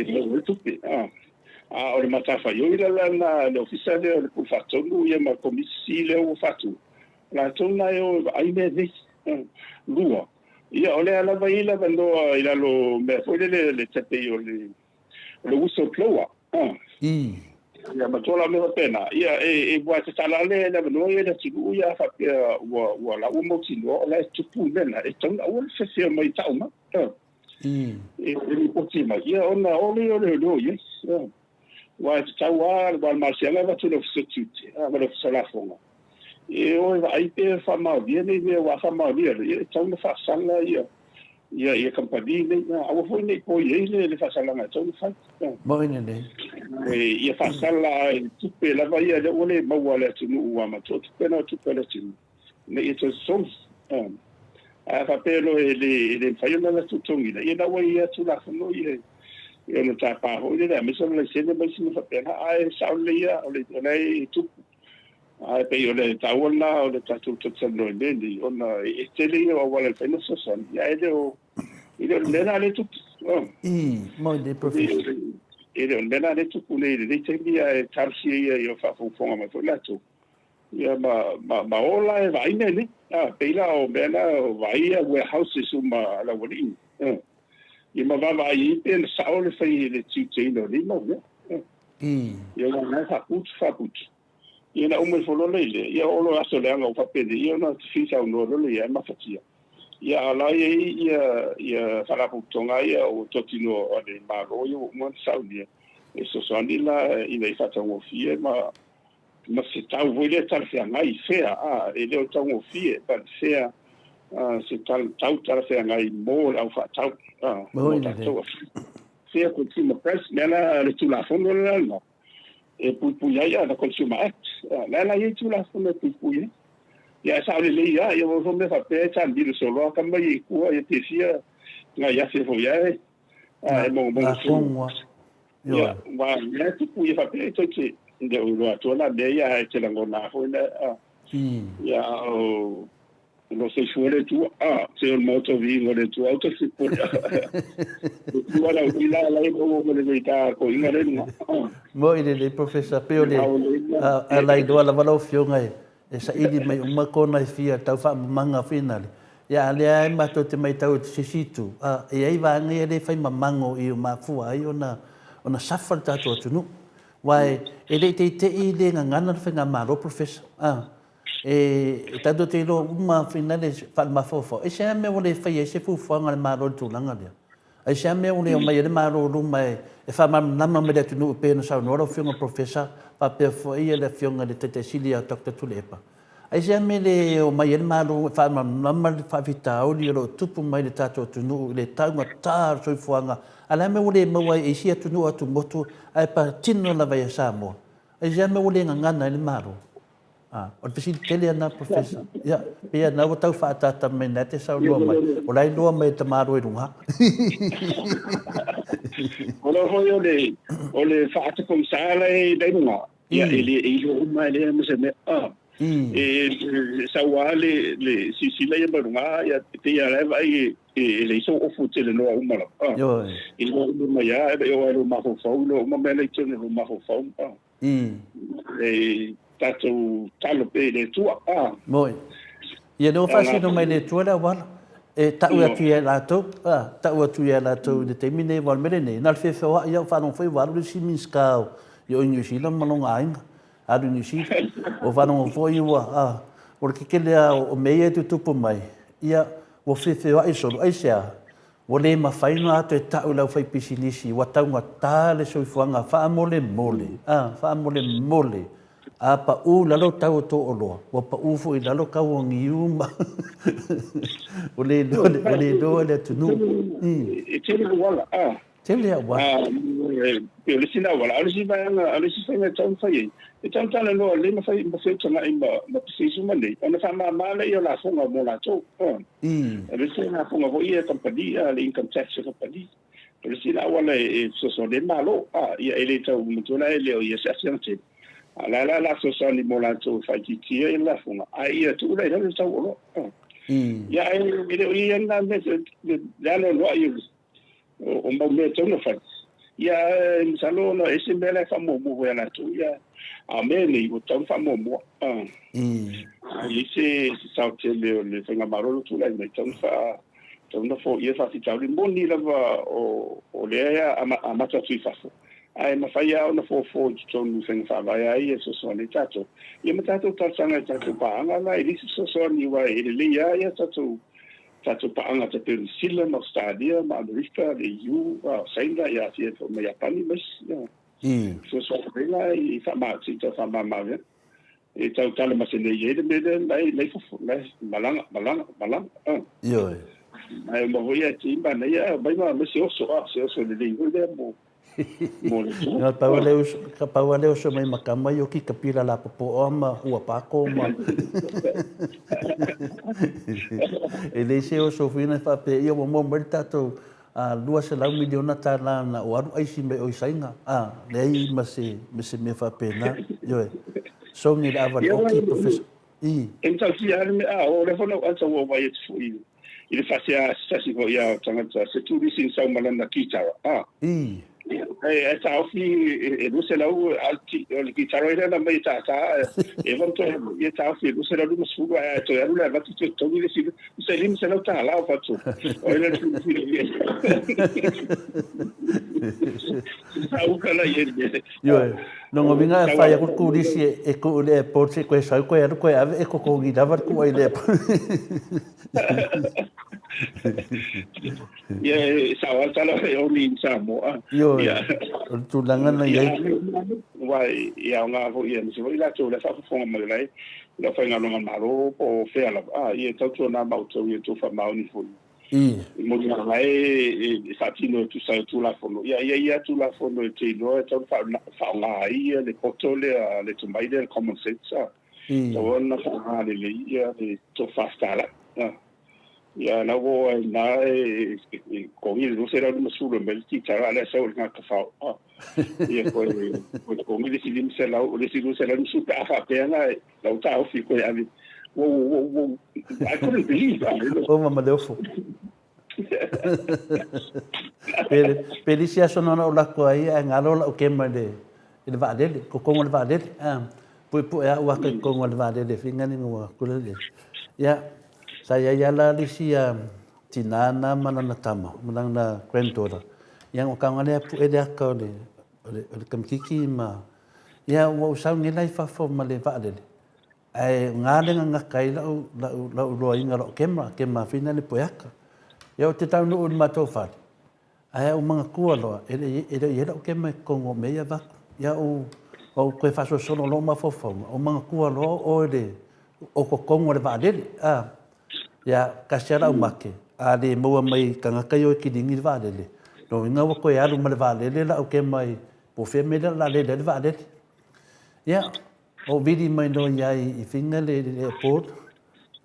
e maua ai tupe. A o le matafaioi la lena a le Ofisa lea o le Pule Faatonu ia ma le Komisi lea ua faatu, o latou lena e o e vaai mea nei. Lua, ia o lea lava e i ai le avanoa i lalo o mea foi lele le tai pei o le o le whistleblower. Ia matua la mea faapena, ia e e ua tatala le le avanoa ia i le atunuu ia a faapea ua ua la ua mautinoa o la e tupu le mea lena, e tatau ona aua le fefe mai e tau mai. E e lipoti mai, ia ona o lea o le leoleo i ai. Aua e tatau lava aua o le malosiaga e avatu e le Ofisa o Tiute ma le Ofisa o Lafoga, e o e vaai pe faamaonia nei mea, aua a faamaonia loa, ia e tatau ona faasala ia ia ia kamupani nei, aua foi ne i poi ai le faasalaga e tatau ona fai. Moni lelei. Ia faasala i tupe lava ia lea ua le maua a le atunuu aua matua tupe na o tupe a le atunuu ina ia toe totogi. Ae a faapea loa e le e le mafai ona latou totogiina, ia na ua i ai lava Tulafono ia e ono tapa foi lele aemaise o le laisene ma isi mea faapena. Ae sao lelei lava o la e tupu. Ae pei o le taua lena o le tatou talatalanoa i mea nei, ona e tele ia o auala e mafai ona fesoasoani, ae le o e le o le mea lena lea e tupu. Moi le Professor. E le o le mea lena lea e tupu nei i lenei taimi, ae talosia ia i o faafogafoga mai foi latou, ia ma, ma, ma o la e vaai mea nei. A, pei la o mea na o vaai ia warehouses uma a le aualii. Ia ma vaavaai ai pe na sao le fai le tiuteina o nei mau mea. Ia aua o lena e faaputu faaputu. Ia na uma ifo loa lea i lea, ia oo loa i aso leaga ua faapenei, ia ona fia saunoa loa lea ia e mafatia. Ia a o la e i ai ia, ia faalapotopotoga ia ua totino a le Malo ia ua uma ona saunia, e fesoasoani la ina ia faataugofie ma, ma se tau foi lea talafeagai, fair, a, e le o taugofie, but fair, se tau talafeagai mo le au faatau, a, mo tatou. Fair consumer price, mea la le Tulafono le la lena. e puipui ai a, the Consumer Act. La la i ai Tulafono e puipui ai. Ia ae sao lelei lava, ia ua mea faapea e taamilo solo lava tama ia i tua, ia pe fia nai afe foi ae, e mogomogo solo. Ia, aua o mea e tupu ia faapea e tou te le o iloa atua la mea ia ae te lagona lava foi lea, ia a o O lo o soifua le Atua. A, se o le Maota o Viiga o le Atua, aua te fipoli. Le Atua la ui la la e maua ma le lei ta koiga le luga. Moi lelei Professor, pei o le a lailoa lava lau Afioga e E saili mai uma kona e fia tau faamamaga finale. Ia, a lea e matou te maitau atu i se isi itu, a, e i ai vaega ia le fai mamago i o mafua ai ona, ona suffer le tatou atunuu. Aua e, e le i teitei le gagana le faigamalo, Professor. A, e, e tatou te iloa uma finale faalemafaofao, e se a mea ua le faia ai se fuafuaga a le Malo i le tulaga lea? Aisea mea ua le omai ai le Malo i luma e faamalamalama mai le atunuu e pei ona saunoa lau Afioga Professor faapea foi le Afioga i le Taitai Sili ia Doctor Tuilaepa? Aisea mea le omai ai le Malo e faamalamalama le faafitauli o lo o tupu mai i le tatou atunuu i le taugata o le soifuaga? A o le a mea ua le maua ai e isi atunuu atumotu ae patino lava ia Samoa? Aisea mea ua le gagana ai le Malo? Ah, o le fesili tele ana, Professor. Ia, pei ana ua tau faaataata mai na te saunoa mai. O la e iloa mai e tamaloa i luga. O la foi o le, o le faatapausā la e i luga. Ia, e le e iloa uma e lea ma se mea. Ah. E, e sau lava le, le silasila ia mai luga, ia, pei lava la e vaai e, e leai sou ofu e tele noa uma lava. Ah. E iloa uma mai lava, e o ai lou mafaufau, iloa uma mea la i totonu o lou mafaufau. Ah. E tatou talo pea i le Atua. A. Moi. Ia lea ua faasino mai le Atua le auala. E tau atu ia i latou, a, tau atu ia i latou i le taimi nei, aua o le mea lenei, na o le feofeoai au faalogo foi ua alu le isi Minisita o i Niu Sila ma lona aiga, alu i Niu Sila. Ua faalogo foi ua, a, o le kekele lava o mea ia e tutupu mai, ia, ua feofeoai solo. Aisea? Ua le mafai ona toe ta'u i le aufaipisinisi, ua taugata le soifuaga faamolemole, a, faamolemole, a pa'u i lalo tau o tō oloa, ua pa'u foi i lalo tau o niu ma ua le iloa, ua le iloa le atunuu. E tele auala, a. Tele auala. A, e pei o le isi na auala, a o le isi vaega, a o le isi faiga e tatau ona fai ai, e tatau ona talanoa lelei ma fai, ma feutagai ma, ma pisinisi uma nei, ona faamama lea o lafoga mo latou. A. O le isi lafoga foi ia a kamupani, a, le income tax a kamupani. O le isi la auala e fesoasoani ai le Malo, a, ia e le tau matua la e le o ia se aafiaga tele. A o la la o le a fesoasoani mo latou e faaitiitia ia lafoga, ae ia tuu la i lalo le tau o oloa. Ia ae e le o i ai lena mea, le anoanoai o o mau mea e tatau ona fai. Ia, e masalo ona ese mea la e faamuamua foi ia latou, ia, a o mea nei ua tatau ona faamuamua. A i ai se sao tele o le faigamalo o tulai mai, tatau ona faa, tatau ona foia faafitauli. Moni lava o, o lea e amata atu i fafo, ae mafai lava ona fofo i totonu i faiga faavae lava ia e fesoasoani ai tatou. Ia ma tatou talosaga i tatou paaga la, e leai se fesoasoani aua e lelei lava ia tatou tatou paaga tai pei o Niu Sila ma Ausetalia ma Amerika, le EU, Saina, ia aafia ai foi ma Iapani ma isi. Ia. Fesoasoani mai la i faama se i tau faamama avega. E tau tala masene i ai le mea lea la e fofo, la e malaga, malaga, malaga. Ioe. Ae uma foi ia te manaia, aumai ma se oso, se oso lelei foi lea mo Na pau a le uso, ka pau a le uso mai makama i oki ka pila la popoa ma ua pako ma e le se oso fina e whape ia ua mua mai le tātou a 200 miliona tālā na o alu aisi mai o i sainga a leai ma se ma se mea whapena ioe songi le awa le oki professor i E matautia le mea a o le fono ata ua vai atu foi i le faasea asiasi foi a o tagata se turisi na sau ma lana kitara a. E taofi e 200 a o le kitara ia na aumai e tātā e eva ma toe alu ia taofi e 250 ae toe alu le avatu toe totogi le isi se 500 tālā o fatu o ai le filifili sa uka la i e Ioe, lona uiga e whai aku le turisi e kuu i le airport se i koe sau koe alu koe ave e kokogi lava le kuai i le airport. Ia, e sao lava le tala e only in Samoa. Ioe, o le tulaga na i ai. Aua e aoga foi aemaise foi i latou o la e faafofoga mai o la e i lau faigaluega Malo po o fea lava, a, ia e tautuana ma outou ia outou faamaoni foi. I moliaga e e faatino e tusa ai o Tulafono. Ia, e i ai lava Tulafono e te iloa e tatau ona faaaoga ai le poto lea, le tomai lea, le common sense, a. Tatau ona faaaoga lelei ia le tofa fetalai. Ia, la ua oo ai i ina e totogi le $250 e aumai le titara, a o lea e sau e le tagata faaoo. Ia, toe totogi le isi $500, le isi $250 pe a faapea na lau taofi koe ave. Whoa, whoa, whoa, I couldn't believe that. Oma ma le ofo. Pe lisi aso na ona ou lako ai ae galo lau kema i le i le vaalele, kokoga o le vaalele. Puepue a ua kai kongo le vaalele finga ni ngua kula le. Ia, sa ia ia la lisi a tina na ma lana tama, ma lana granddaughter. Ia ngo kaunga lea pu ele aka o le o le o le kamikiki ma ia ua usau ngela i fafo ma le vaalele. Ae ngā le ngangaka ai lau lau lau loainga lau kema, kema fina le pueaka. Ia o te taunuu i le matou fale, Ae ou manatua loa, e le i i ai lau kema i totonu o mea ia avatu. Ia ou, ou toe faasolosolo loa mafaufauga, ou manatua loa o oe le, o totonu o le vaalele, a. Ia, tasi lava lau mate, a le maua mai i tagata ia o e kilini le vaalele, lona uiga ua toe alu ma le vaalele lau kema i, po o fea mea lea o le a lele ai le vaalele. Ia, Ou vili mai loa ia i Finga le airport,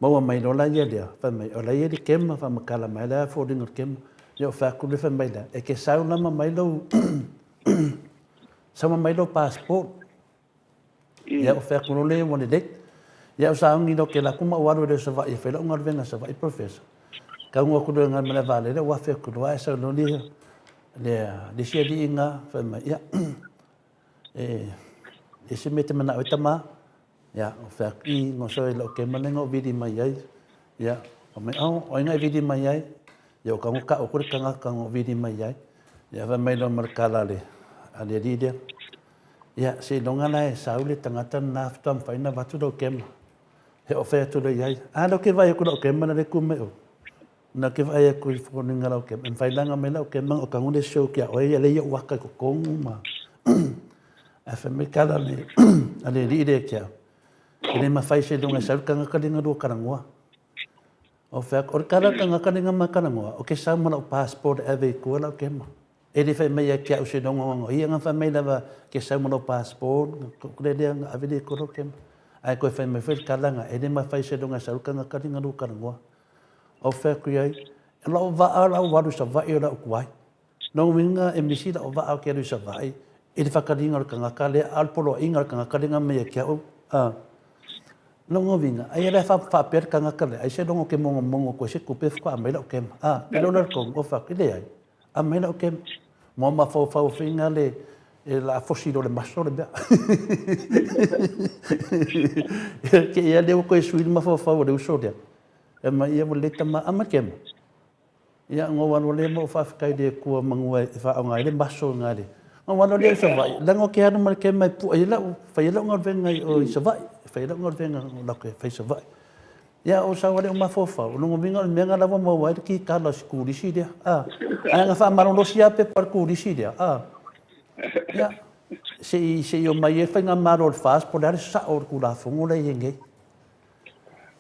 maua mai loa la ia lea, fai mai, o la ia le kema, faamatala mai la foliga o le kema. Ia ou fai atu lea fai mai lea, e te sau lama mai lou, sau mai lou passport. Ia ou fai atu loa lea ua lelei. Ia ou sauni loa kela atu ma ou alu lea i Savaii e fai lau galuega i Savaii Professor. Taunuu atu loa i le malaevaalele ou afe atu loa ae sau loa le, le, le isi alii na fai mai, ia, E ese mea e te manao ai tama. Ia, o fai atu, i, ngo so e lau kema le ngo vili mai ai. Ia, o mai, oh, o inga e vili mai ai. Ia, o ka ngo ka o kore kanga ka ngo vili mai ai. Ia, fai mai loa ma le kala le, a le alii lea. Ia, se iloga la e sau le tagata lena faatoa mafai ona avatu lau kema. He o fai atu loa i ai, a lea ou te vaai atu lau kema na le tu mai o. Na ke vaai aku i foliga lau kema, e mafai langa mai lau kema o kangu le show kia oe ia le ia uaka i kokongu ma ae fai mai kala le a le alii lea kia e le mafai se lunga sau kanga kalinga lua kalangoa. O fai atu, o le kala kanga kalinga ma kalangoa, o ke sau ma lau passport e ave i tua lau kema. E le fai mai ia ki au se longa ia nga fai mai lava ke sau ma lau passport, ko le lea nga ave le i tua lau kema. Ae koe fai mai foi le kala nga, e le mafai se lunga sau kanga kalinga lua kalangoa. Ou fai atu i ai, E lau vaa lau alu i Savaii o lau tuai. Lona uiga e misi lau vaa ou te alu i Savaii i le faataliga o le tagata lea, a o le poloaiga o le tagata lea na aumai ia te au. A. Lona uiga, ai la e faapea le tagata lea, ai seiloga ou te mogomogo atu ai se tupe faatoa aumai lau kema. A, e le o le tonu, ou fai atu, e leai, aumai lau kema. Mua mafaufau foi le e la fosi lo le maso le mea. Ke ia lea ua toe sui le mafaufau o le uso lea. E mai ia ua le tama ama kema. Ia ngo alu lea mo faafetai le Atua manua e faaaoga ai le maso nga le. Ngo alu lea i Savaii, leaga o ke alu ma le kema e pua ai lau, fai ai lau galuega i Savaii, fai ai lau galuega o lau ke fai Savaii. Ia o sau ale o mafaufau, o lona uiga o le mea lena la ua maua ai le kikala o si turisi lea. A, ae na faamalolosi lava pepa o le turisi lea. A, ia, se i, se i omai ai le faigamalo o le FAST po o le a le sao o le Tulafono lea e i ai nei.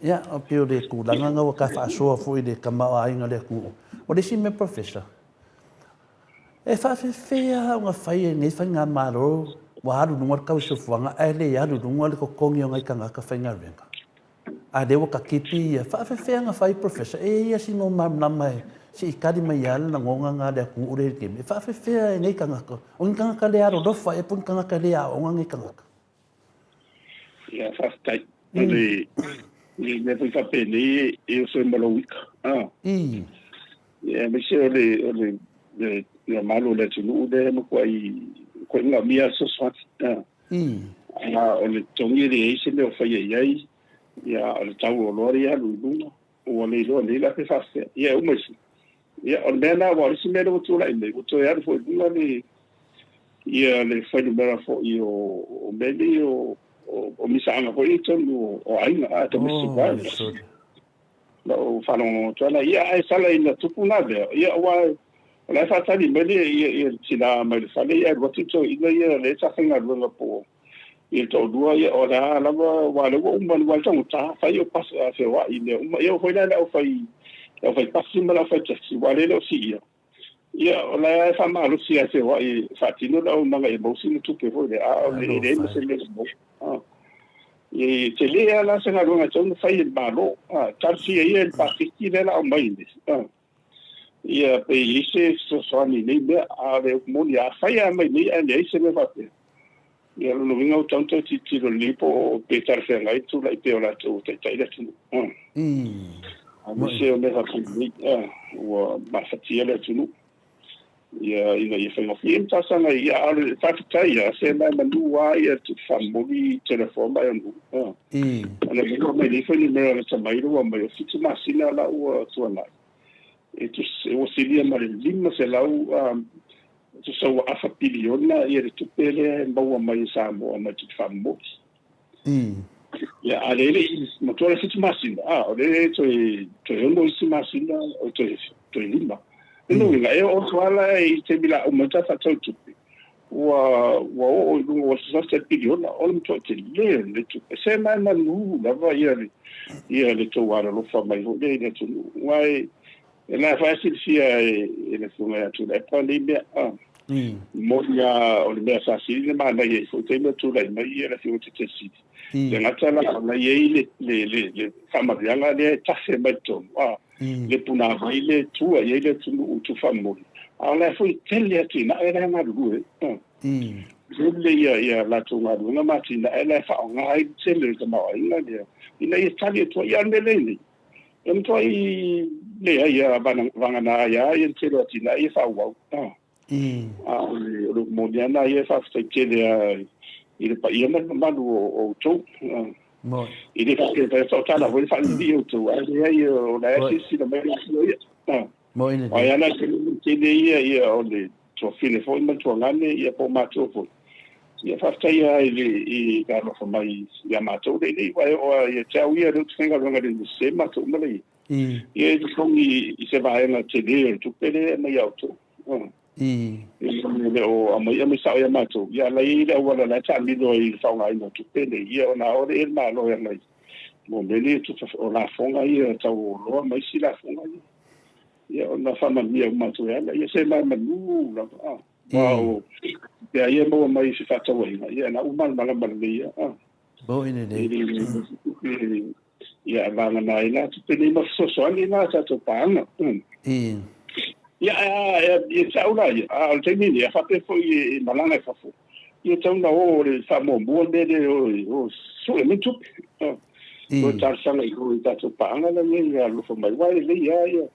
Ia, e pei o le tulaga lena ua ta faasoa foi i le tamaoaiga o le atunuu. O le isi mea Professor, e faafefea lava ona fai e lenei faigamalo ua alu i luga le tau soifuaga ae le alu i luga le totogi o nai tagata faigaluega? A lea ua takipi ia, faafefea ona fai Professor? E i ai sina malamalama e se i tali mai lava le lagona lena a le atunuu lea i le taimi. E faafefea e nei tagata? O ni tagata le alolofa ea po o ni tagata le aoga nei tagata? Ia, faafetai. O le le mea foi faapenei e oso ai ma lou ika. Ah. Ia, aemaise o le o le le le mamalu o le atunuu lea e matuai matuai manaomia fesoasoani. Ah. A o le totogi e leai se mea o faia i ai, ia o le tau o oloa lea e alu i luga, ua le iloa nei la pe faafefea. Ia e uma isi. Ia o le mea lena aua o le isi mea lea ua tulai mai, ua toe alu foi i luga le ia le fuainumera foi o o mea nei o o misaaga foi i totonu o aiga, a domestic violence. Lau faalogologo atu ai, ia ae sala ina tupu na mea, ia aua o la e faatali mai le ia ia le tina mai le fale, ia alu atu toeaina ia lea sa faigaluega po o ia le toalua, ia o le a lava, aua o lea ua uma, aua e taugata, fai o pas, feoai i mea uma. Ia oo foi la i le aufai, le aufai pasi ma le aufai taxi, aua o lea e le o siia. Ia, o la e faamalosi lava e feoai e faatino le auaunaga ia maua sina tupe foi lea, a o le e leai ma se mea e maua. E tele lava la se galuega e tatau ona fai e le Malo. Talosia ia i le paketi lea o le a aumai nei, ia pe i ai se fesoasoani i nei mea. A o le upu moni, a fai lava mai nei ae leai se mea faapea, ia o lona uiga ua tatau ona toe tilotilo lelei po o pe talafeagai le tulai pea o latou e taitai le atunuu. Aemaise o mea faapenei, ua mafatia le atunuu. Ia, ina ia faigofie ni talosaga ia, a o le faafetai lava, se ma e manu lava ia tupe faamomoli i telefoni ma e onu. Ona maua mai nei foi numera lata mai ua mai o 7 masina la ua tuanai. E ua silia ma le 500 tusa ua afa piliona ia le tupe lea e maua mai e Samoa mai tupe faamomoli. Ia, a lea e le i matua le 7 masina, a, o lea e toe, toe 6 isi masina, o toe, toe 5. Lona uiga, e oo atu lava la i le taimi o le a uma ai le Tala Faatatau o Tupe, ua, ua oo i luga ua tusa le piliona, o le matuai tele o lenei tupe. Se ma e manu lava ia le, ia le tou alolofa mai foi lea i le atunuu. Aua e, E la foi a silafia e le Afioga ia Tuilaepa nei mea, a. Moni lava o le mea sa sili ona manaia ai foi taimi o tulai mai le Afioga i le Taitaifono. Le gata la o la e i ai le, le, le, le faamanuiaga lea e tafe mai totonu, a, le punavai lea e tua i ai le atunuu i tuufaamomoli, a o la e foi e tele atinae la e galulue ai. Tele ia, ia latou galuega ma atinae la e faaaoga ai le tele o le tamaoaiga lea ina ia tali atu ai. Ia, a o le mea lea e i nei, E matuai leai a vagana ai lava le tele o atinae ia faaauau. A o le upu moni lava lena ia e faafetai tele lava i le paia ma le mamalu o outou. E le faapea e tautala foi le faalelei outou, ae leai o la e silasila mai le Atua ia. Ai lava la tele ia o le tuafafine foi ma le tuagane ia po o matua foi. Ia faafetai lava i le i le alofa mai ia matou le nei aua e oo lava ia te au ia lea ou te faigaluega i le Iunivesite matou uma lea i ai. Ia e totogi i se vaega tele o le tupe lea e aumai ia outou. E le o aumai aumai sao ia matou, ia a la e i ai le auala la e taamilo ai i le faaaogaina o tupe nei, ia ona o lea i le Malo e agai mo mea nei o tupe o lafoga ia tau oloa ma isi lafoga ia. Ia ona faamanuia uma atu e ala. Ia se ma e manu lava. Ah. Aua o pea ia e maua mai i fefaatauaiga, ia na uma malamalama lelei ia. Ah. Moni lelei. Ia vagana ai la tupe nei ma fesoasoani la tatou paaga. Ia ia te au la ia, a o le taimi lenei, a faapea foi e malaga i fafo, ia tatau ona o le faamuamua le mea lea o sue mai tupe. O le talosaga i o i tatou paaga la i ai ia alofa mai, aua e lelei lava ia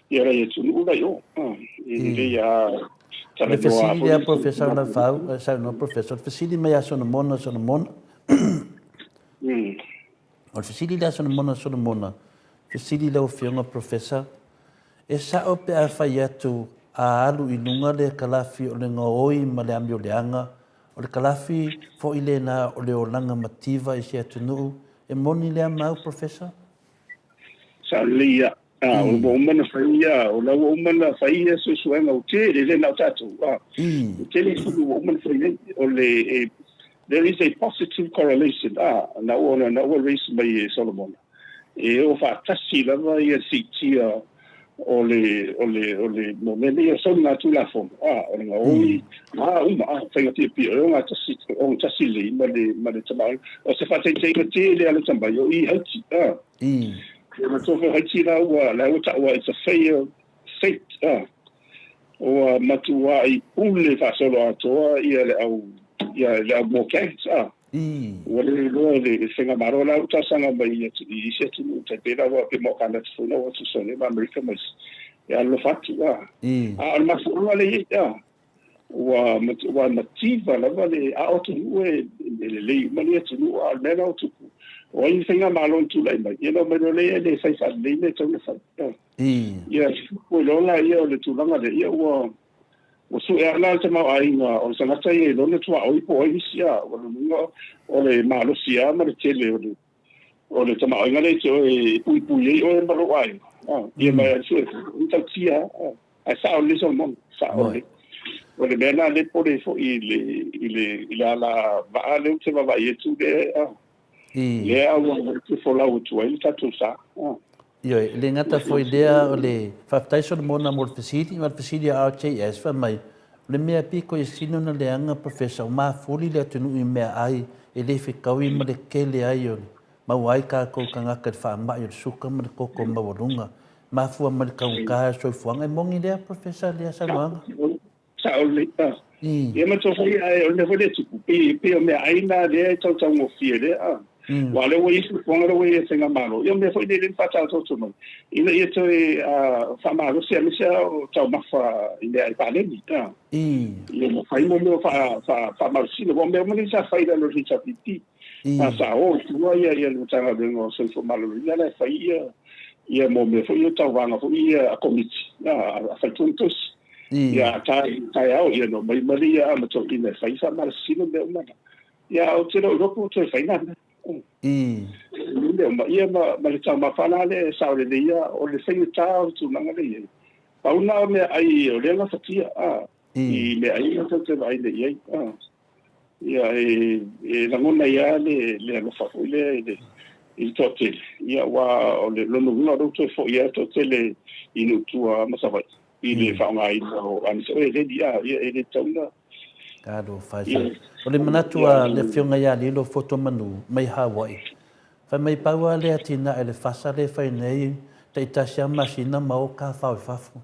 ia lai atunuu la i o. E lelei lava O le fesili lea Professor Laufau, saunoa Professor, o le fesili mai ia Solomona Solomona. O le fesili lea a Solomona Solomona, fesili i lau Afioga Professor, e sao pe a fai atu a alu i luga le kalafi o le gaoi ma le amioleaga, o le kalafi foi lena o le olaga mativa i se atunuu, e moni lea mau Professor? Sao lelei ia. A, ua uma ona fai ia, o la ua uma ona fai ia suesuega ua tele, e le na o tatou, a, ua tele isi ua uma ona fai ai. O le, e, there is a positive correlation, a, na ua, na ua raise mai e Solomona. E o faatasi lava ia siitia o le, o le, o le, mo mea nei o soligatulafono, a, o le gaoi, a uma, a, faiga piopio, e ogatasi, ogatasi lelei ma le, ma le tamaoaiga. O se faataitaiga tele lava lata mai, o i Haiti, a. Ia matua foi Haiti la ua, la ua taua it's a failed state, a. Ua matuai pule faasoloatoa ia le au, ia le au war gangs, a. Ua le iloa e le faigamalo la ua talosaga mai i isi atunuu tai pei la ua pe mo Kanata foi na ua fesoasoani ma Amerika ma isi e alolofa atu a. A o le mafuaaga lea i ai a ua ua mativa lava le a o atunuu e lelei uma nei atunuu a o le mea la ua tupu o ai ni faigamalo na tulai mai ia na omai loa lea e le fai faalelei mea e tatau ona fai a. Ia ua iloa la ia o le tulaga lea ia ua Ua sue lava la le tamaoaiga o le tagata ia i lona tuaoi po o ai nisi a, ua lona uiga o le malosi lava ma le tele o le o le tamaoaiga lea e te oe e puipui ai oe ma lou aiga. Ia ma e sue foi, e matautia lava. Ae sao lelei Solomona, sao lelei. O le mea lena lea e popole ai foi i le i le i le ala vaa lea ou te vaavaai atu lea Lea ua te folau atu ai le tatou sa. Ioe, e le gata foi i lea, o le faafetai Solomona mo le fesili, ma le fesili a RJS, fai mai, o le mea pito e sili ona leaga Professor, o mafuli le atunuu i meaai e le fetaui ma le tele ai o le maua ai tatou tagata i le faamai o le suka ma le toto maualuga, mafua mai le taugata o le soifuaga. E moni lea Professor lea saunoaga? Sao lelei. Ia ma tau foi ae o le mea foi lea e tupu, pei o meaai na lea e tautaugofie lea. Aua o lea ua i ai fuafuaga lea ua i ai e le Faigamalo, ia o mea foi nei lea na faataotooto mai, ina ia toe faamalosi aemaise lava o taumafa i meaai paleni, ia ma fai mo mea o faamalosiga. Aua o mea uma nei sa fai i lalo o le HRPP. Sa o i tua ia le Matagaluega o Soifua Maloloina la e fai ia mo mea foi ia o tauvaga foi ia a Komiti a faletua ma tausi. Ia a taeao ia ona omai uma lea ma toeaiina e fai faamalosina mea uma na. Ia ou te le o iloa po o toe fai na mea. Mea uma ia ma le taumafa la lea e sao lelei lava, o le faigata o le tulaga lea e i ai. Pau lena o meaai o lea e gafatia i meaai ia tatou te vaai nei i ai. Ia e lagona ai lava le alofa foi lea i le i le toatele, ia aua o le lona uiga o lea ua toe foi lava le toatele i nuu tua ma Savaii i le faaaogaina o aemaise o eleni, a, ia e le tatau ona. Talofa e. O le manatu a le Afioga ia Lilo Fotomanu mai Hawaii, fai mai pau lava le atinae le fasa lea e fai nei taitasi lava masina ma o tafao i fafo.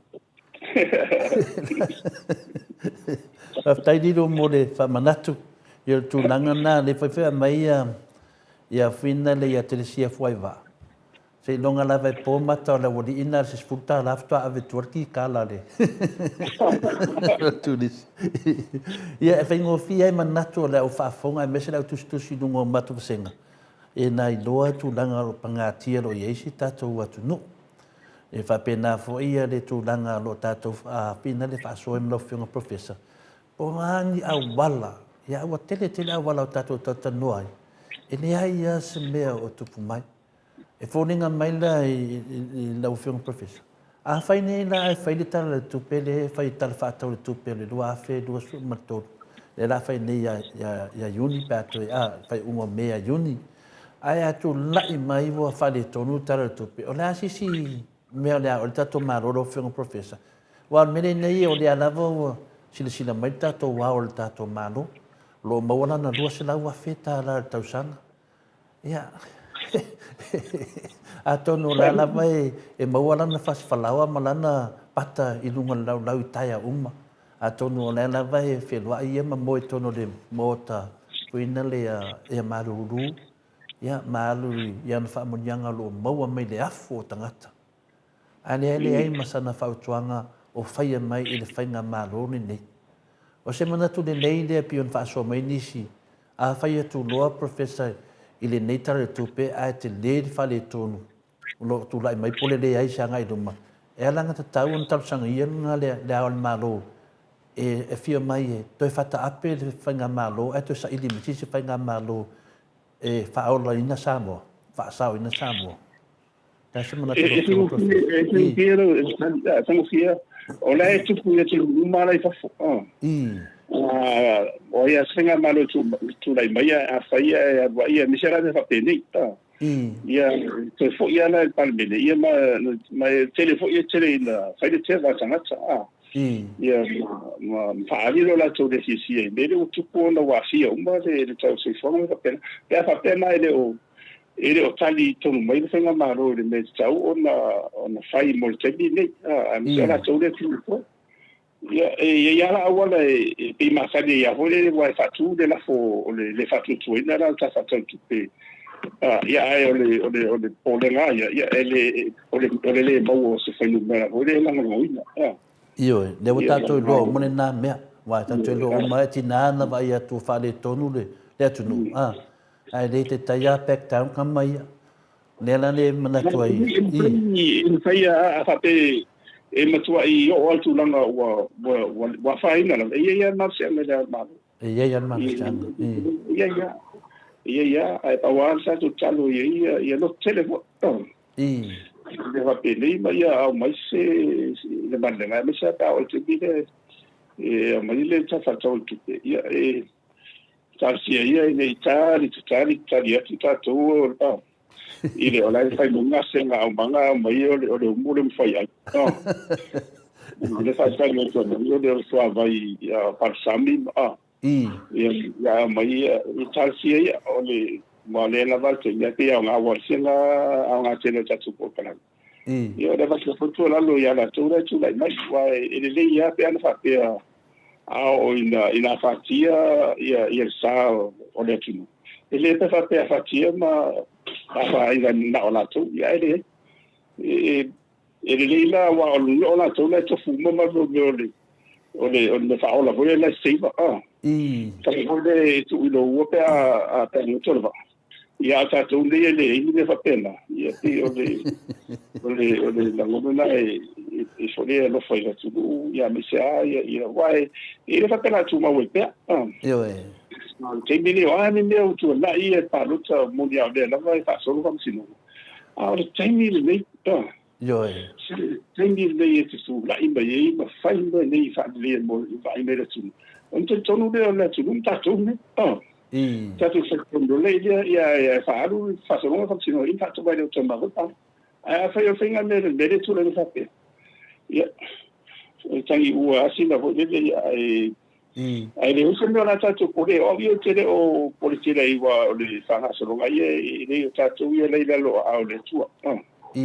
Faafetai Lilo mo le faamanatu i o le tulaga lena, le fai foi aumai ia Whina le ia Telesia Fuaivaa. Seiloga lava e po mata o le aualii na o se $10 faatoa ave i tua le kikala a le turisi. Ia e faigofie ai manatu o le au faafofoga aemaise le au tusitusi i luga o matou vasega e na iloa tulaga o lo o pagatia o lo o i ai si tatou atunuu. E faapena foi le tulaga o lo o tatou pina le faasoa ai ma lau Afioga Professor, po o a ni auala, ia ua tele tele auala o tatou talatalanoa ai, e leai lava se mea o tupu mai. E foliga mai la i lau Afioga Professor, afai nei la ae fai le Tala o le Tupe lea e fai i Tala Faatatau o le Tupe o le 2023, lea o le a fai nei ia Iuni pe a toe, a, faaiuga o Me ia Iuni, ae a tulai mai ua faaletonu le Tala o le Tupe, o le a se isi mea o le a oo i ai le tatou Malo lau Afioga Professor? Aua o le mea lenei o lea lava ua silasila mai le tatou Ao o le tatou Malo, o lo o maua lana $200,000 i le tausaga. Ia, atonu o la lava e maua lana fasifalaoa ma lana pata i luga o le laulau i taeao uma. Atonu o la lava e feloai ia ma moe i totonu o le maota foi lea ia malulu, ia, ma alu i ana faamanuiaga o lo o maua mai le afu o tagata. Ae leai leai ma sana fautuaga o faia mai i le faigamalo lenei. O se manatu lelei lea pei ona faasoa mai nisi, a fai atu loa Professor i lenei Tala o le Tupe ae tele le faaletonu o lo o tulai mai po o le leai se agai i luma, e alagatatau ona talosagaia lena le Ao o le Malo e afio mai e toe faataape le faigamalo ae toe saili mai se isi faigamalo e faaolaina Samoa, faasaoina Samoa. E faigofie lau e faigofie o la e tupu i atunuu uma la i fafo. O ai a se faigamalo e tulai mai a fai e alu ai aemaise la mea faapenei. Ia toe foi lava la i le Palemene ia ma e tele foi e tele ina fai le teva a tagata. Ia ma faaali lo latou le fiafia i mea lea ua tupu ona ua aafia uma le tau soifuaga ma faapena. Pe a faapea ma e le o E le o tali tonu mai le Faigamalo i le mea e tatau ona fai mo le taimi lenei, aemaise o latou lea e tuuina. Ia, e i ai lava la auala e pei masani ai lava foi lele aua e faatu le lafo o le le faatuatuaina la o le Tala Faatatau o le Tupe. Ia, ae o le o le o le popolega lava ia, ia e le o le o le le maua o se fuainumera foi lea e lagolagoina. Ioe, lea ua tatou iloa uma lena mea, aua e tatou iloa uma e tiga ona vaai atu ua faaletonu le atunuu, Ae le te tai a back down kama ia. Lea la le manatu ai i. E mafai a faapea e matuai oo lava le tulaga ua ua afaina lava, e i ai lava le malosiaga i le Malo. E i ai lava le malosiaga. E i ai lava. E i ai lava, ae pau lava le tatou tatalo i ai ia loto tele foi. I. Ia faapenei ma ia aumai se le maliega aemaise lava pe a oo i le taimi lea e aumai le Tala Faatatau o le Tupe, ia e Talosia ia ina i tali tatali tali atu tatou i le o la e fai mai se aumaga aumai o le o le umu le mafai ai. O le faatali atu ai o le suavai palasami ia ia aumai ia talosia ia o le ma le lava le taimi e pei aoga aua se la aoga tele o tatou polokalame. Ia o le avatu foi tuualalo ia latou la e tulai mai aua e lelei lava pe ana faapea a oo ina afatia le sa o le atunuu. E le pe faapea fatia ma afaina na o latou, ia ae leai. E e lelei la aua o le o latou la e tofu uma ma mea o le o le o le mea faaola foi le life saver a. Tali foi le e tuu i lou ua pe a a pe a goto le vaa. Ia a o tatou nei e leai ni mea faapena. Ia pei o le o le o le lagona lena e e foi le alofa i le atunuu ia aemaise lava ia ia aua e e le faapea o le a tumau ai pea. Ioe. A o le taimi lenei o a ni mea ua tuanai ia palota moni lava o lea lava e faasolo faamasinoga. A o le taimi lenei, Ioe. Se taimi lenei e te tulai mai ai ma fai mea nei e faaleleia mo le vaai mai le atunuu. Ona talitonu lea o le atunuu ma tatou nei. Tatou talitonu loa lea ia e faaalu le faasologa faamasinoga ia ma faatova ai le uta ma palota. Ae afai o le faiga mea le mea lea e tulai mai faapea, ia, e tagi ua asina foi lele ia ae Ae leai se mea o le a tatou pole ai. O au ia ou te le o pole tele ai aua o le faagasologa ia e leai o tatou ia la i lalo o aao o le Atua. E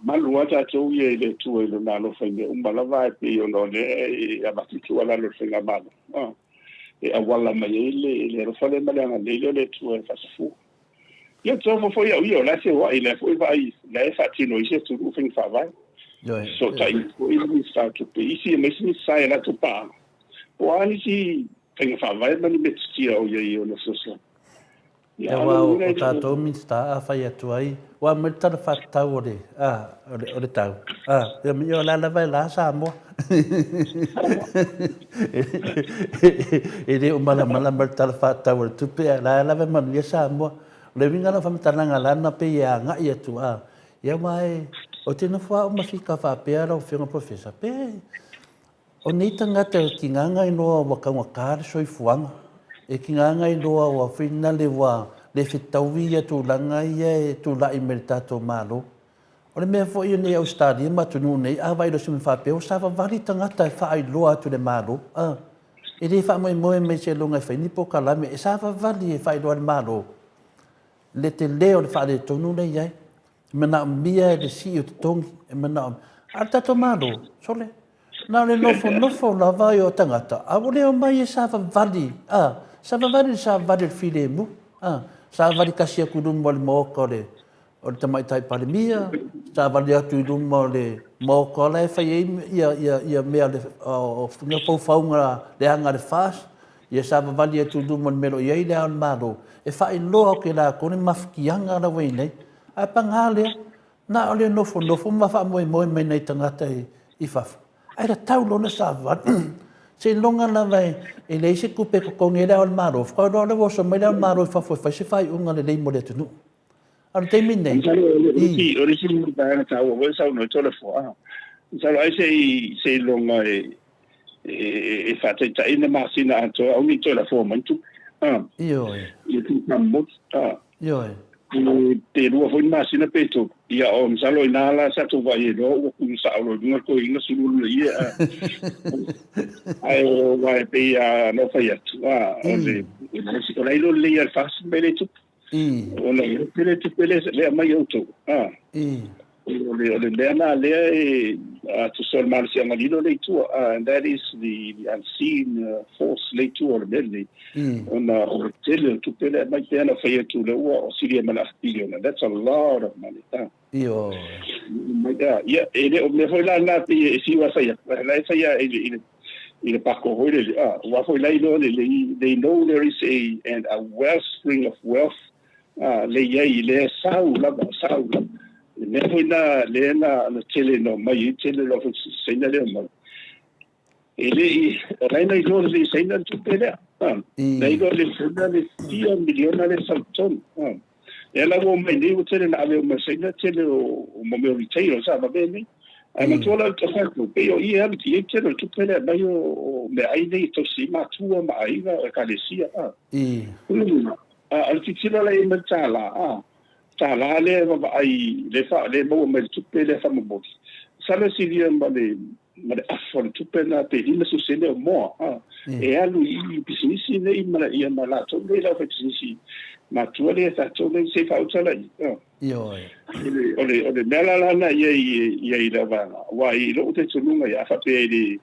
malu lava tatou ia i le Atua i Lona alofa i mea uma lava ae pei ona o lea e avatu tuualalo i le Faigamalo e auala mai ai le alofa lea ma le agalelei lea o le Atua e faasafua. Ia ou te ofo foi au ia, o la e feoai, o la e foi vaai, o la e faatino e isi atunuu faiga faavae. Fesootai foi le Minisita o Tupe i isi ma isi Minisita i a latou paaga, po o a nisi faiga faavae ma ni metotia o i ai i ona fesoasoani. Ia, aua o tatou Minisita a fai atu ai, ua aumai le tala faatatau o le, a, o le tau, a, ia, o la lava e la Samoa. E le o malamalama i le Tala Faatatau o le Tupe, ae o la e lava e manuia Samoa. O le uiga la o faamatalaga lana pei e agai atu, a, ia aua e, ou te nofo lava au ma fika faapea lau Afioga Professor, pe o nei tagata e tigaga iloa ua taugata le soifuaga, e tigaga iloa ua finale ua le fetaui ia tulaga ia e tulai mai i le tatou Malo. O le mea foi nei Ausetalia ma atunuu nei, a vaai loa i se mea faapea, ua savavali tagata e faailoa atu i le Malo. A, e le faamoemoe mai seiloga e fai ni polokalame, e savavali e faailoa e le Malo le tele o le faaletonu lea e i ai. E manaomia e le sii o totogi, e manaomia. A o le tatou Malo, sole, na o le nofonofo lava o tagata, a ua le omai e savavali, a, savavali i le savavali o le filemu, a, savavali tasi atu i luma o le Maota o le o le Tamaitai Palemia, savali atu i luma o le Maota la e fai ai ia mea o faufauga leaga a le FAST, ia savavali atu i luma o le mea o lo o i ai le Ao o le Malo, e faailoa atu e latou le mafatiaga la ua i ai nei. Ae paga lea, na o le nofonofo ma faamoemoe mai nai tagata i fafo, ae tatau loa ona savavali. Seiloga lava e leai se tupe e totogi ai le Ao o le Malo, faatoa iloa lea ua oso mai le Ao o le Malo i fafo e fai se faaiuga lelei mo le atunuu. A o le taimi lenei, Masalo o le isi o le isi vaega taua foi e saunoa ai Toleafoa, masalo ai se i seiloga e e faataitai na masina atoa aua ne i toe lafoa mai ni tupe. Ioe. Ia tuutamamoli. Ioe. Pe lua foi ni masina pe tolu. Ia o masalo i ina la sa tou vaai ai loa ua kulu sao loa i luga le toeaina sulu lona ia. Ae aua e pei lava ona ou fai atu, o le o la e iloa lelei lava e le FAST mai le tupe. Ona e tele tupe lea aumai e outou. O le mea lena lea e tusa o le malosiaga lilo lea i tua, and that is the unseen force lea i tua o le mea lenei, ona o le tele o tupe lea e aumai pei ona fai atu lea ua silia ma le afa piliona, that's a lot of money. Ioe. Ia, e le o mea foi la lena pei e fiu lava e fai atu, ae la e fai lava i le pako foi lele, aua foi la e iloa lelei, they know there is a, and a wellspring of wealth lea i ai, lea e sau lava, sau lava. Le mea foi lena lea na tele na omai ai, tele loa foi Saina lea omai. E le i, o la e na iloa lelei e Saina le tupe lea. Na iloa lelei e Saina le fia miliona lea e sau i totonu. Lea la ua omai nei, ua tele na ave uma e Saina tele o mea o retail sa vave nei. Ae manatua la le tau fai atu, pei o i e alu i ai tele o le tupe lea e aumai o meaai nei e tausi ai matua ma aiga o ekalesia. A o le tilotilo la i ai mai le $, a, $, lea e vaavaai, lea e maua mai le tupe lea faamomoli, masalo e silia ma le ma le afa o le tupe lena pe 50 sene o moa a e alu i pisinisi nei ma ia ma latou nei le aufaipisinisi matua lea tatou nei se i faauta laia. Ioe. O le mea la lana ia i ia i le vaega aua i lou talitonuga ia a faapea i le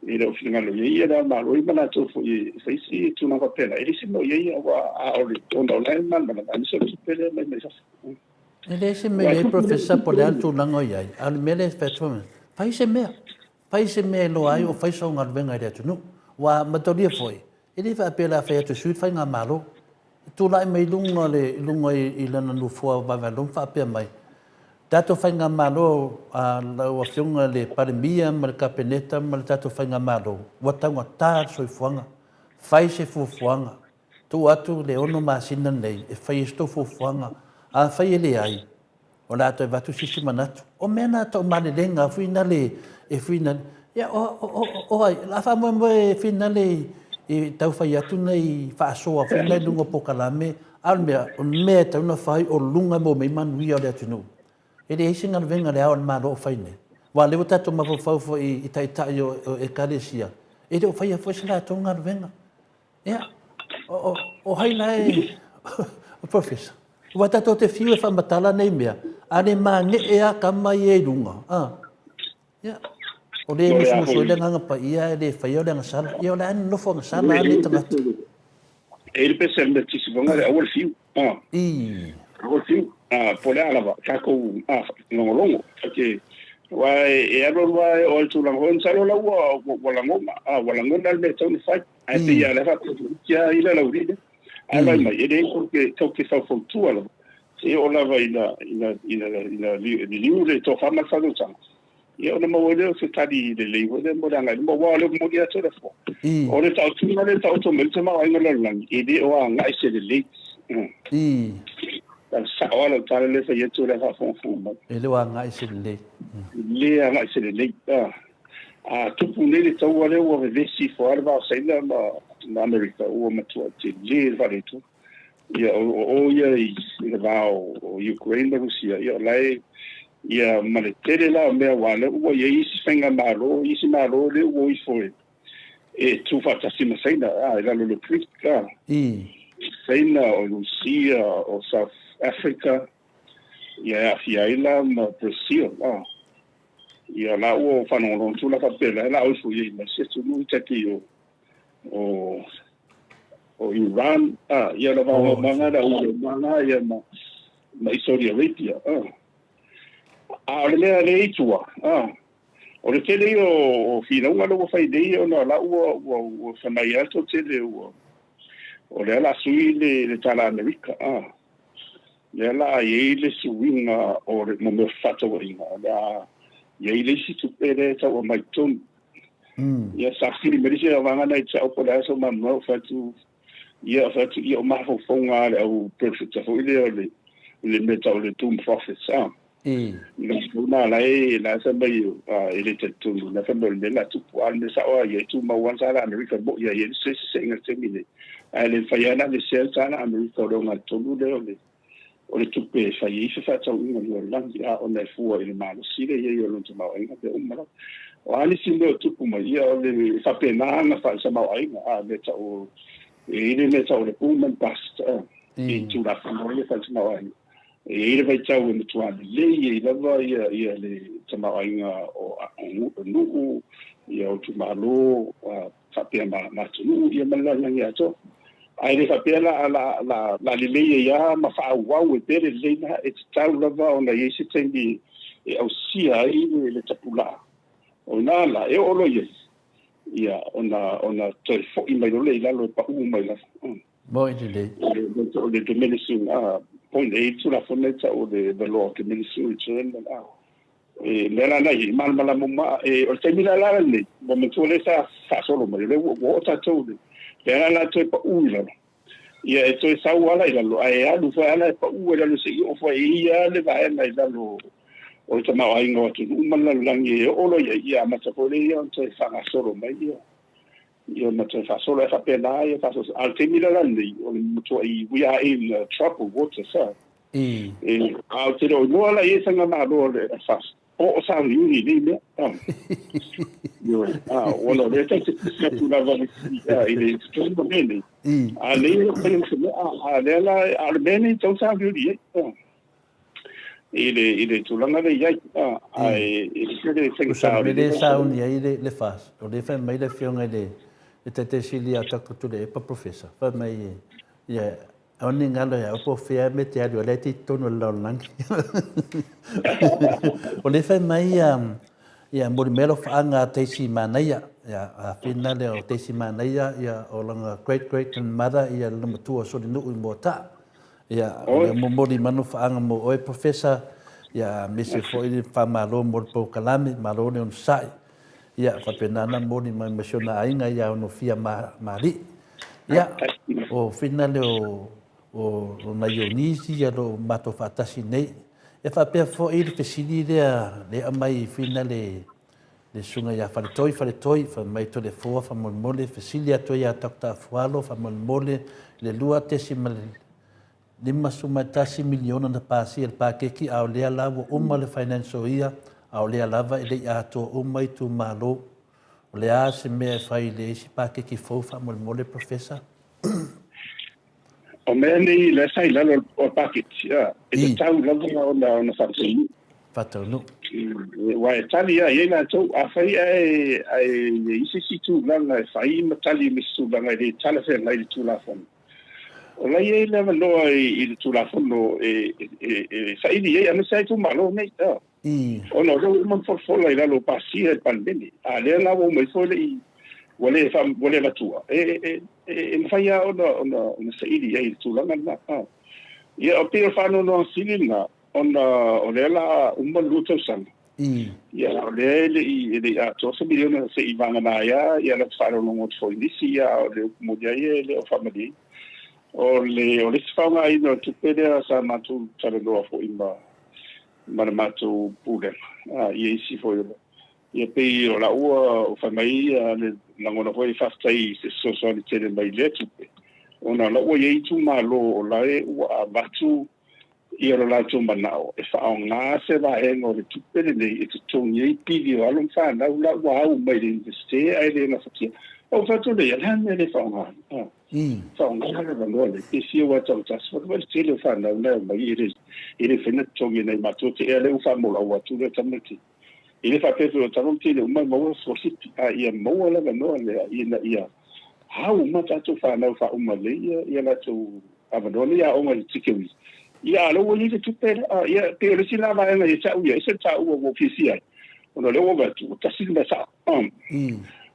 E le o finagalo i ai ia le Ao Malo ma latou foi e fai se tulaga faapena, e leai se mea o i ai, aua a o le ona o la e malamalama, aemaise o le tupe lea mai mai fafo. E leai se mea o i ai Professor po o le a le tulaga o i ai, a o le mea lea e fai atu, fai se mea, fai se mea e iloa ai o fai sau galuega i le atunuu. Aua mataulia foi, e le faapea o le a fai atu e sui le faigamalo. E tulai mai luga le luga i lana nofoa vaevaelua ma faapea mai, tatou faigamalo a lau Afioga i le Palemia ma le Kapeneta ma le tatou faigamalo, ua taugata le soifuaga, fai se fuafuaga, tuu atu le 6 masina lenei e fai ai se tou fuafuaga, afai e leai, o le a toe avatu se isi manatu. O mea na tau malelega foi na le e finale. Ia o ai, o le a faamoemoe e finale i tau fai atu nei faasoa foi na i luga o polokalame, a o le mea, o le mea e tatau ona fai o luga e maua mai ai manuia o le atunuu. E leai se galuega a Le Ao o le Malo o fai nei. Aua o lea ua tatou mafaufau foi i taitai o Ekalesia, e le o faia foi se latou galuega. Ia, o ai la e... O Professor, aua tatou te fiu e faamatala nei mea, a le magee lava tama ia i luga, a, ia, o lea e musumusu ai le Agaga Paia ae le faia le agasala. Ia o le a nonofo agasala lava lenei tagata. E i le pese a le Metotisi foga le aua le fiu. I. Aua le fiu. Po o le a lava, tatou logologo. Aua e alu alu lava e oo i le tulaga foi, masalo la ua lagona, ua lagona le mea e tatau ona fai. Ae pei lava o lea e faapea toeitiiti lava ia le alauli lea. Ae vaai mai, e leai tou te faufautua lava, seia oo lava ina liliu le tofa ma le faautautaga, ia ona maua ai lea o se tali lelei foi lea mo le agai i luma. Aua o lea ua momoli atu le afoa. O le taotoga lea e taoto mai le tamaoaiga o le lalolagi, e le o agai se lelei. O le sao lava lau tala lea e fai atu o lea e faafogafoga mai. E le o agai se lelei. E le agai se lelei. A tupu nei le taua lea ua vevesi ifo lava le va o Saina ma Amerika, ua matua tele le faaletonu. Ia, o o ia i le va o Ukraine ma Rusia, ia o la e, ia ma le tele la o mea aua o lea ua i ai isi faigamalo, isi malo lea ua o ifo e tuufaatasi ma Saina, a, i lalo o le BRIC, a. Saina, o Rusia, o South Africa, ia e aafia ai la ma Brazil, a. Ia la ua faalogologo atu la faapea la la o ifo i ai ma isi atunuu tai pei o o o Iran a ia la va manga la u manga ia ma ma i Saudi Arabia a a o le mea le i tua a o le tele ia o finauga lea ua fai nei ona la ua ua ua fai mai lava le toatele ua o lea la sui le le tala Amerika a lea la a i ai le suiga o le mo mea o fefaatauaiga, o le a i ai le isi tupe lea e tau aumai i totonu. Ia, sa fesili mai le isi vaega na i te au po o le a sou malamalama, ou fai atu, ia, ou fai atu, ia, o mafaufauga lava a le au profita foi lea o le, le mea e tau o le doom prophets, a. Na la e la e fai mai e le talitonu, na fai mai o le mea la tupu, a o le mea sao lava ia, e tumau lava le tala Amerika, e moni lava e i ai le feseeseaiga i le taimi nei, ae le mafai lava ona aveesea le tala Amerika o le ogatotonu lea o le o le tupe e fai ai fefaatauaiga i le lalolagi, a ona e fua i le malosi lea e i ai o lona tamaoaiga mea uma lava. O a nisi mea o tupu mai, ia o le faapena ona faatamaoaiga, a mea tau e i ai le mea tau o le boom and bust, a i Tulafono ia faatamaoaiga. E i ai le vaitau e matua lelei ai lava ia le tamaoaiga o nuu, ia o itumalo faapea ma atunuu ia ma le lalolagi atoa. Ae le faapea la la lelei ai lava ma faaauau ai pea le lelei lena, e tatau lava ona i ai se taimi e ausia ai le tapulaa. O ina la e oo loa i ai, ia ona toe foi mai loa lea i lalo e pau mai lava. Moi lelei. O le diminishing point e i Tulafono e tau o le the law of diminishing return a e mea la na i malamalama uma e o le taimi la la lenei ua matua lea sa faasolo mai o lea ua oo tatou le lea la la toe pau i lalo ia e toe sau ala i lalo ae alu foi ala e pau i lalo seia oo foi e ia le vaega i lalo o le tamaoaiga o atunuu ma le lalolagi e oo loa i ai ia amata foi lea ona toe faagasolo mai ia Ia ma toe faasolo e faapena ia faasolo. A o le taimi la lenei, o le matuai, we are in troubled waters, ha. E, a ou te le o iloa la i ai faigamalo a le FAST, po o sauniuni i nei mea. Ha. Ioe, a, ona o lea tatou te pisi atu lava i le totonu o mea nei. A nei e le o faia ma se mea, a, a lea la, a o le mea nei e tatau ona sauniuni i ai. Ha. i le i le tulaga lea i ai, ae e ese le Tusa faigata le o mea lenei lea e tausaga. sauni ai le le FAS, o lea e fai mai le afioga i le le Taitai Sili ia Doctor Tuilaepa Professor, fai mai ia aua ne i galo ia au po o fea mea e te alu ai, o la e te i totonu o le lalolagi. O lea e fai mai ia ia momoli mai alofaaga a Daisy Manaia, ia a fina lea o Daisy Manaia ia o lana great great grandmother ia le matua o Solinuu i Moataa. Ia, o lea momoli manufaaga mo oe Professor, ia aemaise foi le faamalo mo le polokalame, malo le onosai. Ia, faapena ona momoli mai ma si ona aiga ia Onofia Maali'i. Ia, o Fina lea o, o nai ou nisi ia lo matou faatasi nei. E faapea foi le fesili lea le aumai i Fina le le susuga ia Faletoi, Faletoi, fai mai Toleafoa faamolemole, fesili atu ai ia Doctor Afualo faamolemole le $2.51 miliona na pasia i le paketi a o lea la ua uma le financial year a o lea lava e le i atoa uma itumalo. O le a se mea e fai i le isi paketi fou faamolemole Professor? O mea nei lea sa i lalo o le paketi, e tatau lava ona ona faataunuu. Faataunuu. Aua e tali lava i ai latou. Afai ae ae i ai se isi tulaga e fai ma tali ma se tulaga e le talafeagai i le Tulafono, o la e i ai le avanoa i le Tulafono e e saili ai, aemaise lava itumalo nei. Ona o lea ua uma ona folafola i lalo o pasia e le Palemene, a o lea la ua uma ifo e le i, ua le faa, ua le avatua, e, e, e, e mafai lava ona, ona, ona saili i ai i le tulaga lena. Ia, e pei o le faanoanoaga sili lena, ona o lea la uma le 2 tausaga, ia, o lea e le i, e le i atoa se miliona se i vagana ai lava, ia lata faalogologo atu foi i nisi, ia, a o le upu moni lava ia e le o faamalieina. O le, o le isi faaaogaina o le tupe lea sa matou talanoa foi ma, ma le matou pulega ia isi foi o ia pei o la ua fai mai ia le lagona foi faafetai i se fesoasoani tele mai lea tupe ona o la ua i ai itumalo o la e ua avatu ia lo latou manao e faaaoga se vaega o le tupe lenei e totogi ai pili o alo ma fanau la ua au mai le Iunivesite ae le gafatia. Ou fai atu lea, o le a le mea e le faaaoga ai? Faaaoga le avanoa lenei, pe fia ua taugata se fale, le tele o fanau na e omai e le e le mafai ona totogi e nai matua te ea lea ua faamaulau atu lea tamaiti. E le faapea foi o tamaiti le uma e maua sikolasipi, a ia maua le avanoa lea ina ia au uma tatou fanau faauma lelei ia ia latou avanoa nei aoga i le tikewi. Ia a o lea ua i ai le tupe lea, ia e pei o le isi lena vaega ia te au ia, ese le taua ua ou fiafia ai, ona o lea ua vaai atu ua tasi le mea sao.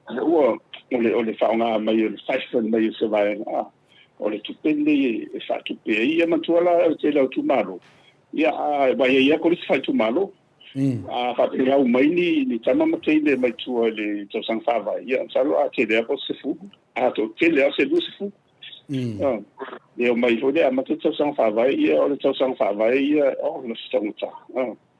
Ua, o le, o le faaaoga mai o le siphon mai o se vaega, a, o le tupe lenei e faatupe ai. Ia manatua la o le tele o itumalo, ia, a, aua e i ai lava kolisi faaitumalo. A faapea e au mai ni, ni tama ma teine mai tua i le tausaga faavae, ia, masalo a tele lava po o se 10, a toatele lava o se 20. E omai foi lea amata le tausaga faavae, ia, o le tausaga faavae ia, o, o se taugata.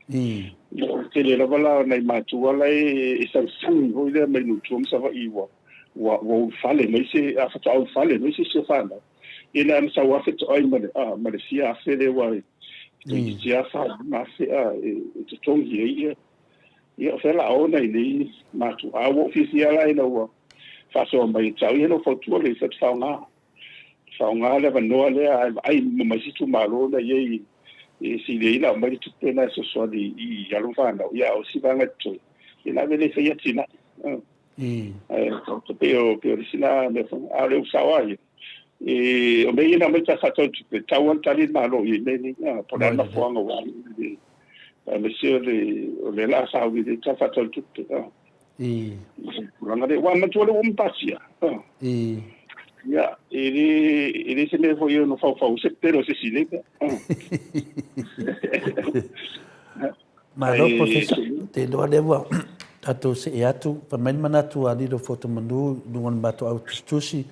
O le tele lava la o nai matua la e sagisagi foi lea mai nuu tua ma Savaii ua ua ua ulufale mai se a faatoa ulufale mai se isi o fanau. Ia na ona sau lava fetoai ma le a ma le fia afe lea ua toeitiiti lava 45 afe a e totogi ai ia. Ia o fea la o nai nei matua. A ua ou fiafia la ina ua faasoa mai e tau ia na ou fautua lea i fatu faaaoga. Faaaoga le avanoa lea ae vaai uma mai isi itumalo na i ai e sili ai ona aumai le tupe lena e fesoasoani i alo ma fanau, ia a o isi vaega e totoe, ia na ave lea e fai atinae. Ae pei o pei o le isi lena mea foi, a o le upu sao lava ia, e, o mea ia na aumai ta faatau tupe, e tatau lava ona tali le Malo i mea nei, po o le a le mafuaaga ua alu ai le, aemaise o le o lea o le a sauni nei ta faatau tupe. Tulaga lea, aua manatua o lea ua uma pasia. Ia, e le, e le se mea foi e ono faufau se pepelo se isi i nei mea. Malo Professor, te iloa lea ua tatou see atu, fai mai le manatu a Lilo Fotomanu i luga o le matou au tusitusi,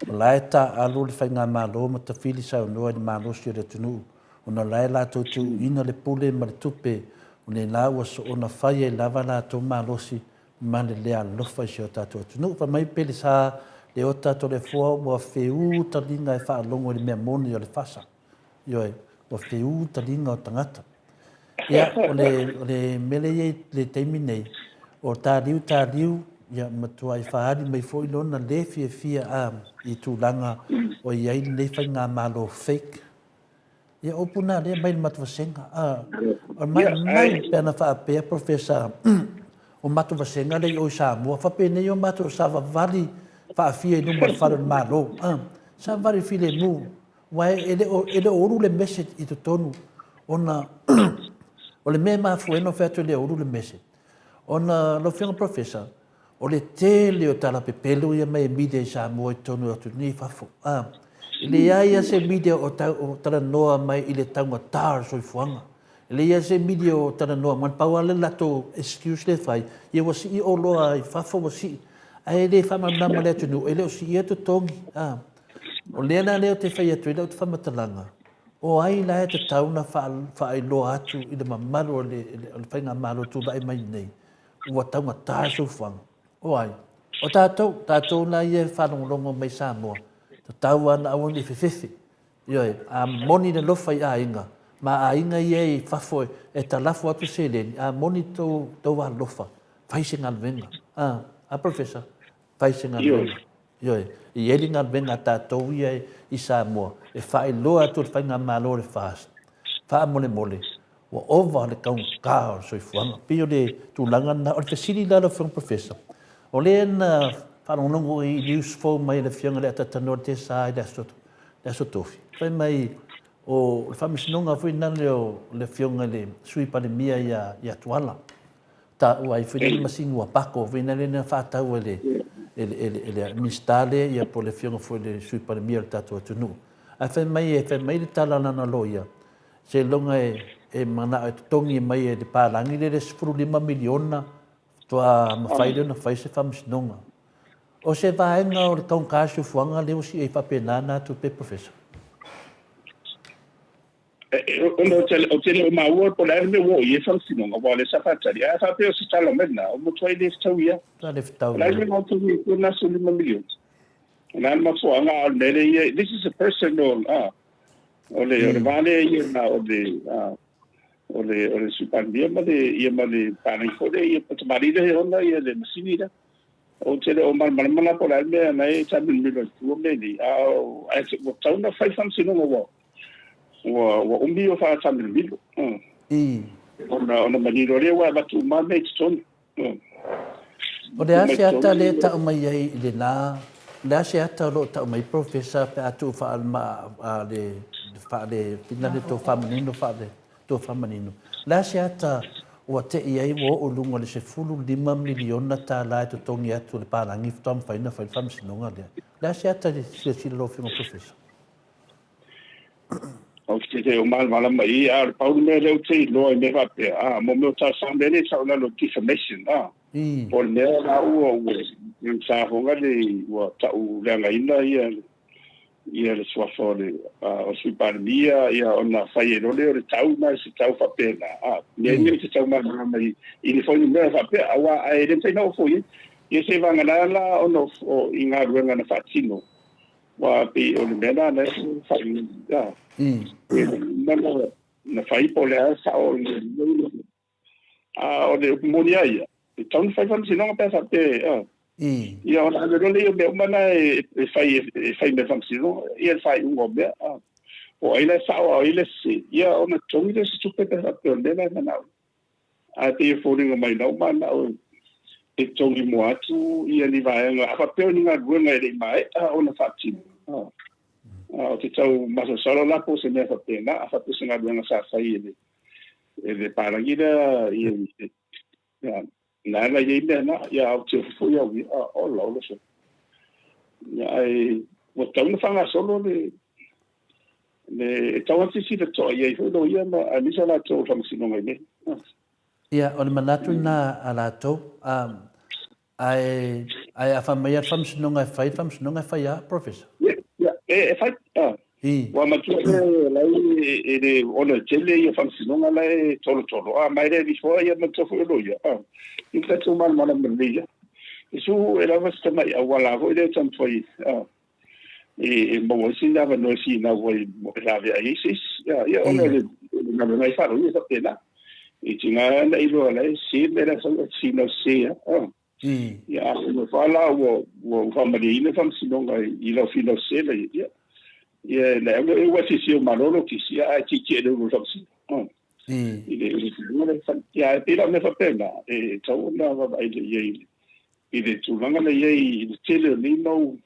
o la e taaalo le faigamalo ma tafili saunoa i le malosi o le atunuu, ona o la e latou te uuina le pule ma le tupe, o lena ua soona fai ai lava latou malosi ma le le alofa i si o tatou atunuu. Fai mai Pelesa Leota Toleafoa ua feū taliga e faalogo i le mea moni o le fasa. Ioe, ua feū taliga o tagata. Ia, o le, o le mea lea e i ai i le taimi nei, o tāliu tāliu, ia matuai faaali mai foi lona le fiafia a i tulaga o i ai lenei faigamalo fake. Ia, o upu na lea mai le matou vasega. A, o le maimai pe ana faapea Professor o matou vasega lea i o i Samoa, faapenei o matou savavali faafia i luma o le fale o le Malo. A, savavali filemu, aua e le o, e le o ulu le message i totonu ona o le mea e mafua ai ona fai atu e le o ulu le message, ona lau Afioga Professor, O le tele o tala pepelo ia mai e media i Samoa i totonu o atunuu i fafo. A, e leai lava se media o, tau, o talanoa mai i le taugata o le soifuaga. E leai lava se media o talanoa mai, pau lava le latou excuse lea e fai, ia ua sii oloa i fafo ua sii. Ae le faamalamalama le atunuu, e le o siia totogi. A, o lea la lea ou te fai atu ai lau faamatalaga, o ai la e tatau ona faailoa atu i le mamalu o le, o le faigamalo tulai mai nei, ua taugata le soifuaga. O ai? O tatou, tatou la ia e faalogologo mai Samoa, tatau lava ona aua ne i fefefe. Ioe, a moni le alofa i aiga, ma aiga ia i fafo e talafo atu seleni, a moni tou, tou alofa, fai se galuega. A, a Professor, fai se galuega. Ioe, e i ai le galuega a tatou ia i Samoa e faailoa atu e le Faigamalo o le FAST, faamolemole, ua ova le taugata o le soifuaga. E pei o le tulaga lena. O le fesili la lau Afioga Professor, o lea na faalogologo i news fou mai a le Afioga i le Atatanoa i le TSA i le aso, le aso Tofi, fai mai o le faamasinoga foi lea o le Afioga i le Sui Palemia ia Tuala, taua ai foi le masini ua pako foi lea na faatau e le e le Minisita lea ia po o le Afioga foi i le Sui Palemia o le tatou atunuu. Ae fai mai e fai mai le tala a lana loia, seiloga e e manao e totogi mai e le palagi lea le 15 miliona faatoa mafai lea ona fai se faamasinoga. O se vaega o le taugata soifuaga lea ua sii ai faapena na tupe Professor? Ona ou te le o maua po o le a le mea ua oo i ai faamasinoga, aua o lea sa faatali. Ae a faapea o se tala mai lena, ua matuai le fetau ia. Sa le fetau ia. O le a le mea na togi ai fua lena 15 miliona? O le a le mafuaaga a o le mea lea ia, this is a personal, ah, o le, o le va lea ia na o le, ah, o le, o le Sui Palemia ma le, ia ma le palagi foi lea, ia, tamalii lea e ona ia le masini lea. Ou te le o malamalama la po o le a le mea na e taamilomilo ai tua mea nei, a o, ae ua tatau ona fai faamasinoga ua, ua, ua umi o faataamilomilo. I. Ona, ona manino lea ua avatu uma mea i totonu. O le a se ata lea e tau mai ai i lena, o le a se ata o lo o tau mai Professor pe a tuu faa, a, le, faale, finale tou faamanino faale, tou faamanino. O le a se ata ua tei ai ua oo i luga o le $15 miliona e totogi atu e le palagi faatoa mafai ona fai le faamasinoga lea. O le a se ata i le silasila lau Afioga Professor? Ou te le o malamalama i i, a o le pau le mea lea ou te iloa i mea faapea, a, mo mea o talosaga, mea lea e tau i lalo o defamation, a, po o le mea la ua, ua, sa foga le, ua tau leagaina ia, ia le suafa o le, o le Sui Palemia, ia ona fai ai loa lea o le tau na, se tau faapena, a, mea ia ou te tau malamalama i, i ni fuainumera faapea, aua ae le mafai ona oo foi i ai. Ia seiavagana la ona o, i galuega na faatino, aua pei o le mea lena na e fai, a, e na, na fai po o le a sao o le, a o le upu moni lava ia, e tatau ona fai faamasinoga pe a faapea, a. Ia ona ave loa lea o mea uma na e fai e fai mai faamasinoga, ia le faaiuga o mea, a. Po o ai la e sao a o ai la e sese, ia ona totogi lea o se tupe pe a faapea o le mea la e manao. Ae pei e foliga mai lau manao e totogi mua atu ia ni vaega, a faapea o ni galuega e le i maea ona faatino, a. Ou te tau masalosalo la po o se mea faapena, a faapea o se galuega sa fai e le e le palagi lea ia ia na la iai mea na ia au te foi au ia ola ola so ia ai ua tau na faagasolo le le e tau atu silasila totoa i ai foi loia ma aemaise latou o le faamasinoga i mea. Ia, o le manatu lena a latou, ae, ae a fai mai lava le faamasinoga e fai, le faamasinoga e fai lava, Professor. Ia, ia, e fai, a. I. Ua matua le, la e le, ona e tele ia faamasinoga la e tolotolo, a, ma e le before ia matua foi o loia, a. I tatou malamalama lelei ia. E su e lava se tamai auala foi lea e taumafai, a, e maua ai sina avanoa e finau ai e laveai ai se isi. Ia, ia ona o le galuega ai faaloia e faapena. E tiga ona iloa la e se mea la e sau e finau se a. Ia, a ua fa la ua ua faamalieina le faamasinoga i lau finau se la ia. Ia le au e ua sisi o malo lo kisi a ti ti e le ulu faamasino. I le i le tulaga le fa ia e pei la mea faapena e tatau ona vaavaai lelei i ai i le tulaga lea i ai i le tele o nei mau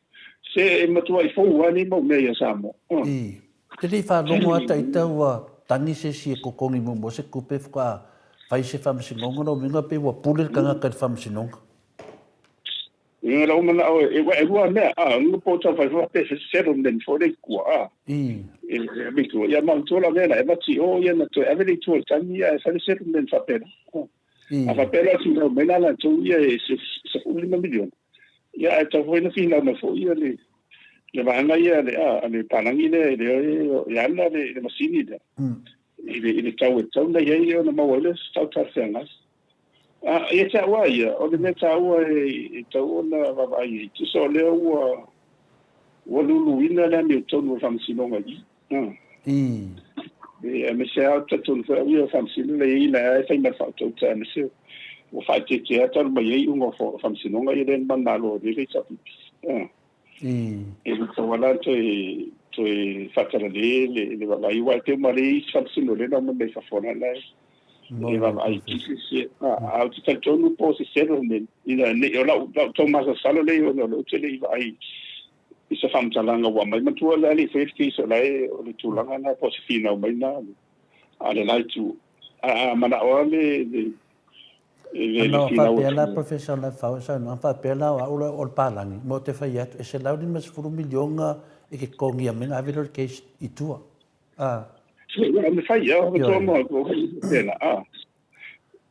se e matuai fou lava nei mau mea ia Samoa. I te le i faalogo lava ita ua tagi se isi e totogi muamua se tupe faatoa fai se faamasinoga, lona uiga pei ua pule le tagata i le faamasinoga. Ia lau manao e e lua mea a no po tau fai fa pe se settlement foi le kua a. E e tua ia ma tua la mea e vati o ia na toe ave le tua tagi ia e fai le settlement fa pe. A fa pe la ti no me la la tu ia e se 15 miliona. Ia e tau foi na finau mai foi ia le vaega ia le a le palagi le le e ana le masini le. I le tau e tau na ia ia na maua le tau talafeagai. A ia taua ia, o le mea taua e tau ona vaavaai ai, tusa o lea ua luluina le amiotonu o le faamasinoga i i. E aemaise lava ou te talitonu foi au ia o faamasino lea i ai la e fai ma le faautauta aemaise ua faaeteete talu mai ai iuga o faamasinoga ia lea na manumalo ai le HRPP. E le tatau lava toe faatalale le vaavaai aua e pei uma lea i isi faamasino lea na omai mai fafo la e vaavaai kisi a ou te talitonu po o se settlement ina nei o lau tau masalosalo lea ona o lea ou te le i vaai i se faamatalaga ua aumai matua le alii fai le case o la e o le tulaga na po o se finau mai na a le la itu a manao lava le le Ana finau faapea la Professor Lefau e saunoa faapea la o au o le palagi mo te fai atu e $150 miliona e ke totogia mai ona ave lea o le case i tua. A. Me fai ia, o toa mo pena. A.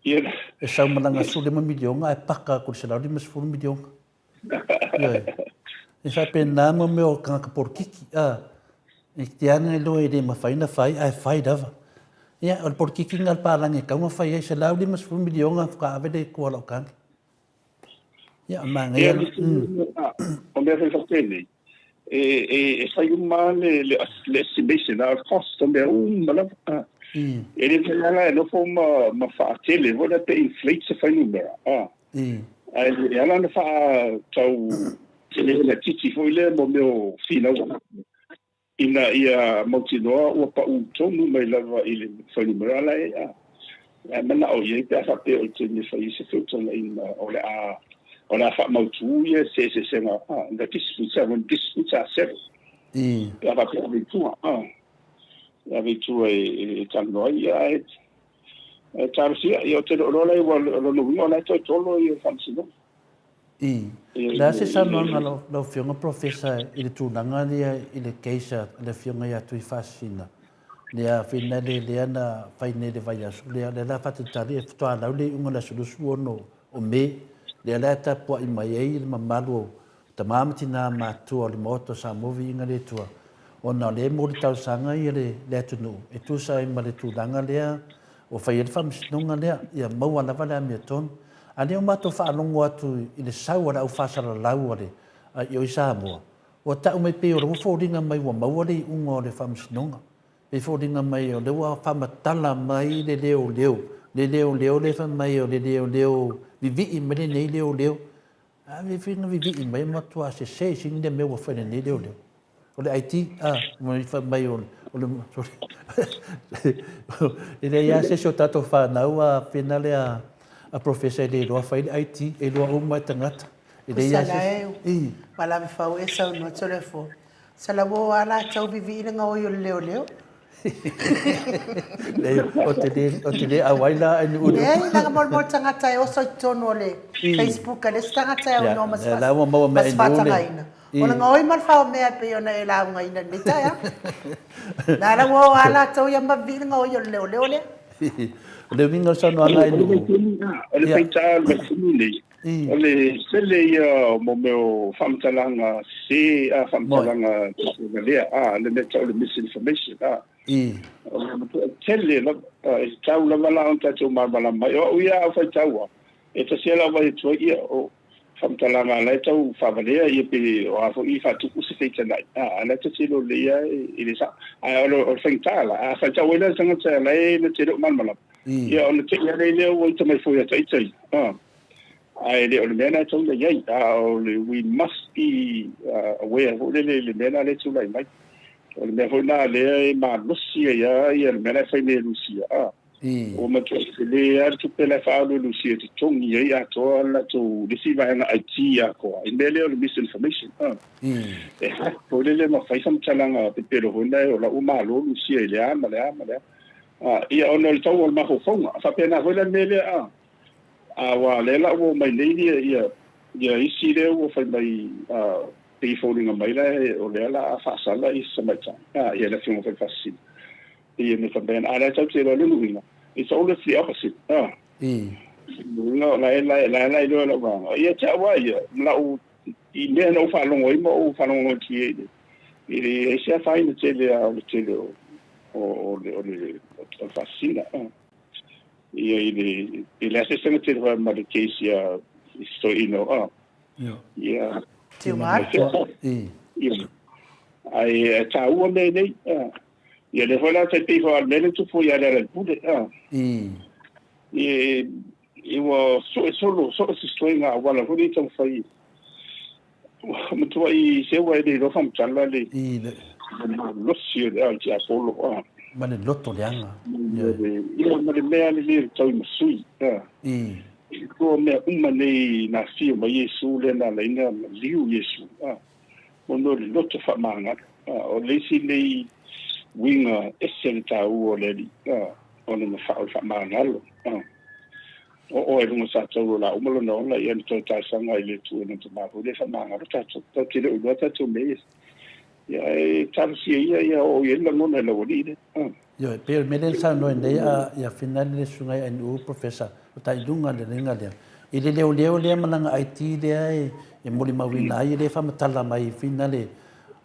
Ia. E sau ma lana 15 miliona ae paka atu i le $150 miliona. Ioe. E faapena mo mea o tagata polokiki. A. E te ana iloa e le mafai ona fai, ae fai lava. Ia, o le polokiki lena a le palagi e tatau ona fai ai, $150 miliona faatoa ave lea i tua o lau tagi. Ia, o manaia. O mea fai faapena, e fai uma le estimation a cost o mea uma lava. E le mafai lava e nofo ma faatele foi lea pe inflate se fuainumera. Ae e ala ona faatau tele laitiiti foi lea mo mea o finau ina ia mautinoa ua pau tonu mai lava i le fuainumera la e a. Ae manao i ai pe a faapea o le taimi e fai ai se feutagaiga o le a faamautu ia se eseesega the disputes are when disputes are settled. Pe a faapea ave i tua ave i tua e talanoa ai ia ae e talosia ia o te le o iloa la ua lona uiga o la e toe tolo ia faamasinoga. O le a se saunoaga a lau Afioga Professor i le tulaga lea i le case a le Afioga ia Tuifaasisina lea finale lea na fai nei i le vaiaso lea, lea la faatalitali e faatoa lau le iuga o le aso 26 o Me, lea la e tapuai mai ai le mamalu o tama ma tina matutua o le Maota o Samoa Viiga le Atua, ona o lea e momoli talosaga ia le atunuu e tusa ai ma le tulaga lea ua fai ai le faamasinoga lea, ia maua lava le amiotonu. A lea ua matou faalogo atu i le sau a le aufaasalalau a le i o i Samoa, ua tau mai pei o lea ua foliga mai ua maua le iuga o le faamasinoga. Pei foliga mai o lea ua faamatala mai le leoleo, le leoleo lea fai mai o le leoleo vivii mai lenei leoleo. A mea foi na vivii mai matua sese sini le mea ua fai lenei leoleo. O le IT, a, fai mai o le, sorry. E leai lava se isi o tatou fanau a pena lea a professor e le iloa fai le IT, e iloa uma e tagata. E leai lava se isi. Ua fau e saunoa telefoni. Sala ua o la tau vivii le gaoi o le leoleo. Leai, o te le, o te le auai la ai ni ulu. Leai, leaga molemole tagata e oso i totonu o le Facebook a le isi tagata e aunoa ma se La ua maua mea i faatagaina. O le gaoi ma le faomea e pei ona e laugaina i lenei taeao. La la ua o a latou ia ma vivii le gaoi o le leoleo lea. O le uiga o le saunoaga ai nuu. O le faitā o le vaitaimi lenei, o le tele ia o mo mea o faamatalaga sese, a faamatalaga valea, a le mea tau o le misinformation, a. O le matua tele lava, e tatau lava la ona tatou malamalama ai. O au ia a ou faitau lava, e tasi lava lau vaai atu ai, ia, o faamatalaga la e tau faavalea ia pe o a foi faatupu se feitana'i, a la e tilotilo lelei lava i le sao. Ae o le faigata la, a faitau ai la le tagata la e na te le o malamalama, ia ona te i lava lea ua ita mai foi ia ita ia. Ae le o le mea lena e tatau ona i ai, a o le we must be aware foi lele i le mea lena lea e tulai mai. O le mea foi lena lea e malosi ai lava ia le mea la e fai nei e Lusia, a. Ua matuai tele lava le tupe la e faaalu e Lusia e totogi ai atoa le latou le isi vaega IT atoa i le mea lea o le misinformation, a. E hack foi lele ma fai faamatalaga pepelo foi lea o la ua malo Lusia i le a ma le a ma le a. A, ia ona o le tau o le mafaufauga. Faapena foi la le mea lea, a. Aua o lea la ua omai nei ia, ia, ia isi lea ua fai mai, a, pei e foliga mai la o lea la a faasala isi tamaitai, a, ia le Afioga foi i le Faasisina. Pei e mea faapena, a o lea tatou te iloa le uiga, it's always the opposite, a. Uiga o la e, la e, la e la iloa e lau vaega. Ia te au lava ia, lau, i mea na ou faalogo ai ma ou faalogologo atu i ai, e leai se afaina tele lava o le tele o, o, o le, o le, o le Faasisina, a. Ia i le, i le asiasiga tele foi ma le case ia i se toeaina o, a. Ia. Ia. Ai e tāua mea nei, a. Ia lea foi la tai pei foi a le mea lea tupu ia Lealailepule, a. Ia, i ua sue solo, sue se toega auala foi lea taumafai. Ua matuai seua e le iloa faamatala le malosi o le tiapolo, a. Ma le loto leaga. Ia, ma le mea lelei o le tau i ma sui, a. I tua mea uma nei na afio mai Iesu lea na ala ai ona maliu Iesu, a. Ona o le loto faamagalo, a. O le isi nei uiga ese le taua o le Alii, a, ona na o le faamagalo, a. Oo ai luga tatou o la uma lona ola ia na toe talosaga ai le Atua i lona Tama foi lea e faamagalo tatou. Tatou te le o iloa tatou mea ia. Ia ae talosia ia ia oo i ai le lagona i lau Alii lea. Ioe, pei o le mea lea na saunoa nei a ia Finali le susuga i NU Professor o Tailuga le laina lea. I le leoleo lea ma lana IT lea e molimauina ai, e le faamatala mai Finali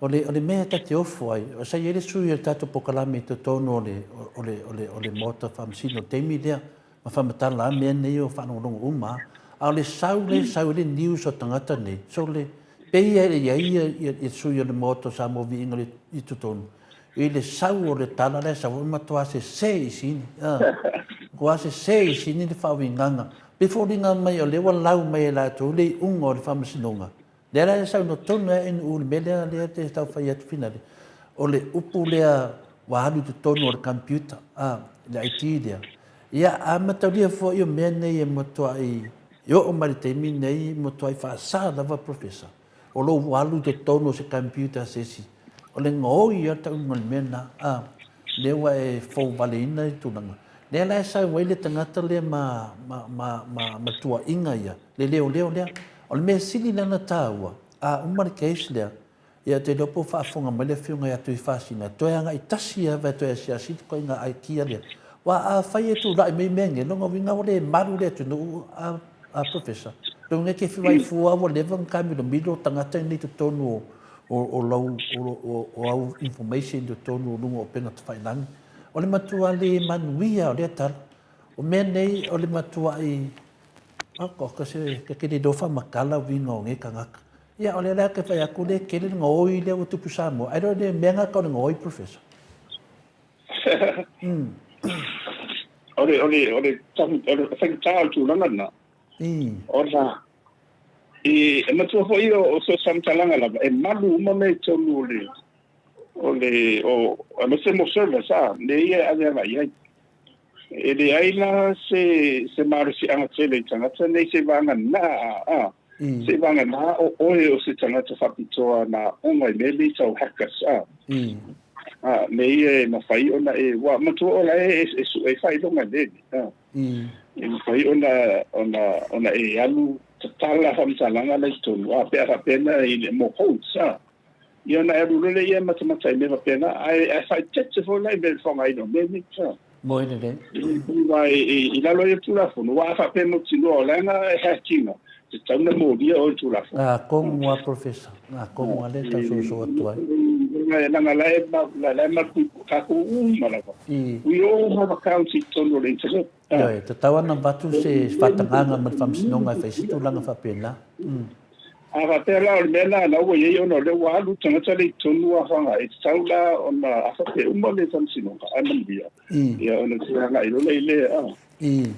o le, o le mea ta te ofo ai, sa i ai le sui o le tatou polokalame i totonu o le, o le, o le, o le Maota Faamasino i le taimi lea, ma faamatala lava mea nei o faalogologo uma a. A o le sau lea e sau ai le news o tagata nei, so le pei e i ai ia sui o le Maota o Samoa Viiga i totonu, i le sau o le tala lea e sau ai, matua sese i sini, a, matua sese i sini le faauigaga. Pei foliga mai o lea ua lau mai e latou le iuga o le faamasinoga, Lea la e saunoa tonu ai NU i le mea lea lea te tau fai atu finale, o le upu lea ua alu i totonu o le computer, a, le IT lea. Ia, a mataulia foi o mea nei e matuai e oo mai le taimi nei, e matuai faasa lava Professor, o lou alu i totonu o se computer a se isi, o le gaoi lava le tauga o le mea lena, a, lea ua e fouvaleina le tulaga. Lea la e sau ai le tagata lea ma, ma, ma, ma, ma tuuaiga ia, le leoleo lea. O le mea sili la ona taua, a uma le case lea, ia ou te iloa po o faafofoga mai le Afioga ia Tuifasina, toe agai tasi lava e toe asiasi le ituaiga aikia lea. Aua afai e tulai mai mea nei, lona uiga ua le malu le atunuu a, a Professor. Lona uiga e te feoai fua ua leva ona taamilomilo tagata nei i totonu o, o, o lau, o, o, o au information i totonu o luga o upega tafailagi. O le matua le manuia o lea tala. O mea nei o le matuai Oko, se ke kele iloa faamatala uiga o nei tagata. Ia, o lea la ke fai atu le kele le gaoi lea ua tupu Samoa. Ai loa le mea nga ka o le gaoi, Professor. O le, o le, o le, o le faigata o le tulaga lena. Ona, e, e matua foi o, o so faamatalaga lava, e malu uma mea i totonu o le, o le, o, aemaise mo servers, a, mea ia e ave agai i ai. E leai la se, se malosiaga tele i tagata nei seivaga na, a, seivaga na o oe o se tagata faapitoa na aoga i mea nei tau hackers, a. A, mea ia e mafai ona e, ua matua o la e, e, e sue faailoga i mea nei, a. E mafai ona, ona, ona e alu tatala faamatalaga la i totonu, a, pe a faapea na i le, mo codes, a. Ia ona e alu loa lea e matamata i mea faapena, ae, ae faaeteete foi la i mea i le faaaogaina o mea nei. Moe lelei. I lalo ai o le Tulafono, aua a faapea mautinoa o leaga e hacking, e tatau ona molia oe i le Tulafono. Ngā kongu a Professor, ngā kongu a lea tau soso atu ai. Leaga la e, la e malu tātou uma lava. We all have accounts i totonu o le internet. Ioe, tatau ana avatu se faatagaga ma le Faamasinoga e fai se tulaga faapena. A faapea la o le mea lena la ua i ai ona o lea ua alu tagata lea i totonu a faga, e tatau la ona a faapea uma le Faamasinoga ae manuia, ia ona toe agai loa lea i lea, a.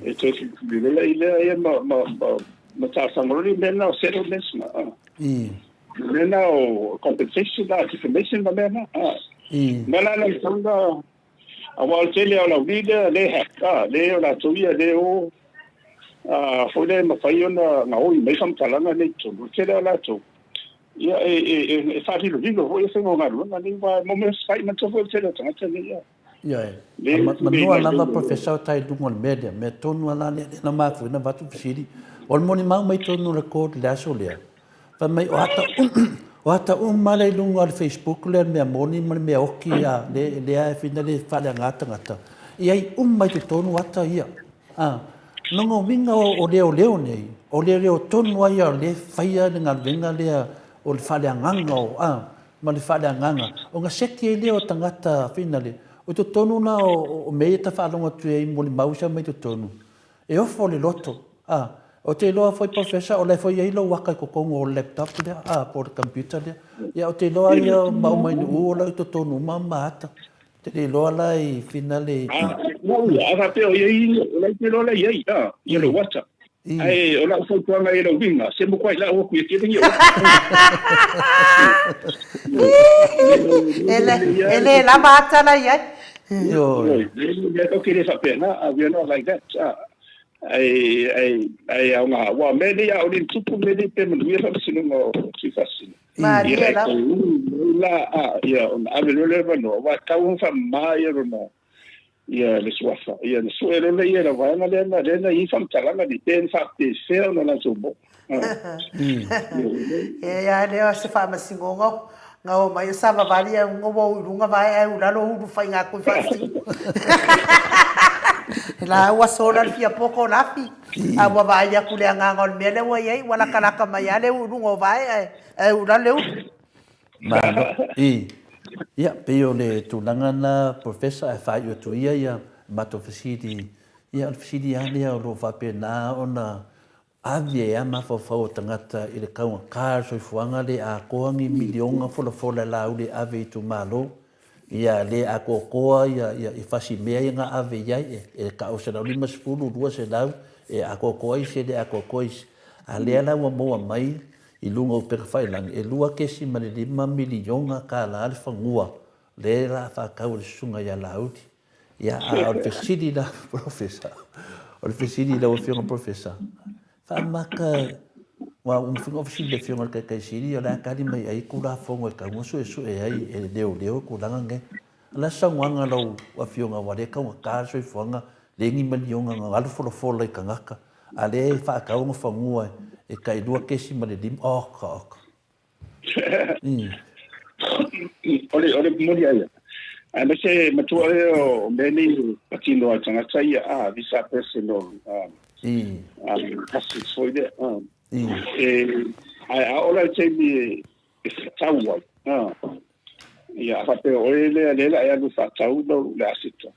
E toe filifili loa lea i lea ia ma, ma, ma, ma talosaga loa lea i mea lena o settlements ma, a. Mea lena o compensation la, defamation ma mea na, a. Mea la lea e tatau ona, aua o le tele lava o le aualii lea lea e hack, a, lea o latou ia lea e o, a, foi lea e mafai ona gaoi mai faamatalaga nei i totonu. O le tele lava o latou, ia e, e, e, e faalilolilo foi le faiga o galuega nei, aua mo mea fai, manatua foi o le tele o tagata nei, a. Ioe. Manua lava Professor o tai luga o le mea lea, mea tonu a la lea na mafua na avatu fesili. O le molimau mai tonu o le court i le aso lea, fai mai o ata, o ata uma lea i luga o le Facebook lea le mea moni ma le mea oki a le, lea e fina le faaleaga tagata. E i ai uma i totonu ata ia. A, lona uiga o leoleo nei, o leoleo tonu lava ia o lea e faia le galuega lea o le faaleagaga o, a, ma le faaleagaga, ona seki ai lea o tagata finale, o totonu la o mea ia ta faalogo atu ai i molimau sa aumai totonu, e ofo le loto, a, ou te iloa foi Professor o la e foi i ai lou aka i totonu o le laptop lea, a, po o le computer lea, ia ou te iloa ia ma uma i Nu'u o la e i totonu uma ma ata, ou te le iloa la i finale i. A, a faapea o i ai, o la e te iloa la i ai, a, ia lou ata. Ae o lau fautuaga i lau uiga, se mukuai lau atu ia tele ni E le lava ata la i ai. Ioe. Le tau ke le faapena, we are not like that. Ai ai ai aoga, aua o mea nei a o le tupu mea nei pe manuia faamasinoga o Tuifaasisina. Malie lava. La a ia ona ave loa lea avanoa, aua e tatau ona faamama ia lona ia le suafa, ia na sue loa lea i le vaega lea na lea na i ai faamatalaga nei, pe na faapefea ona latou mo'o. E a lea o se faamasinoga na o mai o savavali ae uga ua o i luga vae ae u lalo ulu faiga atu i faasino. La ua sola le fia poto o lafi, a ua vaai atu i le agaga o le mea lea ua i ai, ua latalata mai lava le u i luga o vae ae u i lalo le ulu. Malo. I. Ia, pei o le tulaga na Professor ae faaiu atu ia ia matou fesili, ia o le fesili lava lea o lo o faapena ona ave ai lava mafaufau o tagata i le taugata o le soifuaga le atoa ni miliona folafola e lauli e ave i itumalo, ia le atoatoa ia ia i fasi mea ia na ave i ai e, e tau 150, 200, e atoatoa isi e le atoatoa isi. A lea la ua maua mai I luga o upega failangi, e $2.5 miliona tala le fanua lea la faatau e le susuga ia Laauli. Ia, a o le fesili la, Professor, o le fesili i lau Afioga Professor, faamata, aua ua mafai ona fesili i le Afioga i le Taitaisili, o le a tali mai ai Tulafono e tatau ona suesue ai e leoleo tulaga nei. O le a se saunoaga a lau Afioga aua o lea e taugata le soifuaga, leai ni miliona na alu folafola i tagata, a o lea e faatau ona fanua e tai 2.5, oka oka. O le, o le moni a ia. Aemaise matua ia o mea nei patino a tagata ia, a, these are personal assets foi lea. E, ae a oo la i le taimi e faatau ai, Ia, a faapea o oe lea lea la e alu e faatau lou le aseta.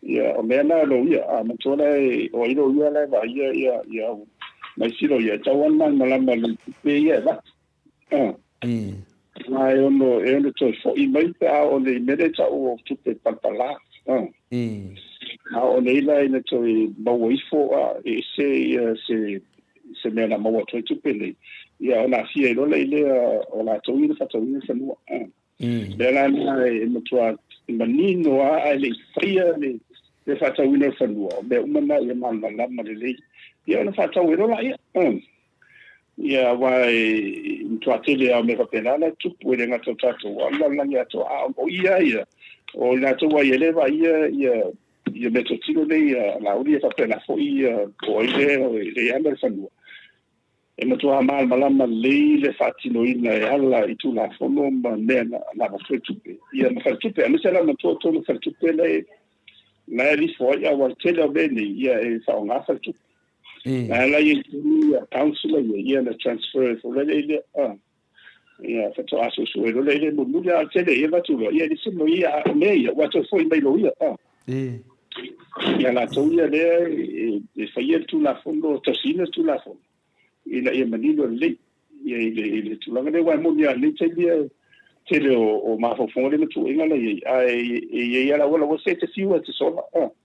Ia, o mea na lou ia, a matua la e, o ai lou ia la e vaaia ia, ia au, ma isi lou ia, e tau ana malamalama i tupe ia e avatu. A. Ma e ono, e ono toe foi mai pe a oo nei i mea lea e tau o tupe palapala. A. A oo nei la ina toe maua ifo a, e ese ia se, se mea na maua atu ai tupe nei, ia ona aafia ai loa lea i lea o latou ia na faatauina le fanua. Lea la na e matua manino lava ae le i faia le le faatauina o le fanua, o mea uma na ia malamalama lelei, ia ona faatau ai loa laia. Ia aua e matua tele lava o mea faapena la e tupu e le gata o tatou, a o le lalolagi atoa, a o ia ia, o i latou lava ia lea e vaaia ia ia meatotino nei a Laauli e faapena foi ia po o ai lea e ana le fanua. E matua malamalama lelei le faatinoina e ala i Tulafono ma mea na avatu ai tupe, ia ma faletupe, aemaise la matua tonu faletupe la e la e lifo ai, aua o le tele o mea nei, ia e faaaoga faletupe. Na ala ia i tonu ia accounts la ia, ia na transfer foi lea ia, Ia, faatoa suesue loa lea i le mulimuli, a o le tele ia avatu loa, ia e le se mo ia, a o mea ia, ua toe foi mai lou ia. Ia latou ia lea e faia le Tulafono, tausiina le Tulafono, ina ia manino lelei, ia i le, i le tulaga lea, aua e moni lava i lenei taimi e tele o mafaufauga lea ma tuuaiga la i ai, ae e i ai lava le auala, ua se e te fiu e te sola.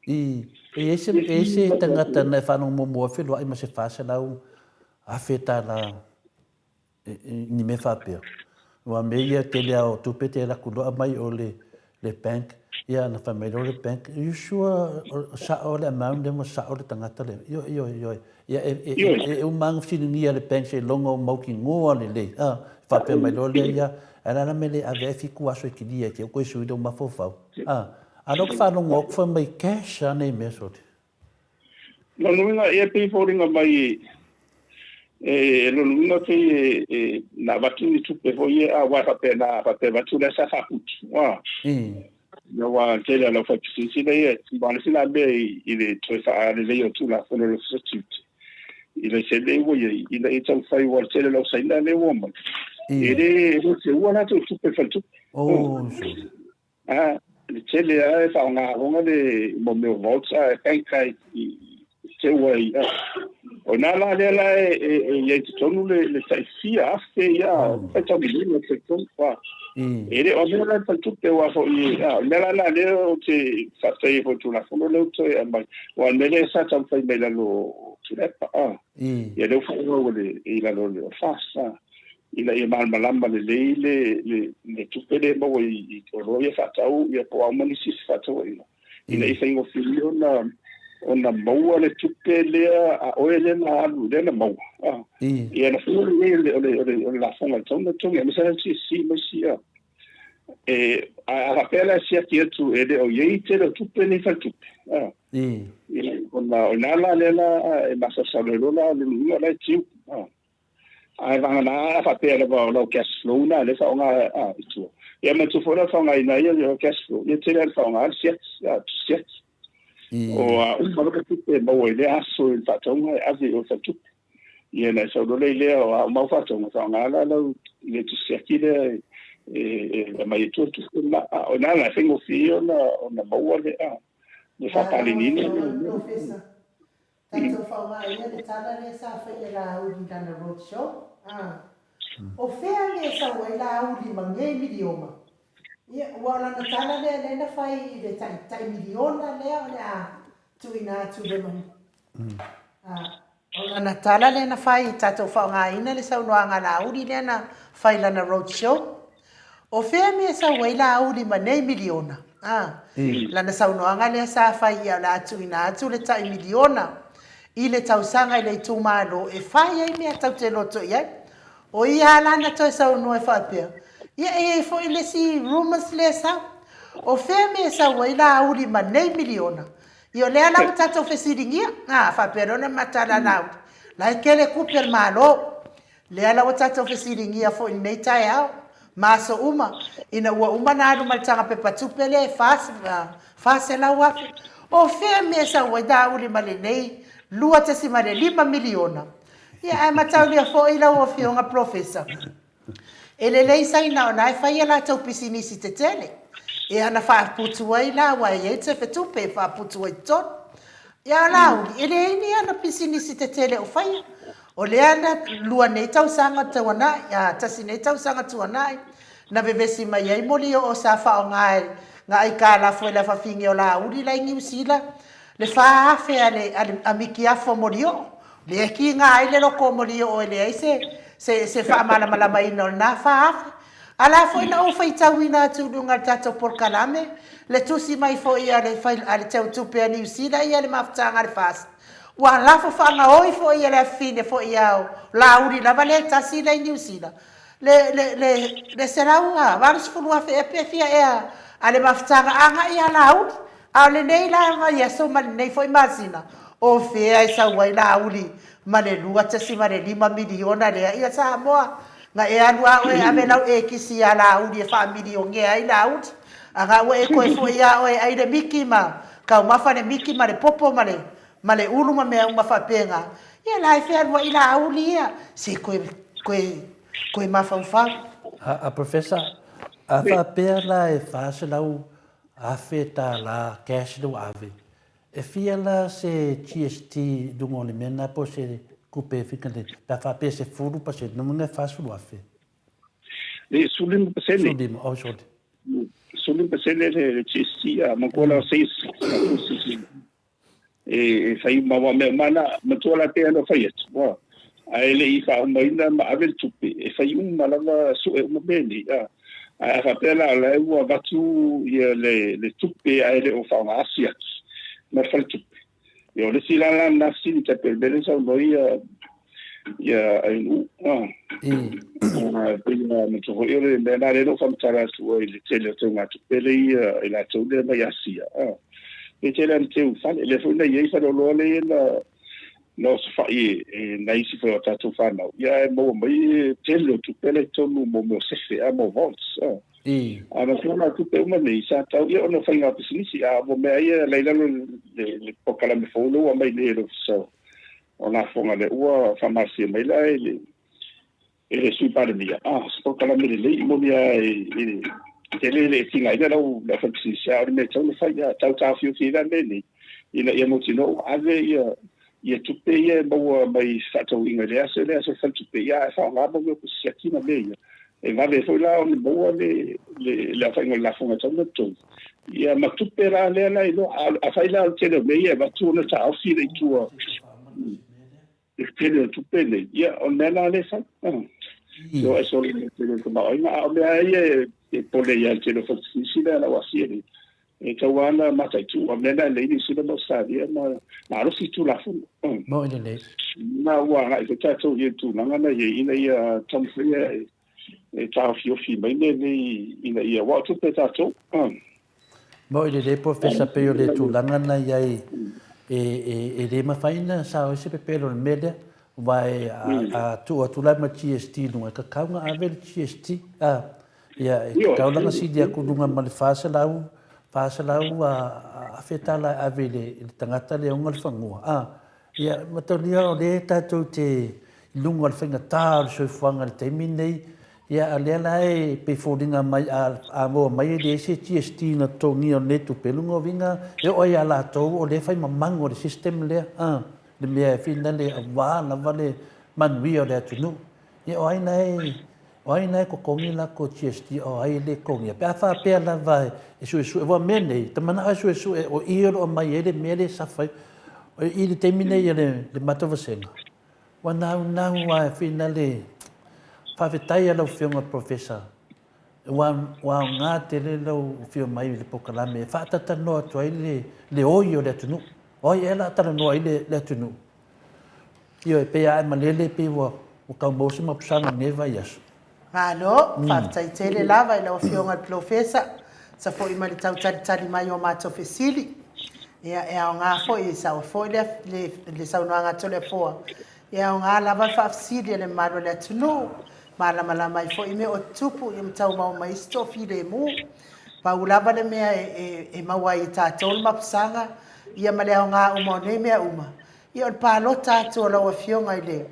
E i ai se, e i ai se tagata na e faalogo muamua feloai ma se $400,000 tala ni mea faapea. Aua o mea ia tele lava o tupe te alu atu loa aumai o le Le bank, ia na fai mai loa le bank, are you sure o sa'o le amount lea ma sa'o le tagata lea? Ioe, ioe, ioe. Ia e, e, e, e uma lava ona fesiligia le bank seiloga o mautinoa lelei, a, faapea mai loa lea, ia, ae o le a la le mea e le ave ai 7 aso e kilia ai te i koe sui lou mafaufau, a. A o lea ou te faalogo atu fai mai cash lava nei mea sole. Lona uiga, ia e pei e foliga mai e lona uiga pei e na avatu ni tupe foi ia aua e faapena faapea avatu lea sa faaputu. Ua. Aua tele a lau faipisinisi lea ia ma le isi la mea i le toe faaleleia o Tulafono o le Ofisa Tiute i laisene ua i ai ina ia taumafai aua le tele o le au Saina lea ua omai e le seua latou tupe i faletupe. Oh, sure. A, le tele lava e faaaoga le mo mea o vaults a e bank ai i teu ai. O ina la lea la e i ai totonu le tai fia afe ia faitau miliona te totonu. E le o mea la e faletupe aua foi a o le mea la lena lea ou te faafetai ai foi i le Tulafono lea ua toe aumai. Aua o le mea lea sa taumafai mai i lalo o Tuilaepa a. Ia lea ua faaauau i lalo o le FAST a. ina ia malamalama lelei le, le, le tupe lea e maua i, i oloa ia faatau, ia po o a uma nisi fefaatauaiga, ina ia faigofie ona, ona maua le tupe lea a oe lea na alu, lea na maua. Ah. Ia na fua lelei o le, o le, o le, o le lafoga e tatau ona totogi, aemaise lava le GST ma isi, ah. E, a, a faapea la e siaki atu e le o i ai tele o tupe nei faletupe. Ah. Ia, ona o ina la lea la e masalosalo ai loa la le uiga o la e tiu. Ah. Ae vagana a faapea lava o lau cash flow na lea faaaoga a i tua. Ia manatua foi la faaaogaina ai o cash flow, ia tele lava le faaaoga le siaki, a siaki. O a uma lava tupe e maua i lea aso i le faatauga e ave i o i faletupe. Ia ona e sau loa lea i lea o a uma au faatauga, faaaoga la lau i le tusi siaki lea e e aumai ai tua le tupe lena. A o i ina la e faigofie ona ona maua le a le faapaleniina le Tatou faaaoga ia le tala lea sa fai e Laauli i lana road show. A. O fea le e sau ai Laauli ma nei milioma? Ia, ua o lana tala lea lea na fai i le tai, tai miliona lea o le a tuuina atu i le manu. A. O lana tala lea na fai, tatou faaaogaina le saunoaga a Laauli lea na fai i lana road show. O fea mea e sau ai Laauli ma nei miliona? A. Lana saunoaga lea sa fai ia o le a tuuina atu le tai miliona i le tausaga i le itumalo e fai ai mea tau te loto i ai. O ia a lana toe saunoa e faapea, ia e i ai foi le isi rumours lea e sau. O fea mea e sau ai Laauli ma nei miliona? Ia o lea la ua tatou fesiligia, a, faapea loa ona mataala a Laauli, la e tele tupe a le Malo. Lea la ua tatou fesiligia foi i lenei taeao ma aso uma, ina ua uma ona alu ma le taga pepa tupe lea e $400,000. O fea mea e sau ai Laauli ma lenei $2.5 miliona? Ia, ae mataulia foi lau Afioga Polofesa, e lelei Saina o la e fai a latou pisinisi tetele e ana faaputu ai la aua e i ai sefe tupe e faaputu ai totonu. Ia, a o Laauli, e leai ni ana pisinisi tetele o faia. O lea na lua nei tausaga tuanai, a, tasi nei tausaga tuanai, na vevesi mai ai molioo sa faaaoga e nga aikalafo e le afafine o Laauli la i Niu Sila, le 4,000 a le, a le, a Mikiafo molioo. Lea e kiga ai le loko o molioo e leai se, se, se faamalamalamaina o lena 4,000. A la foi na ou faitauina atu i luga o le tatou polokalame, le tusi mai foi a le, a le Teutupe a Niu Sila ia le mafutaga a le FAST, Ua lafo faagaoi foi e le afifine foi ia o Laauli lava lea e tasi lea i Niu Sila, le, le, le, le 180,000 ea pe fia ea a le mafutaga agai ia Laauli. A o lenei la vaiaso ma lenei foi masina, o fea e sau ai Laauli ma le $2.5 miliona lea? Ia Samoa, na e alu a oe e ave lau ekisi ia Laauli e faamilionea ai Laauli. A na ua e toe foi a oe e ai le miki ma taumafa le miki ma le popo ma le ma le ulu ma mea uma faapena, ia la e fealuai Laauli ia, se koe, koe, koe mafaufau. A, a Professor, a faapea la e $400,000 cash lea ua ave, e fia la se GST i luga o le mea lena po o se tupe e fika nei, pe a faapea e 10%, lona uiga e $40,000? Le 15%. 15, oh sorry. 15% le GST, a manatua la o sales e fai uma aua mea uma na, matua la pei ona fai atu, ua, ae le i faauma ma ave le tupe, e fai uma lava sue uma mea nei, a. Ae a faapea la o la e ua avatu ia le le tupe ae le o faaaoga siaki ma le faletupe, ia o le isi la la lena fesili tai pei o le mea lea e saunoa ai ia ia Ainuu. A pei ona manatua foi o le mea lena lea na ou faamatala atu ai i le tele o teugatupe lea ia i latou lea mai Asia. E tele lava ina teu i fale. Lea foi na i ai faleoloa lea na na osofai e nai isi foi o tatou fanau, ia ae maua mai le tele o tupe la i totonu mo mea o sefe, a mo vaults. A na tua la tupe uma nei, sa tau ia ona o faiga pisinisi, a mo mea ia la i lalo le polokalame fou lea ua aumai nei e le Ofisa o Lafoga lea ua faamalosia mai la e le e le Sui Palemia, a se polokalame lelei, e moni lava e tele le tigaina lau le aufaipisinisi, a o le mea e tatau ona fai, a tau taofiofi ai la mea nei, ina ia mautinoa ua ave ia ia tupe ia e maua mai fefaatauaiga i lea aso i lea aso i faletupe, ia ae faaaoga mo mea o siaki ma mea ia. E vave ai foi la ona maua le le le aofaiga o le lafoga e tatau ona totogi, ia ma tupe la lea la iloa. Afai la o le tele o mea ia e avatu ona taofi lea i tua i le tele o tupe nei, ia, o le mea la lea e fai. So, e soli le tele o le tamaoaiga, a o mea lava ia e pole ai le tele o falepisinisi lea la ua aafia nei, e tatau lava ona mataitu, o le mea lena e lelei Niu Sila ma Ausetalia ma malosi Tulafono. Moni lelei. Ma ua agai foi tatou i le tulaga na i ai ina ia taumafai e taofiofi mai mea nei ina ia, aua o tupe a tatou. Moni lelei Polofesa pei o le tulaga na i ai e le mafai ona sao ai se pepelo i le mea lea aua e a tuu atu la ma GST i luga e tatau ona ave le GST a ia e tatau la ona sili atu i luga ma le 400 400 afe tala e ave i le tagata lea e ona le fanua a Ia, matalia o lea tatou te i luga o le faigata o le soifuaga i le taimi lenei, ia a o lea la e pei foliga mai a, a maua mai e leai se GST na totogia o lenei tupe, luga o uiga e oo ai ia latou o lea e fai mamago i le system lea, a, le mea e finale aua lava le manuia o le atunuu. Ia o ai la e O ai la e totogi latou GST a o ai e le totogia? Pe a faapea lava e suesue, aua o mea nei, ta manao e suesue o i o lo o aumai ai le mea lea e safa ai. O i le taimi nei a le matou vasega, ua naunau lava e finale, faafetai lava i lau Afioga i le Professor, ua aoga tele lou afio mai i le polokalame e faatatalanoa atu ai le oi o le atunuu. O ai ea o le a talanoa ai le atunuu? Ioe, pei a e malele pei ua tau maua se mapusaga i lenei vaiaso. Malo, faafetai tele lava i lau Afioga i le Polofesa sa foi mai le tau talitali mai o matou fesili. Ia, e aoga foi, e sao foi le, le, le saunoaga a Toleafoa, e aoga lava le faafesili a le mamalu o le atunuu, malamalama ai foi mea o tutupu, ia ma tau maua mai ai se toafilemu. Pau lava le mea e, e, e maua ai e tatou le mapusaga, ia ma le aoga uma o nei mea uma, Ia o le palota atu a lau Afioga i le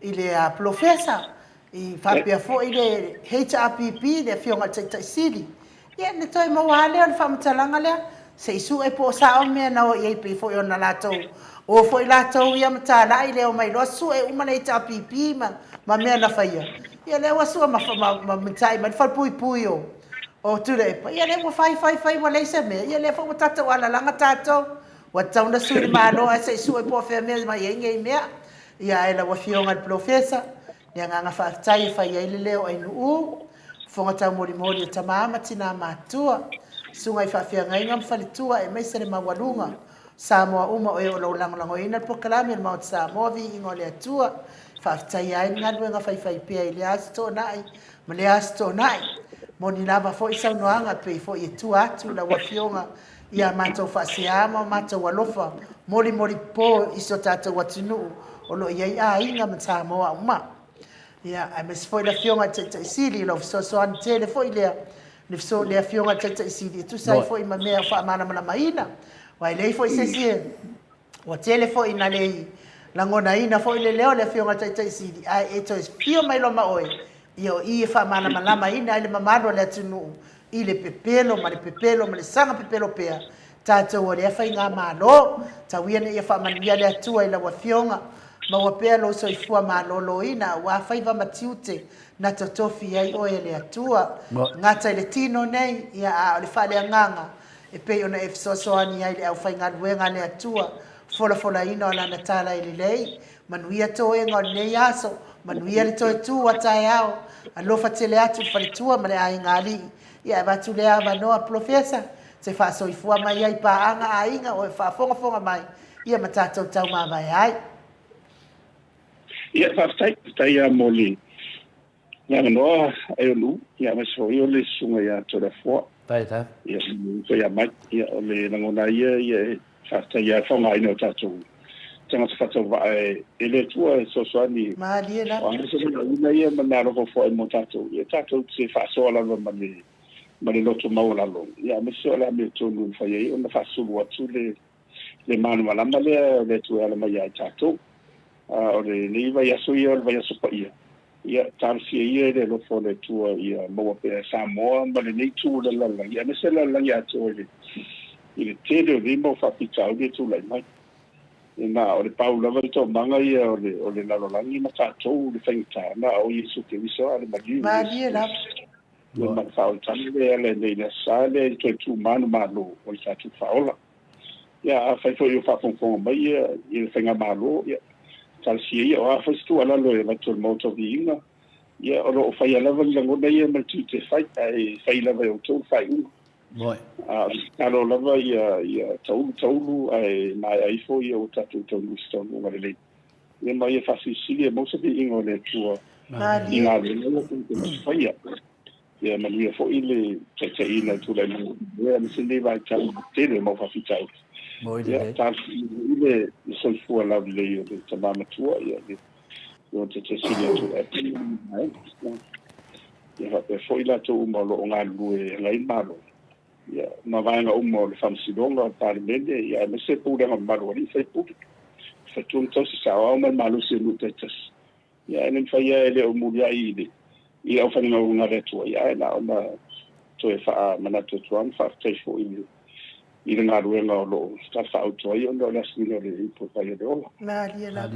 i le Polofesa, i faapea foi le HRPP, le Afioga i le Taitai Sili, ia ona toe maua lava lea o le faamatalaga lea, se i sue po o sao mea na o i ai pei foi ona latou o foi latou ia ma talai le omai loa sue uma le HRPP ma ma mea na faia. Ia lea ua sue ma ma matai mai le falepuipui o o Tuilaepa, ia lea ua fai fai fai ua leai se mea, ia lea foi ua tatou alalaga tatou. Ua tatau ona sui le Malo ae se i sue po o fea mea mai ai nei mea. Ia ae lau Afioga i le Polofesa, le agaga faafetai e fai ai le leo Ainuu, fofoga taumolimoli o tama ma tina matutua, susuga i faafeagaiga ma faletua aemaise le maualuga o Samoa uma o e o lo o lagolagoina le polokalame o le Maota Samoa Viiga o le Atua, e faafetaia ai le galuega faifaipea i lea Aso Toonai ma lea Aso Toonai. Moni lava foi saunoaga pei foi e tua atu lau Afioga i a matou faasea ma o matou alofa molimoli po i si o tatou atunuu o lo o i ai aiga ma Samoa uma. Ia, aemaise foi le Afioga i le Taitai Sili, o lau fesoasoani tele foi lea, le, feso, le Afioga i le Taitai Sili e tusa ai foi ma mea o faamalamalamaina. Aua e leai foi se isi e, ua tele foi ina le lagonaina foi le leo o le Afioga i le Taitai Sili, ae e toe fio mai loa ma oe, Ia o i e faamalamalamaina ai le mamalu o le atunuu i le pepelo ma le pepelo ma le saga pepelo pea, tatou o lea faigamalo. Tau ia ina ia faamanuia le Atua i lau Afioga, maua pea lou soifua maloloina aua faiva ma tiute na totofi ai oe e le Atua. Gata i le tino nei, ia a o le faaleagaga e pei ona e fesoasoani ai i le aufaigaluega a le Atua, folafolaina o Lana tala e lelei, Manuia toega o lenei aso, manuia le toe tu a taeao. Alofa tele atu i le faletua ma le aiga alii. Ia e avatu lea avanoa Polofesa te faasoifua mai ai paaga aiga o e faafogafoga mai ia ma tatou taumavae ai. Ia faafetai, faafetai lava mo le avanoa Aeolū, ia aemaise foi o le susuga ia Toleafoa. Faafetai lava. Ia ma le uso ia Mike. Ia o le lagona lava ia, ia e faafetai lava le faaaogaina o tatou tagata faatauvaa e le Atua e fesoasoani. Malie lava. O a se valaauina ia ma meaalofa foi mo tatou, ia tatou te faasoa lava ma le ma le loto maualalo, ia aemaise o le amiotonu e mafai ai ona faasulu atu le le malamalama lea o le Atua e ala mai ia i tatou. A o lenei vaiaso ia o le vaiaso paia, ia talosia ia i le alofa o le Atua ia maua pea e Samoa ma lenei itu o le lalolagi, aemaise le lalolagi atoa i le i le tele o nei mau faafitauli e tulai mai. Na o le pau lava le taumaga ia o le o le lalolagi ma tatou le faigata, na o Iesu Keriso a o le maliu o Iesu Malie lava. Keriso. Ia ma le faaolataga lea e ala i nei i le Aso Sa lea i toe tu manumalo o le tatou faaola. Ia afai foi o faafogafoga mai ia le faigamalo, ia talosia ia, o a foi se tuualalo e avatu e le Maota o Viiga, ia o lo o faia lava le lagona ia ma le tiute e fai, ae fai lava e outou le faaiuga. A o le tatalo lava ia ia taulu taulu ae maea ifo ia ua tatou taunuu i se taunuuga lelei. Ia ma ia faasilisili e maua se viiga o le Atua i galuega ia tatou te faia. Ia manuia foi le taitaiina i tulai mai o aemaise lenei vaitau i le tele o mau faafitauli. Ia talosia foi le soifua laulelei o le tama matua, ia le te sili atu e ia faapea foi latou uma o lo o galulue e agai le Malo, ia ma vaega uma o le Faamasinoga, o le Palemene, ia aemaise pulega mamalu a alii ma faipule, faletua ma tausi, saoao ma le malosi o nuu taitasi. Ia, e le mafai lava e le o muliai i le i le aufaigaluega a le Atua, ia ae na ona toe faamanatu atu lava ma faafetai foi i le i le galuega o lo o talafaauto ai ona o le asuina o le ipu e fai o le ola. Malie lava.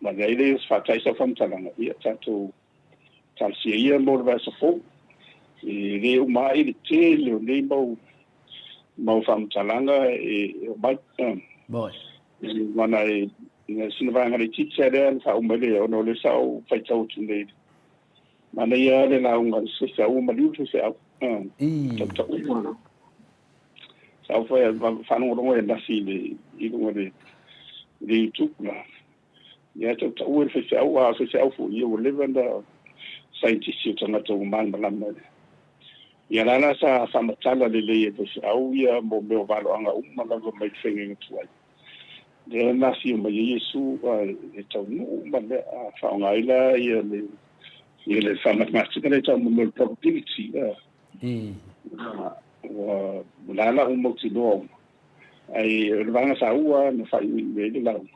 Ma leai lea o se faataisa au faamatalaga, ia tatou talosia ia mo le vaiaso fou. E le uma ai le tele o nei mau mau faamatalaga e omai. Moi. Mana e sina vaega laitiiti lava lea na faauma ai le ona o lea sa ou faitau atu nei. Manaia lava le lauga a le faifeau ua maliu le faifeau. Tautauga. Sa ou faalogologo ananafi i le i luga o le YouTube la. Ia tautaua le faifeau, a o le faifeau foi ia ua leva ona saienitisi o tagata ua malamalama. Ia la la sa faamatala lelei e faifeau ia mo mea o valoaga uma lava mai le faiga tuai. Lea na afio mai ai Iesu e taunuu uma mea, a faaaoga ai la ia le ia le faamatematika lea e tau mo mea o le probability. Ua la la ua mautinoa uma. Ai o le vaega taua na faaiuiu ai le lauga,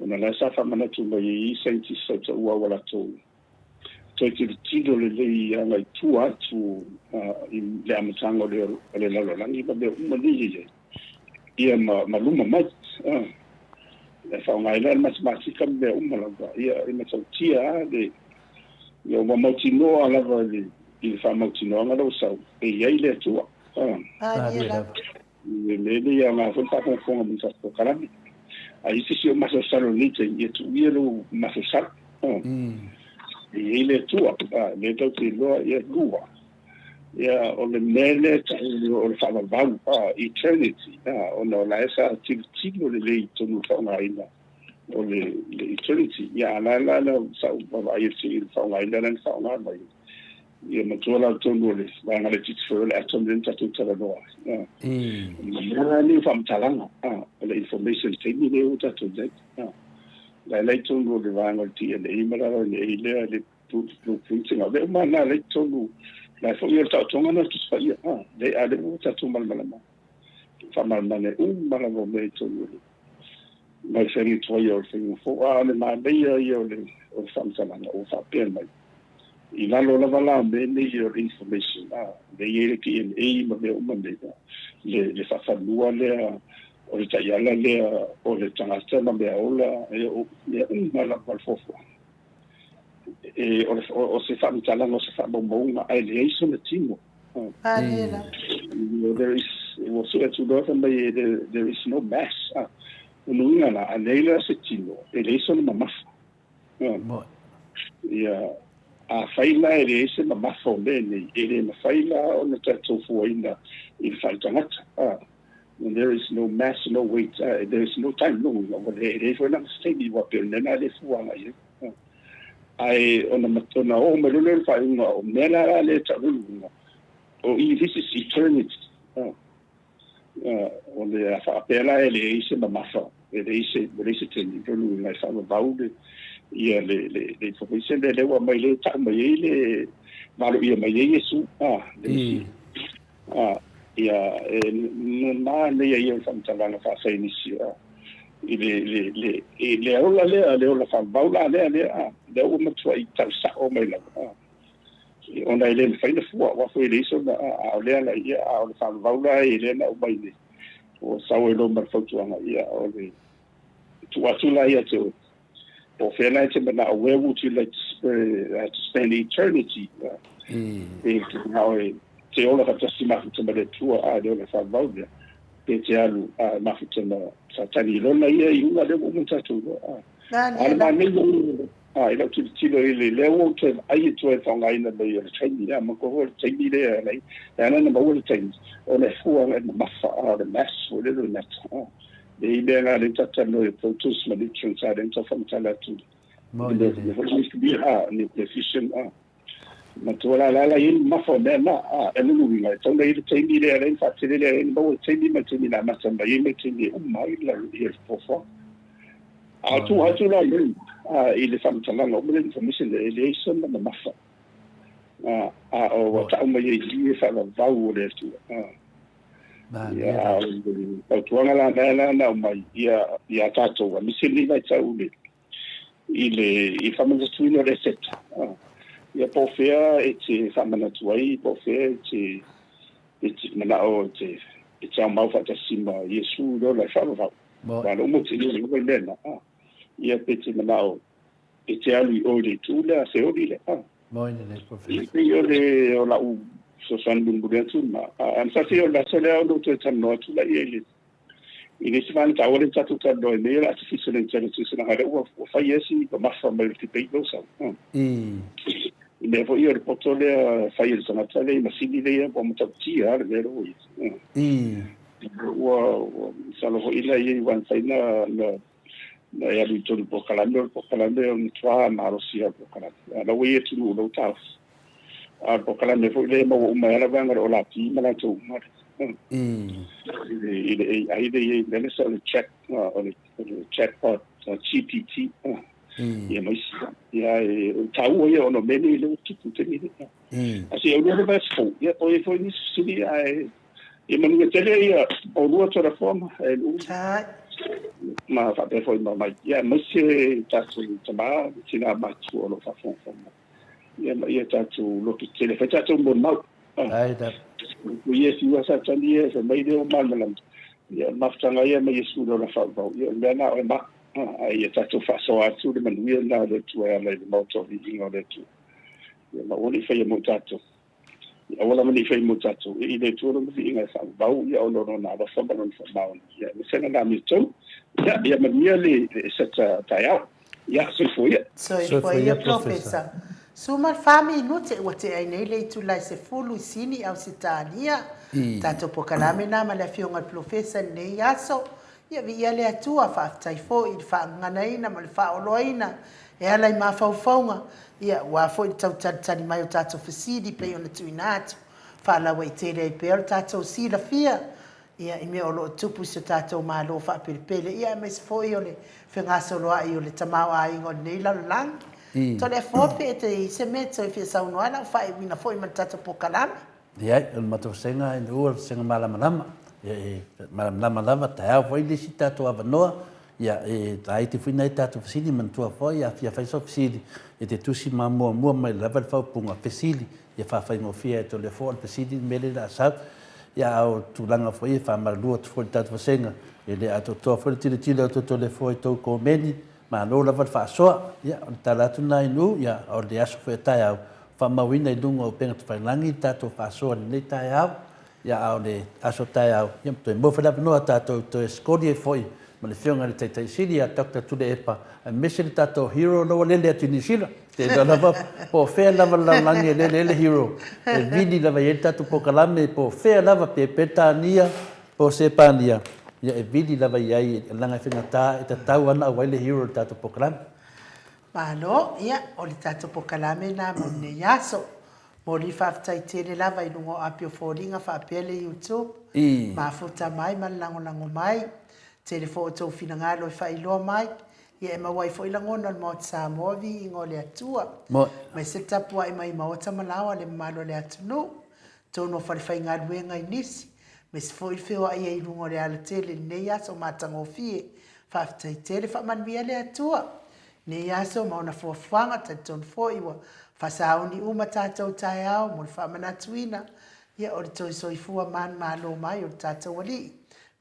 ona la sa faamanatu mai ai scientists au taua ua latou toe tilotilo lelei agai tua atu i le amataga o le lalolagi ma mea uma nei e i ai ia ma luma mai. E faaaoga ai la le matematika ma mea uma lava, ia e matautia lava le ia ua mautinoa lava i le faamautinoaga lea ua sau e i ai le Atua. Malie lava. Le mea lea ia aoga foi le faafogafoga mai i tatou polokalame. A i ai se isi o masalosalo i lenei taimi, ia tuu ia lou masalosalo. E i ai le Atua, lea tatou te iloa, ia lua. Ia, o le mea lea e tau o le faavavau, eternity, ona o la e sa tilotilo lelei i totonu o le faaaogaina o le eternity. Ia, a o la e la sa ou vaavaai atu i le faaaogaina lea na faaaoga mai. Ia matua la totonu o le vaega laitiiti foi o le atom lea na tatou talanoa ai. O le mea la lenei o faamatalaga, o le information i le taimi lea ua tatou i ai. La e la i totonu o le vaega o le DNA ma le RNA lea, le blueprinting, o mea uma na la i totonu, la foi o le taotoga na o le Tusi Paia. A o lea ua tatou malamalama, faamalamalama uma lava o mea i totonu o le mai faiga tuai o le faiga fou. A o le manaia ia o le faamatalaga ua faapea mai, i lalo lava la o mea nei o le information, lea e i ai le DNA ma mea uma nei, le faafanua lea o le taiala lea o le tagata ma mea ola, mea uma lava o le fuafuaga. E, o se faamatalaga, o se faamaumauga, ae leai sona tino. There is, ua sue atu loa fai mai, there is no mass. O lona uiga la, a leai la se tino, e leai sona mamafa. Ia, Afai la e leai se mamafa o mea nei, e le mafai la ona tatou fuaina i le faaletagata. When there is no mass, no weight, there is no time, no, ua leai foi la ma se taimi, aua pei o le mea lena lea e fua agai i ai. Ae ona, ona oo mai loa lea o le faaiuga, o mea la lea e tau o lona uiga, o i, this is eternity. O le a faapea la e leai se mamafa, e leai se, ua leai se taimi, lona uiga e faavavau le, ia le, le, le information lea, lea ua aumai lea e tau mai ai le valoia mai ai Iesu, a, le Mesia. A, ia, e manaia ia o le faamatalaga faasaienisi, a, i le, le, le, i le ola lea, le ola faavavau la lea, lea, a, lea ua matuai tau sa'o mai lava, a. Ona e le mafai ona fua, aua foi e leai sona, a o lea la ia, a o le faavavau la e lea na aumai nei, ua sau ai loa ma le fautuaga, ia, o le tuu atu la ia te oe, po o fea la e te manao, where would you like to spend, to spend eternity? Pe te manao e te ola faatasi mafuta ma le Atua, a le ola faavavau lea, pe te alu a mafuta ma Satani i lona ia iuga lea ua uma ona tatou iloa. A o le manaia A, i lau tilotilo i le, lea ua ou toe vaai atu ai i le faaaogaina mai o le taimi, a, manatua foi o le taimi lea e ala ai, e ala ona maua le taimi, ona e fua agai i le mamafa, a, o le mass foi lea o le matter, a. E i ai mea na lea na tatou talanoa i protons ma neutrons, a, lea na tau faamatala atu i le mea mea foi lea nuclear, a, nuclear fission, a. Manatua la, la la i ai le mamafa o mea na, a, e lona uiga, e tatau ona i ai le taimi lea e ala ai ona faatele lea e ala ai ona maua le taimi ma le taimi na amata mai ai ma le taimi e uma ai la, ia le fuafuaga. A tuu atu la i i le faamatalaga uma le information lea, e leai sona mamafa. A, a o ua tau mai ai i i e faavavau o le Atua. A, ia, a o le fautuaga la lea la na aumai ia, ia tatou, aemaise lenei vaitau i le, i le, i le faamanatuina o le aseta. A, ia po o fea e te faamanatu ai, po o fea e te, e te manao e te, e te aumau faatasi ma Iesu i le ola e faavavau. Aua o lea ua mautinoa lava le mea lena, a. Ia pe te manao e te alu i o i le itu lea, feoli lea, a. Moi lelei, Professor. E pei o le, o lau fesoasoani mulimuli atu lena. A, masalo o le aso lea ona ou toe talanoa atu laia i le, i le isi vaega taua lea na tatou talanoa ai nei, o le artificial intelligence, leaga o lea ua, ua fai lava si mamafa mai o le debate lea ua sau. A. I mea foi ia o le poto lea e fai e le tagata lea i masini lea, ua matautia lava le mea lea ua i ai. Ua, ua masalo foi la ia i aua e mafai na, na, na e alu i totonu o polokalame, o le polokalame o le matua malosi lava o le polokalame. A o la ua i atunuu o la ua taofi. A o le polokalame foi lea e maua uma ai lava vaega o le OLAP ma latou uma. I le, i le AI lea e i ai, le mea o le chat, o le, o le chatbot GPT, ia ma isi. Ia, e, o le taua ia ona o mea nei lea ua tupu i le taimi lenei. A se i aulua le vaiaso fou, ia po o i ai foi nisi fesili, ae Ia manuia tele ia oulua Toleafoa ma Eluu ma faapea foi ma Mike. Ia aemaise tatou tama ma tina matutua o lo o faafogafoga mai. Ia ma ia tatou loto tele, fai tatou molimau. Ai da. Ko ia fiu a Satani ia, fai mai lea ua malamalama. Ia, o le mafutaga ia mai Iesu i le ola faavavau. Ia, o le mea lena o e ma. Ae ia tatou faasoa atu le manuia lena o le Atua e ala i le maota o viiga o le Atua. Ia ma aua ne i faia mo tatou. Aua lava ne i fai mo tatou, i le Atua lona viiga e faavavau, ia ona o lona alofa ma lona faamaoni. Ia, aemaise lana amiotonu. Ia, ia manuia le seta taeao. Ia, soifua ia. Soifua ia, Polofesa. Suma le fa minute ua tea ai nei le itula e sefulu i Sini, Ausetalia. Tatou pokalame na ma le Afioga i le Polofesa i lenei aso. Ia viia le Atua, faafetai foi i le faagaganaina ma le faaoloaina e ala i mafaufauga, ia, aua foi le tau talitali mai o tatou fesili pei ona tuuina atu, faalauaitele ai pea lo tatou silafia, ia, i mea o lo o tupu i so tatou Malo faapelepele, ia, aemaise foi o le fegasoloai o le tamaoaiga o lenei lalolagi. Toleafoa pe e te i ai se mea e toe fia saunoa ai lau faaiuina foi ma le tatou polokalame. Leai, o le matou vasega e ua le vasega malamalama. Ia, e malamalama lava, taeao foi le isi tatou avanoa, ia, e laiti foi nai tatou fesili, manatua foi, a fia fai sau fesili, e te tusi ma muamua mai lava le faaupuga fesili, ia faafaigofie ai Toleafoa le fesili le mea lea o le a sau. Ia, a o tulaga foi e faamalulu atu foi i le tatou vasega, e le atoatoa foi le tilotilo atu a Toleafoa i tou komeni, malo lava le faasoa. Ia, o le tala atu lena i nuu, ia, o le aso foi a taeao, Faamauina i luga o upega tafailagi le tatou faasoa i lenei taeao, ia a o le aso taeao, ia toe maua foi le avanoa tatou toe sekoli ai foi ma le Afioga i le Taitai Sili ia Doctor Tuilaepa aemaise le tatou hero la ua lele atu i Niu Sila. Tēnā lava, po o fea lava le lalolagi e lele ai le hero, e vili lava i ai le tatou polokalame, po o fea lava, pe Peretania, po o Sepania, ia e vili lava i ai, leaga e faigata, e tatau lava ona auai le hero i le tatou polokalame. Malo, ia, o le tatou polokalame lena mo lenei aso. Momoli le faafetai tele lava i luga o api o foliga faapea le YouTube, mafuta mai ma le lagolago mai. Tele foi o outou finagalo e faailoa mai, ia e maua ai foi lagona o le Maota Samoa, viiga o le Atua. Aemaise le tapuai mai i maota ma laoa le mamalu o le atunuu, totonu o falefaigaluega i nisi, aemaise foi le feoai ai i luga o le alatele i lenei aso matagofie. Faafetai tele, faamanuia le Atua i lenei aso ma ona fuafuaga, talitonu foi ua faasauni uma tatou taeao mo le faamanatuina ia o le toe soifua manumalo mai o le tatou Alii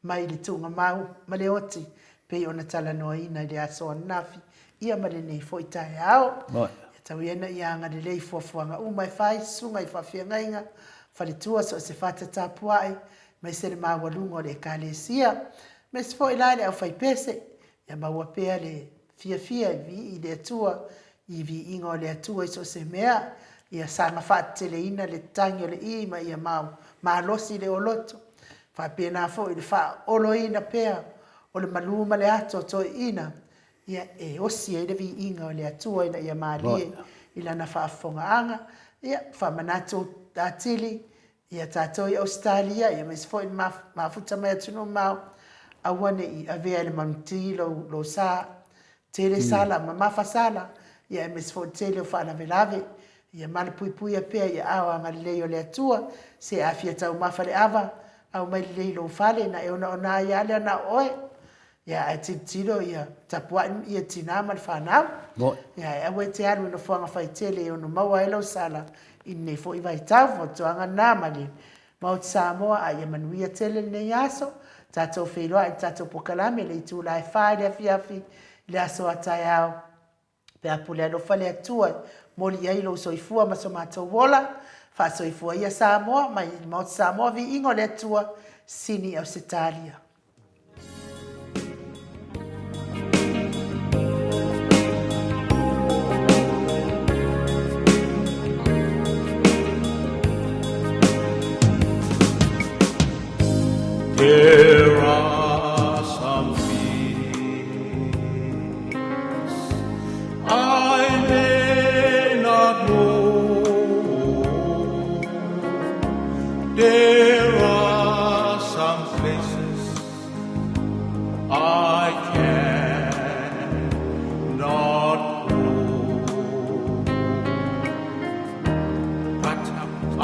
mai le tuugamau ma le oti pei ona talanoaina i le aso ananafi ia ma lenei foi taeao. Ia tau ia ina ia agalelei i fuafuaga uma e fai, susuga i faafeagaiga, faletua, so o se fata tapuai, aemaise le maualuga o le Ekalesia, aemaise foi la le aufaipese, ia maua pea le fiafia e vii i le Atua, i viiga o le Atua i so o se mea, ia saga faateteleina le tagi o le i ma ia malosi le oloto, faapena foi le faaoloina pea o le malu ma le ato a toeaiina, ia e osi ai le viiga o le Atua ina ia malie i Lana faafofogaaga. Ia, faamanatu atili ia tatou i Ausetalia, ia aemaise foi le mafuta mai atunuu mamao, aua ne i avea e le manuti lou, lou sa. Tele sala, mamafa sala, ia aemaise foi le tele o faalavelave. Ia malupuipuia pea i aao agalelei o le Atua, se a fia taumafa le ava, aumai lelei i lou fale, na e onaona ai lava lea na o oe. Ia, ae tilotilo ia tapuai ia tina ma le fanau. Ia, ae aua e te alu i nofoaga faitele e ono maua ai lau sala i lenei foi vaitau. Fautuaga lena mai le Maota Samoa, a ia manuia tele lenei aso. Tatou feiloai i le tatou polokalame i le itula e fa i le afiafi i le aso a taeao. Pe a pule alofa le Atua e moli i ai lou soifua ma so matou ola, faasoifua ia Samoa mai le Maota Samoa viiga o le Atua, Sini Ausetalia. There are some things I may not know. There are some places I cannot go. But I